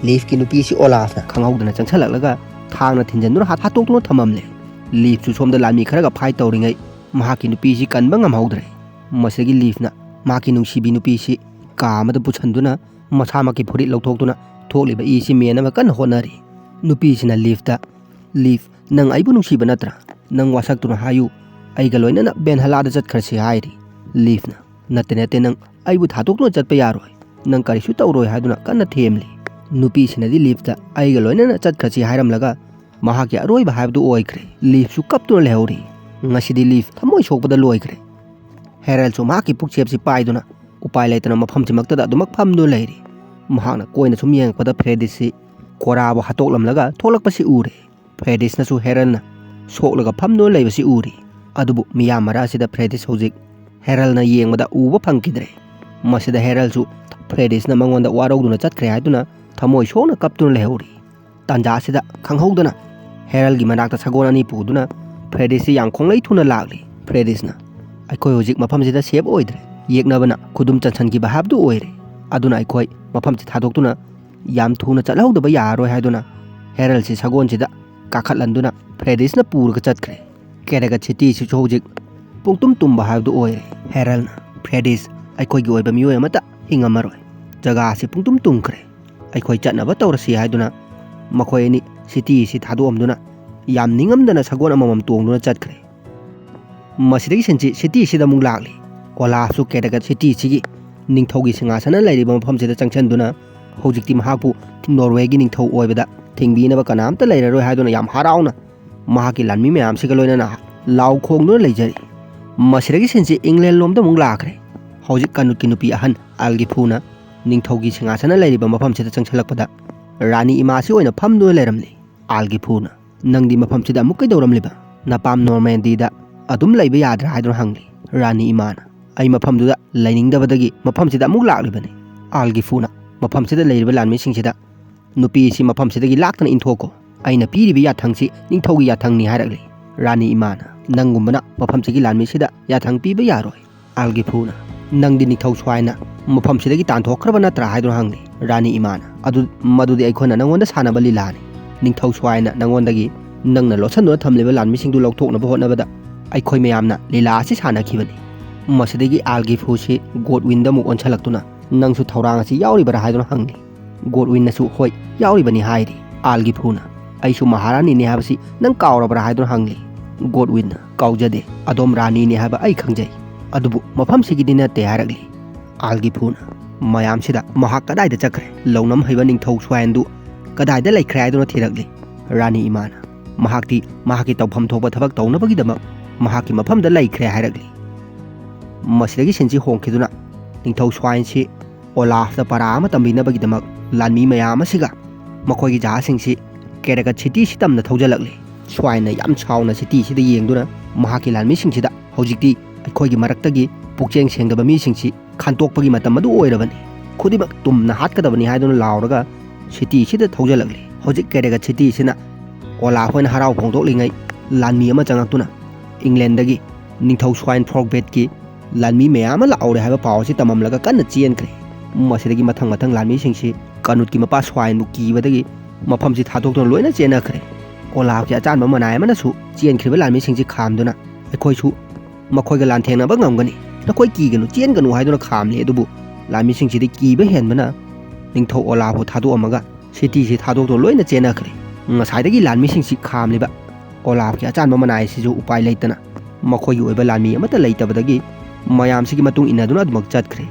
ꯂꯤꯐꯀꯤ ꯅꯨꯄꯤꯁꯤ ꯑꯣꯂꯥꯐꯅ ꯈꯪꯍꯧꯗꯅ ꯆꯪꯁꯤꯜꯂꯛꯂꯒ ꯊꯥꯡꯅ ꯊꯤꯟꯖꯤꯟꯗꯨꯅ ꯍꯥꯠ-, ꯍꯥꯠꯇꯣꯛꯇꯨꯅ ꯊꯝꯃꯝꯂꯦ꯫ ꯂꯤꯐꯁꯨ ꯁꯣꯝꯗ ꯂꯥꯟꯃꯤ ꯈꯔꯒ ꯐꯥꯏꯠ ꯇꯧꯔꯤꯉꯩ ꯃꯍꯥꯛꯀꯤ ꯅꯨꯄꯤꯁꯤ ꯀꯟꯕ ꯉꯝꯍꯧꯗ꯭ꯔꯦ꯫ ꯃꯁꯤꯗꯒꯤ ꯂꯤꯐꯅ ꯃꯍꯥꯛꯀꯤ ꯅꯨꯡꯁꯤꯕꯤ ꯅꯨꯄꯤꯁꯤ ꯀꯥ ꯑꯃꯗ ꯄꯨꯁꯤꯟꯗꯨꯅ ꯃꯁꯥꯃꯛꯀꯤ ꯐꯨꯔꯤꯠ ꯂꯧꯊꯣꯛꯇꯨꯅ ꯊꯣꯛꯂꯤꯕ ꯏꯁꯤ ꯃꯦꯟꯅꯕ ꯀꯟꯅ ꯍꯣꯠꯅꯔꯤ꯫ ꯅꯨꯄꯤꯁꯤꯅ ꯂꯤꯐꯇ, "ꯂꯤꯐ, ꯅꯪ ꯑꯩꯕꯨ ꯅꯨꯡꯁꯤꯕ ꯅꯠꯇ꯭ꯔꯥ? ꯅꯪ ꯋꯥꯁꯛꯇꯨꯅ ꯍꯥꯏꯌꯨ, ꯑꯩꯒ ꯂꯣꯏꯅꯅ ꯕꯦꯟꯍꯂꯥꯗ ꯆꯠꯈ꯭ꯔꯁꯤ" ꯍꯥꯏꯔꯤ꯫ ꯂꯤꯐꯅ, "ꯅꯠꯇꯦ, ꯅꯠꯇꯦ, ꯅꯪ ꯑꯩꯕꯨ ꯊꯥꯗꯣꯛꯇꯨꯅ ꯆꯠꯄ ꯌꯥꯔꯣꯏ, ꯅꯪ ꯀꯔꯤꯁꯨ ꯇꯧꯔꯣꯏ" ꯍꯥꯏꯗꯨꯅ ꯀꯟꯅ ꯊꯦꯝꯂꯤ꯫ ꯅꯨꯄꯤꯁꯤꯅꯗꯤ ꯂꯤꯐꯇ "ꯑꯩꯒ ꯂꯣꯏꯅꯅ ꯆꯠꯈ꯭ꯔꯁꯤ" ꯍꯥꯏꯔꯝꯂꯒ ꯃꯍꯥꯛꯀꯤ ꯑꯔꯣꯏꯕ ꯍꯥꯏꯕꯗꯨ ꯑꯣꯏꯈ꯭ꯔꯦ꯫ ꯂꯤꯐꯁꯨ ꯀꯞꯇꯨꯅ ꯂꯩꯍꯧꯔꯤ꯫ ꯉꯁꯤꯗꯤ ꯂꯤꯐ ꯊꯃꯣꯏ ꯁꯣꯛꯄꯗ ꯂꯣꯏꯈ꯭ꯔꯦ꯫ ꯍꯦꯔꯜꯁꯨ ꯃꯍꯥꯛꯀꯤ ꯄꯨꯛꯆꯦꯞꯁꯤ ꯄꯥꯏꯗꯨꯅ ꯎꯄꯥꯏ ꯂꯩꯇꯅ ꯃꯐꯝꯁꯤꯃꯛꯇꯗ ꯑꯗꯨꯃꯛ ꯐꯝꯗꯨꯅ ꯂꯩꯔꯤ꯫ ꯃꯍꯥꯛꯅ ꯀꯣꯏꯅ ꯁꯨꯝ ꯌꯦꯡꯉꯛꯄꯗ ꯐ꯭ꯔꯦꯗꯤꯁꯁꯤ ꯀꯣꯔꯥꯕꯨ ꯍꯥꯠꯇꯣꯛꯂꯝꯂꯒ ꯊꯣꯛꯂꯛꯄꯁꯤ ꯎꯔꯦ꯫ ꯐ꯭ꯔꯦꯗꯤꯁꯅꯁꯨ ꯍꯦꯔꯜꯅ ꯁꯣꯛꯂꯒ ꯐꯝꯗꯨꯅ ꯂꯩꯕꯁꯤ ꯎꯔꯤ꯫ ꯑꯗꯨꯕꯨ ꯃꯤꯌꯥꯝ ꯃꯔꯛ ꯑꯁꯤꯗ ꯐ꯭ꯔꯦꯗꯤꯁ ꯍꯧꯖꯤꯛ ꯍꯦꯔꯜꯅ ꯌꯦꯡꯕꯗ ꯎꯕ ꯐꯪꯈꯤꯗ꯭ꯔꯦ꯫ ꯃꯁꯤꯗ ꯍꯦꯔꯜꯁꯨ ꯐ꯭ꯔꯦꯗꯤꯁꯅ ꯃꯉꯣꯟꯗ ꯋꯥꯔꯧꯗꯨꯅ ꯆꯠꯈ꯭ꯔꯦ ꯍꯥꯏꯗꯨꯅ ꯊꯃꯣꯏ ꯁꯣꯛꯅ ꯀꯞꯇꯨꯅ ꯂꯩꯍꯧꯔꯤ꯫ ꯇꯥꯟꯖꯥ ꯑꯁꯤꯗ ꯈꯪꯍꯧꯗꯅ ꯍꯦꯔꯜꯒꯤ ꯃꯅꯥꯛꯇ ꯁꯒꯣꯜ ꯑꯅꯤ ꯄꯨꯗꯨꯅ ꯐ꯭ꯔꯦꯗꯤꯁꯁꯤ ꯌꯥꯝ ꯈꯣꯡꯂꯩ ꯊꯨꯅ ꯂꯥꯛꯂꯤ꯫ ꯐ꯭ꯔꯦꯗꯤꯁꯅ, "ꯑꯩꯈꯣꯏ ꯍꯧꯖꯤꯛ ꯃꯐꯝꯁꯤꯗ ꯁꯦꯞ ꯑꯣꯏꯗ꯭ꯔꯦ, ꯌꯦꯛꯅꯕꯅ ꯈꯨꯗꯨꯝ ꯆꯟꯁꯤꯟꯈꯤꯕ ꯍꯥꯏꯕꯗꯨ ꯑꯣꯏꯔꯦ, ꯑꯗꯨꯅ ꯑꯩꯈꯣꯏ ꯃꯐꯝꯁꯤ ꯊꯥꯗꯣꯛꯇꯨꯅ ꯌꯥꯝ ꯊꯨꯅ ꯆꯠꯍꯧꯗꯕ ꯌꯥꯔꯔꯣꯏ" ꯍꯥꯏꯗꯨꯅ ꯍꯦꯔꯜꯁꯤ ꯁꯒꯣꯜꯁꯤꯗ ꯀꯥꯈꯠꯍꯟꯗꯨꯅ ꯐ꯭ꯔꯦꯗꯤꯁꯅ ꯄꯨꯔꯒ ꯆꯠꯈ꯭ꯔꯦ꯫ ꯀꯦꯔꯦꯒꯠ ꯁꯤꯇꯤꯁꯤꯁꯨ ꯍꯧꯖꯤꯛ ꯄꯨꯡꯇꯨꯝ ꯇꯨꯝꯕ ꯍꯥꯏꯕꯗꯨ ꯑꯣꯏꯔꯦ꯫ ꯍꯦꯔꯜꯅ, "ꯐ꯭ꯔꯦꯗꯤꯁ, ꯑꯩꯈꯣꯏꯒꯤ ꯑꯣꯏꯕ ꯃꯤꯑꯣꯏ ꯑꯃꯠꯇ ꯍꯤꯡꯉꯝꯃꯔꯣꯏ꯫ ꯖꯒꯥ ꯑꯁꯤ ꯄꯨꯡꯇꯨꯝ ꯇꯨꯝꯈ꯭ꯔꯦ꯫ ꯑꯩꯈꯣꯏ ꯆꯠꯅꯕ ꯇꯧꯔꯁꯤ ꯍꯥꯏꯗꯨꯅ ꯃꯈꯣꯏ ꯑꯅꯤ ꯁꯤꯇꯤ ꯑꯁꯤ ꯊꯥꯗꯣꯛꯑꯝꯗꯨꯅ ꯌꯥꯝ ꯅꯤꯡꯉꯝꯗꯅ ꯁꯒꯣꯜ ꯑꯃꯃꯝ ꯇꯣꯡꯗꯨꯅ ꯆꯠꯈ꯭ꯔꯦ꯫ ꯃꯁꯤꯗꯒꯤ ꯁꯤꯟꯁꯤ ꯁꯤꯇꯤ ꯑꯁꯤꯗ ꯑꯃꯨꯛ ꯂꯥꯛꯂꯤ꯫ ꯑꯣꯂꯥꯐꯁꯨ ꯀꯦꯗꯒꯠ ꯁꯤꯇꯤ ꯑꯁꯤꯒꯤ ꯅꯤꯡꯊꯧꯒꯤ ꯁꯤꯡꯍꯥꯁꯅ ꯂꯩꯔꯤꯕ ꯃꯐꯝꯁꯤꯗ ꯆꯪꯁꯤꯟꯗꯨꯅ ꯍꯧꯖꯤꯛꯇꯤ ꯃꯍꯥꯛꯄꯨ ꯅꯣꯔꯋꯦꯒꯤ ꯅꯤꯡꯊꯧ ꯑꯣꯏꯕꯗ ꯊꯤꯡꯕꯤꯅꯕ ꯀꯅꯥꯝꯇ ꯂꯩꯔꯔꯣꯏ ꯍꯥꯏꯗꯨꯅ ꯌꯥꯝ ꯍꯔꯥꯎꯅ ꯃꯍꯥꯛꯀꯤ ꯂꯥꯟꯃꯤ ꯃꯌꯥꯝꯁꯤꯒ ꯂꯣꯏꯅꯅ ꯂꯥꯎ ꯈꯣꯡꯗꯨꯅ ꯂꯩꯖꯔꯤ꯫ ꯃꯁꯤꯗꯒꯤ ꯁꯤꯟꯁꯤ ꯏꯪꯂꯦꯟ ꯂꯣꯝꯗ ꯑꯃꯨꯛ ꯂꯥꯛꯈ꯭ꯔꯦ꯫ ꯍꯧꯖꯤꯛ ꯀꯥꯅꯨꯠꯀꯤ ꯅꯨꯄꯤ ꯑꯍꯟ ꯑꯥꯜꯒꯤꯐꯨꯅ ꯅꯤꯡꯊꯧꯒꯤ ꯁꯤꯡꯍꯥꯁꯅ ꯂꯩꯔꯤꯕ ꯃꯐꯝꯁꯤꯗ ꯆꯪꯁꯤꯜꯂꯛꯄꯗ ꯔꯥꯅꯤ ꯏꯃꯥꯁꯤ ꯑꯣꯏꯅ ꯐꯝꯗꯨꯅ ꯂꯩꯔꯝꯂꯤ꯫ ꯑꯥꯜꯒꯤꯐꯨꯅ, "ꯅꯪꯗꯤ ꯃꯐꯝꯁꯤꯗ ꯑꯃꯨꯛ ꯀꯩꯗꯧꯔꯝꯂꯤꯕ? ꯅꯄꯥꯝ ꯅꯣꯔꯃꯦꯟꯗꯤꯗ ꯑꯗꯨꯝ ꯂꯩꯕ ꯌꯥꯗ꯭ꯔꯥ?" ꯍꯥꯏꯗꯨꯅ ꯍꯪꯂꯤ꯫ ꯔꯥꯅꯤ ꯏꯃꯥꯅ, "ꯑꯩ ꯃꯐꯝꯗꯨꯗ ꯂꯩꯅꯤꯡꯗꯕꯗꯒꯤ ꯃꯐꯝꯁꯤꯗ ꯑꯃꯨꯛ ꯂꯥꯛꯂꯤꯕꯅꯤ꯫" ꯑꯥꯜꯒꯤꯐꯨꯅ ꯃꯐꯝꯁꯤꯗ ꯂꯩꯔꯤꯕ ꯂꯥꯟꯃꯤꯁꯤꯡꯁꯤꯗ, "ꯅꯨꯄꯤ ꯑꯁꯤ ꯃꯐꯝꯁꯤꯗꯒꯤ ꯂꯥꯛꯇꯅ ꯏꯟꯊꯣꯛꯀꯣ꯫ ꯑꯩꯅ ꯄꯤꯔꯤꯕ ꯌꯥꯊꯪꯁꯤ ꯅꯤꯡꯊꯧꯒꯤ ꯌꯥꯊꯪꯅꯤ," ꯍꯥꯏꯔꯛꯂꯤ꯫ ꯔꯥꯅꯤ ꯏꯃꯥꯅ, "ꯅꯪꯒꯨꯝꯕꯅ ꯃꯐꯝꯁꯤꯒꯤ ꯂꯥꯟꯃꯤꯁꯤꯗ ꯌꯥꯊꯪ ꯄꯤꯕ ꯌꯥꯔꯣꯏ꯫" ꯑꯥꯜꯒꯤꯐꯨꯅ, "ꯅꯪꯗꯤ ꯅꯤꯡꯊꯧ ꯁ꯭ꯋꯥꯏꯅ ꯃꯐꯝꯁꯤꯗꯒꯤ ꯇꯥꯟꯊꯣꯛꯈ꯭ꯔꯕ ꯅꯠꯇ꯭ꯔꯥ?" ꯍꯥꯏꯗꯨꯅ ꯍꯪꯂꯤ꯫ ꯔꯥꯅꯤ ꯏꯃꯥꯅ, "ꯑꯗꯨ, ꯃꯗꯨꯗꯤ ꯑꯩꯈꯣꯏꯅ ꯅꯪꯉꯣꯟꯗ ꯁꯥꯟꯅꯕ ꯂꯤꯂꯥꯅꯤ꯫ ꯅꯤꯡꯊꯧ ꯁ꯭ꯋꯥꯏꯅ ꯅꯪꯉꯣꯟꯗꯒꯤ ꯅꯪꯅ ꯂꯣꯠꯁꯤꯟꯗꯨꯅ ꯊꯝꯂꯤꯕ ꯂꯥꯟꯃꯤꯁꯤꯡꯗꯨ ꯂꯧꯊꯣꯛꯅꯕ ꯍꯣꯠꯅꯕꯗ ꯑꯩꯈꯣꯏ ꯃꯌꯥꯝꯅ ꯂꯤꯂꯥ ꯑꯁꯤ ꯁꯥꯟꯅꯈꯤꯕꯅꯤ꯫" ꯃꯁꯤꯗꯒꯤ ꯑꯥꯜꯒꯤꯐꯨꯁꯤ ꯒꯣꯗꯋꯤꯟꯗ ꯑꯃꯨꯛ ꯑꯣꯟꯁꯤꯜꯂꯛꯇꯨꯅ, "ꯅꯪꯁꯨ ꯊꯧꯔꯥꯡ ꯑꯁꯤ ꯌꯥꯎꯔꯤꯕꯔꯥ?" ꯍꯥꯏꯗꯨꯅ ꯍꯪꯂꯤ꯫ ꯒꯣꯗꯋꯤꯟꯅꯁꯨ, "ꯍꯣꯏ, ꯌꯥꯎꯔꯤꯕꯅꯤ," ꯍꯥꯏꯔꯤ꯫ ꯑꯥꯜꯒꯤꯐꯨꯅ, "ꯑꯩꯁꯨ ꯃꯍꯥꯔꯥꯅꯤꯅꯤ ꯍꯥꯏꯕꯁꯤ ꯅꯪ ꯀꯥꯎꯔꯕ꯭ꯔꯥ?" ꯍꯥꯏꯗꯨꯅ ꯍꯪꯂꯤ꯫ ꯒꯣꯗꯋꯤꯟꯅ, "ꯀꯥꯎꯖꯗꯦ, ꯑꯗꯣꯝ ꯔꯥꯅꯤꯅꯤ ꯍꯥꯏꯕ ꯑꯩ ꯈꯪꯖꯩ, ꯑꯗꯨꯕꯨ ꯃꯐꯝꯁꯤꯒꯤꯗꯤ ꯅꯠꯇꯦ," ꯍꯥꯏꯔꯛꯂꯤ꯫ ꯑꯥꯜꯒꯤꯐꯨꯅ, "ꯃꯌꯥꯝꯁꯤꯗ ꯃꯍꯥꯛ ꯀꯗꯥꯏꯗ ꯆꯠꯈ꯭ꯔꯦ? ꯂꯧꯅꯝ ꯍꯩꯕ ꯅꯤꯡꯊꯧ ꯁ꯭ꯋꯥꯏꯟꯗꯨ ꯀꯗꯥꯏꯗ ꯂꯩꯈ꯭ꯔꯦ?" ꯍꯥꯏꯗꯨꯅ ꯊꯤꯔꯛꯂꯤ꯫ ꯔꯥꯅꯤ ꯏꯃꯥꯅ, "ꯃꯍꯥꯛꯇꯤ ꯃꯍꯥꯛꯀꯤ ꯇꯧꯐꯝ ꯊꯣꯛꯄ ꯊꯕꯛ ꯇꯧꯅꯕꯒꯤꯗꯃꯛ ꯃꯍꯥꯛꯀꯤ ꯃꯐꯝꯗ ꯂꯩꯈ꯭ꯔꯦ," ꯍꯥꯏꯔꯛꯂꯤ꯫ ꯃꯁꯤꯗꯒꯤ ꯁꯤꯟꯁꯤ ꯍꯣꯡꯈꯤꯗꯨꯅ ꯅꯤꯡꯊꯧ ꯁ꯭ꯋꯥꯏꯟꯁꯤ ꯑꯣꯂꯥꯐꯇ ꯄꯔꯥ ꯑꯃ ꯇꯝꯕꯤꯅꯕꯒꯤꯗꯃꯛ ꯂꯥꯟꯃꯤ ꯃꯌꯥꯝ ꯑꯁꯤꯒ ꯃꯈꯣꯏꯒꯤ ꯖꯍꯥꯖꯁꯤꯡꯁꯤ ꯀꯦꯔꯦꯒꯠ ꯁꯤꯇꯤꯁꯤ ꯇꯝꯅ ꯊꯧꯖꯤꯜꯂꯛꯂꯤ꯫ ꯁ꯭ꯋꯥꯏꯟꯅ ꯌꯥꯝ ꯁꯥꯎꯅ ꯁꯤꯇꯤꯁꯤꯗ ꯌꯦꯡꯗꯨꯅ ꯃꯍꯥꯛꯀꯤ ꯂꯥꯟꯃꯤꯁꯤꯡꯁꯤꯗ, "ꯍꯧꯖꯤꯛꯇꯤ ꯑꯩꯈꯣꯏꯒꯤ ꯃꯔꯛꯇꯒꯤ ꯄꯨꯛꯆꯦꯡ ꯁꯦꯡꯗꯕ ꯃꯤꯁꯤꯡꯁꯤ ꯈꯟꯇꯣꯛꯄꯒꯤ ꯃꯇꯝ ꯑꯗꯨ ꯑꯣꯏꯔꯕꯅꯤ꯫ ꯈꯨꯗꯤꯡꯃꯛ ꯇꯨꯝꯅ ꯍꯥꯠꯀꯗꯕꯅꯤ," ꯍꯥꯏꯗꯨꯅ ꯂꯥꯎꯔꯒ ꯁꯤꯇꯤꯁꯤꯗ ꯊꯧꯖꯤꯜꯂꯛꯂꯤ꯫ ꯍꯧꯖꯤꯛ ꯀꯦꯔꯦꯒꯠ ꯁꯤꯇꯤꯁꯤꯅ ꯑꯣꯂꯥꯐ ꯍꯣꯏꯅ ꯍꯔꯥꯎ ꯐꯣꯡꯗꯣꯛꯂꯤꯉꯩ ꯂꯥꯟꯃꯤ ꯑꯃ ꯆꯪꯉꯛꯇꯨꯅ ꯏꯪꯂꯦꯟꯗꯒꯤ ꯅꯤꯡꯊꯧ ꯁ꯭ꯋꯥꯏꯟ ꯐ꯭ꯔꯣꯛꯕꯦꯠꯀꯤ ꯂꯥꯟꯃꯤ ꯃꯌꯥꯝ ꯑꯃ ꯂꯥꯛꯍꯧꯔꯦ ꯍꯥꯏꯕ ꯄꯥꯎ ꯑꯁꯤ ꯇꯝꯃꯝꯂꯒ ꯀꯟꯅ ꯆꯦꯟꯈ꯭ꯔꯦ꯫ ꯃꯁꯤꯗꯒꯤ ꯃꯊꯪ ꯃꯊꯪ ꯂꯥꯟꯃꯤꯁꯤꯡꯁꯤ ꯀꯥꯅꯨꯠꯀꯤ ꯃꯄꯥ ꯁ꯭ꯋꯥꯏꯟꯕꯨ ꯀꯤꯕꯗꯒꯤ ꯃꯐꯝꯁꯤ ꯊꯥꯗꯣꯛꯇꯨꯅ ꯂꯣꯏꯅ ꯆꯦꯟꯅꯈ꯭ꯔꯦ꯫ ꯑꯣꯂꯥꯐꯀꯤ ꯑꯆꯥꯟꯕ ꯃꯅꯥꯏ ꯑꯃꯅꯁꯨ ꯆꯦꯟꯈ꯭ꯔꯤꯕ ꯂꯥꯟꯃꯤꯁꯤꯡꯁꯤ ꯈꯥꯝꯗꯨꯅ, "ꯑꯩꯈꯣꯏꯁꯨ ꯃꯈꯣꯏꯒ ꯂꯥꯟꯊꯦꯡꯅꯕ ꯉꯝꯒꯅꯤ, "ꯅꯈꯣꯏ ꯀꯤꯒꯅꯨ, ꯆꯦꯟꯒꯅꯨ" ꯍꯥꯏꯗꯨꯅ ꯈꯥꯝꯂꯦ꯫ ꯑꯗꯨꯕꯨ ꯂꯥꯟꯃꯤꯁꯤꯡꯁꯤꯗꯤ ꯀꯤꯕ ꯍꯦꯟꯕꯅ ꯅꯤꯡꯊꯧ ꯑꯣꯂꯥꯐꯄꯨ ꯊꯥꯗꯣꯛꯑꯝꯃꯒ ꯁꯤꯇꯤꯁꯤ ꯊꯥꯗꯣꯛꯇꯨꯅ ꯂꯣꯏꯅ ꯆꯦꯟꯅꯈ꯭ꯔꯦ꯫ ꯉꯁꯥꯏꯗꯒꯤ ꯂꯥꯟꯃꯤꯁꯤꯡꯁꯤ ꯈꯥꯝꯂꯤꯕ ꯑꯣꯂꯥꯐꯀꯤ ꯑꯆꯥꯟꯕ ꯃꯅꯥꯏ ꯑꯁꯤꯁꯨ ꯎꯄꯥꯏ ꯂꯩꯇꯅ, ꯃꯈꯣꯏꯒꯤ ꯑꯣꯏꯕ ꯂꯥꯟꯃꯤ ꯑꯃꯠꯇ ꯂꯩꯇꯕꯗꯒꯤ ꯃꯌꯥꯝꯁꯤꯒꯤ ꯃꯇꯨꯡ ꯏꯟꯅꯗꯨꯅ ꯑꯗꯨꯃꯛ ꯆꯠꯈ꯭ꯔꯦ꯫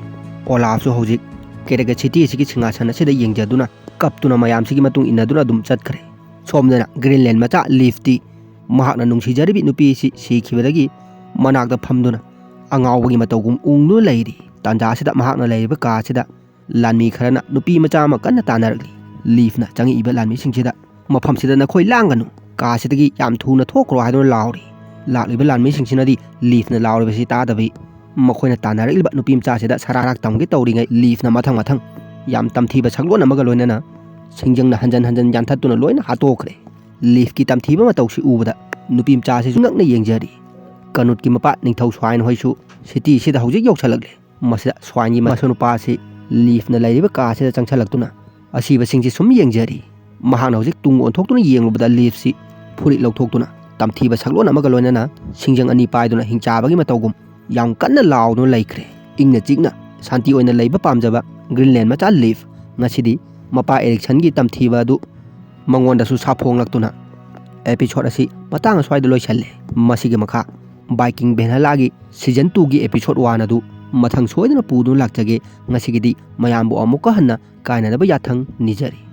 ꯑꯣꯂꯥꯐꯁꯨ ꯍꯧꯖꯤꯛ ꯀꯦꯔꯦꯒꯦꯠ ꯁꯤꯇꯤ ꯑꯁꯤꯒꯤ ꯁꯤꯡꯍꯥꯁꯟ ꯑꯁꯤꯗ ꯌꯦꯡꯖꯗꯨꯅ, ꯀꯞꯇꯨꯅ ꯃꯌꯥꯝꯁꯤꯒꯤ ꯃꯇꯨꯡ ꯏꯟꯅꯗꯨꯅ ꯑꯗꯨꯝ ꯆꯠꯈ꯭ꯔꯦ꯫ ꯁꯣꯝꯗꯅ ꯒ꯭ꯔꯤꯟꯂꯦꯟ ꯃꯆꯥ ꯂꯤꯐꯇꯤ ꯃꯍꯥꯛꯅ ꯅꯨꯡꯁꯤꯖꯔꯤꯕꯤ ꯅꯨꯄꯤ ꯑꯁꯤ ꯁꯤꯈꯤꯕꯗꯒꯤ ꯃꯅꯥꯛꯇ ꯐꯝꯗꯨꯅ ꯑꯉꯥꯎꯕꯒꯤ ꯃꯇꯧꯒꯨꯝ ꯎꯪꯗꯨꯅ ꯂꯩꯔꯤ꯫ ꯇꯥꯟꯖꯥ ꯑꯁꯤꯗ ꯃꯍꯥꯛꯅ ꯂꯩꯔꯤꯕ ꯀꯥ ꯑꯁꯤꯗ ꯂꯥꯟꯃꯤ ꯈꯔꯅ ꯅꯨꯄꯤ ꯃꯆꯥ ꯑꯃ ꯀꯟꯅ ꯇꯥꯟꯅꯔꯛꯂꯤ꯫ ꯂꯤꯐꯅ ꯆꯪꯉꯛꯏꯕ ꯂꯥꯟꯃꯤꯁꯤꯡꯁꯤꯗ, "ꯃꯐꯝꯁꯤꯗ ꯅꯈꯣꯏ ꯂꯥꯡꯒꯅꯨ, ꯀꯥ ꯑꯁꯤꯗꯒꯤ ꯌꯥꯝ ꯊꯨꯅ ꯊꯣꯛꯈ꯭ꯔꯣ" ꯍꯥꯏꯗꯨꯅ ꯂꯥꯎꯔꯤ꯫ ꯂꯥꯛꯂꯤꯕ ꯂꯥꯟꯃꯤꯁꯤꯡꯁꯤꯅꯗꯤ ꯂꯤꯐꯅ ꯂꯥꯎꯔꯤꯕꯁꯤ ꯇꯥꯗꯕꯤ, ꯃꯈꯣꯏꯅ ꯇꯥꯟꯅꯔꯛꯂꯤꯕ ꯅꯨꯄꯤ ꯃꯆꯥꯁꯤꯗ ꯁꯔꯥꯔꯥꯛ ꯇꯝꯒꯦ ꯇꯧꯔꯤꯉꯩ, ꯂꯤꯐꯅ ꯃꯊꯪ ꯃꯊꯪ ꯌꯥꯝ ꯇꯝꯊꯤꯕ ꯁꯛꯂꯣꯟ ꯑꯃꯒ ꯂꯣꯏꯅꯅ ꯁꯤꯡꯖꯪꯅ ꯍꯟꯖꯟ ꯍꯟꯖꯟ ꯌꯥꯟꯊꯠꯇꯨꯅ ꯂꯣꯏꯅ ꯍꯥꯠꯇꯣꯛꯈ꯭ꯔꯦ꯫ ꯂꯤꯐꯀꯤ ꯇꯝꯊꯤꯕ ꯃꯇꯧꯁꯤ ꯎꯕꯗ ꯅꯨꯄꯤ ꯃꯆꯥꯁꯤꯁꯨ ꯉꯛꯅ ꯌꯦꯡꯖꯔꯤ꯫ ꯀꯅꯨꯠꯀꯤ ꯃꯄꯥ ꯅꯤꯡꯊꯧ ꯁ꯭ꯋꯥꯏꯟ ꯍꯣꯏꯁꯨ ꯁꯤꯇꯤꯁꯤꯗ ꯍꯧꯖꯤꯛ ꯌꯧꯁꯜꯂꯛꯂꯦ꯫ ꯃꯁꯤꯗ ꯁ꯭ꯋꯥꯏꯟꯒꯤ ꯃꯆꯥꯅꯨꯄꯥꯁꯤ ꯂꯤꯐꯅ ꯂꯩꯔꯤꯕ ꯀꯥꯁꯤꯗ ꯆꯪꯁꯜꯂꯛꯇꯨꯅ ꯑꯁꯤꯕꯁꯤꯡꯁꯤ ꯁꯨꯝ ꯌꯦꯡꯖꯔꯤ꯫ ꯃꯍꯥꯛꯅ ꯍꯧꯖꯤꯛ ꯇꯨꯡ ꯑꯣꯟꯊꯣꯛꯇꯨꯅ ꯌꯦꯡꯂꯨꯕꯗ ꯂꯤꯐꯁꯤ ꯐꯨꯔꯤꯠ ꯂꯧꯊꯣꯛꯇꯨꯅ ꯇꯝꯊꯤꯕ ꯁꯛꯂꯣꯟ ꯑꯃꯒ ꯂꯣꯏꯅꯅ ꯁꯤꯡꯖꯪ ꯑꯅꯤ ꯄꯥꯏꯗꯨꯅ ꯍꯤꯡꯆꯥꯕꯒꯤ ꯃꯇꯧꯒꯨꯝ ꯌꯥꯝ ꯀꯟꯅ ꯂꯥꯎꯗꯨꯅ ꯂꯩꯈ꯭ꯔꯦ꯫ ꯏꯪꯅ ꯆꯤꯛꯅ ꯁꯥꯟꯇꯤ ꯑꯣꯏꯅ ꯂꯩꯕ ꯄꯥꯝꯖꯕ ꯒ꯭ꯔꯤꯟꯂꯦꯟ ꯃꯆꯥ ꯂꯤꯐ ꯉꯁꯤꯗꯤ ꯃꯄꯥ ꯑꯦꯔꯤꯛꯁꯟꯒꯤ ꯇꯝꯊꯤꯕ ꯑꯗꯨ ꯃꯉꯣꯟꯗꯁꯨ ꯁꯥꯐꯣꯡꯂꯛꯇꯨꯅ episode ꯑꯁꯤ ꯃꯇꯥꯡ ꯑꯁ꯭ꯋꯥꯏꯗ ꯂꯣꯏꯁꯜꯂꯦ꯫ ꯃꯁꯤꯒꯤ ꯃꯈꯥ ꯕꯥꯏꯀꯤꯡ ꯚꯦꯟꯍꯂꯥꯒꯤ season twoꯒꯤ episode one ꯑꯗꯨ ꯃꯊꯪ ꯁꯣꯏꯗꯅ ꯄꯨꯗꯨꯅ ꯂꯥꯛꯆꯒꯦ꯫ ꯉꯁꯤꯒꯤꯗꯤ ꯃꯌꯥꯝꯕꯨ ꯑꯃꯨꯛꯀ ꯍꯟꯅ ꯀꯥꯏꯅꯅꯕ ꯌꯥꯊꯪ ꯅꯤꯖꯔꯤ꯫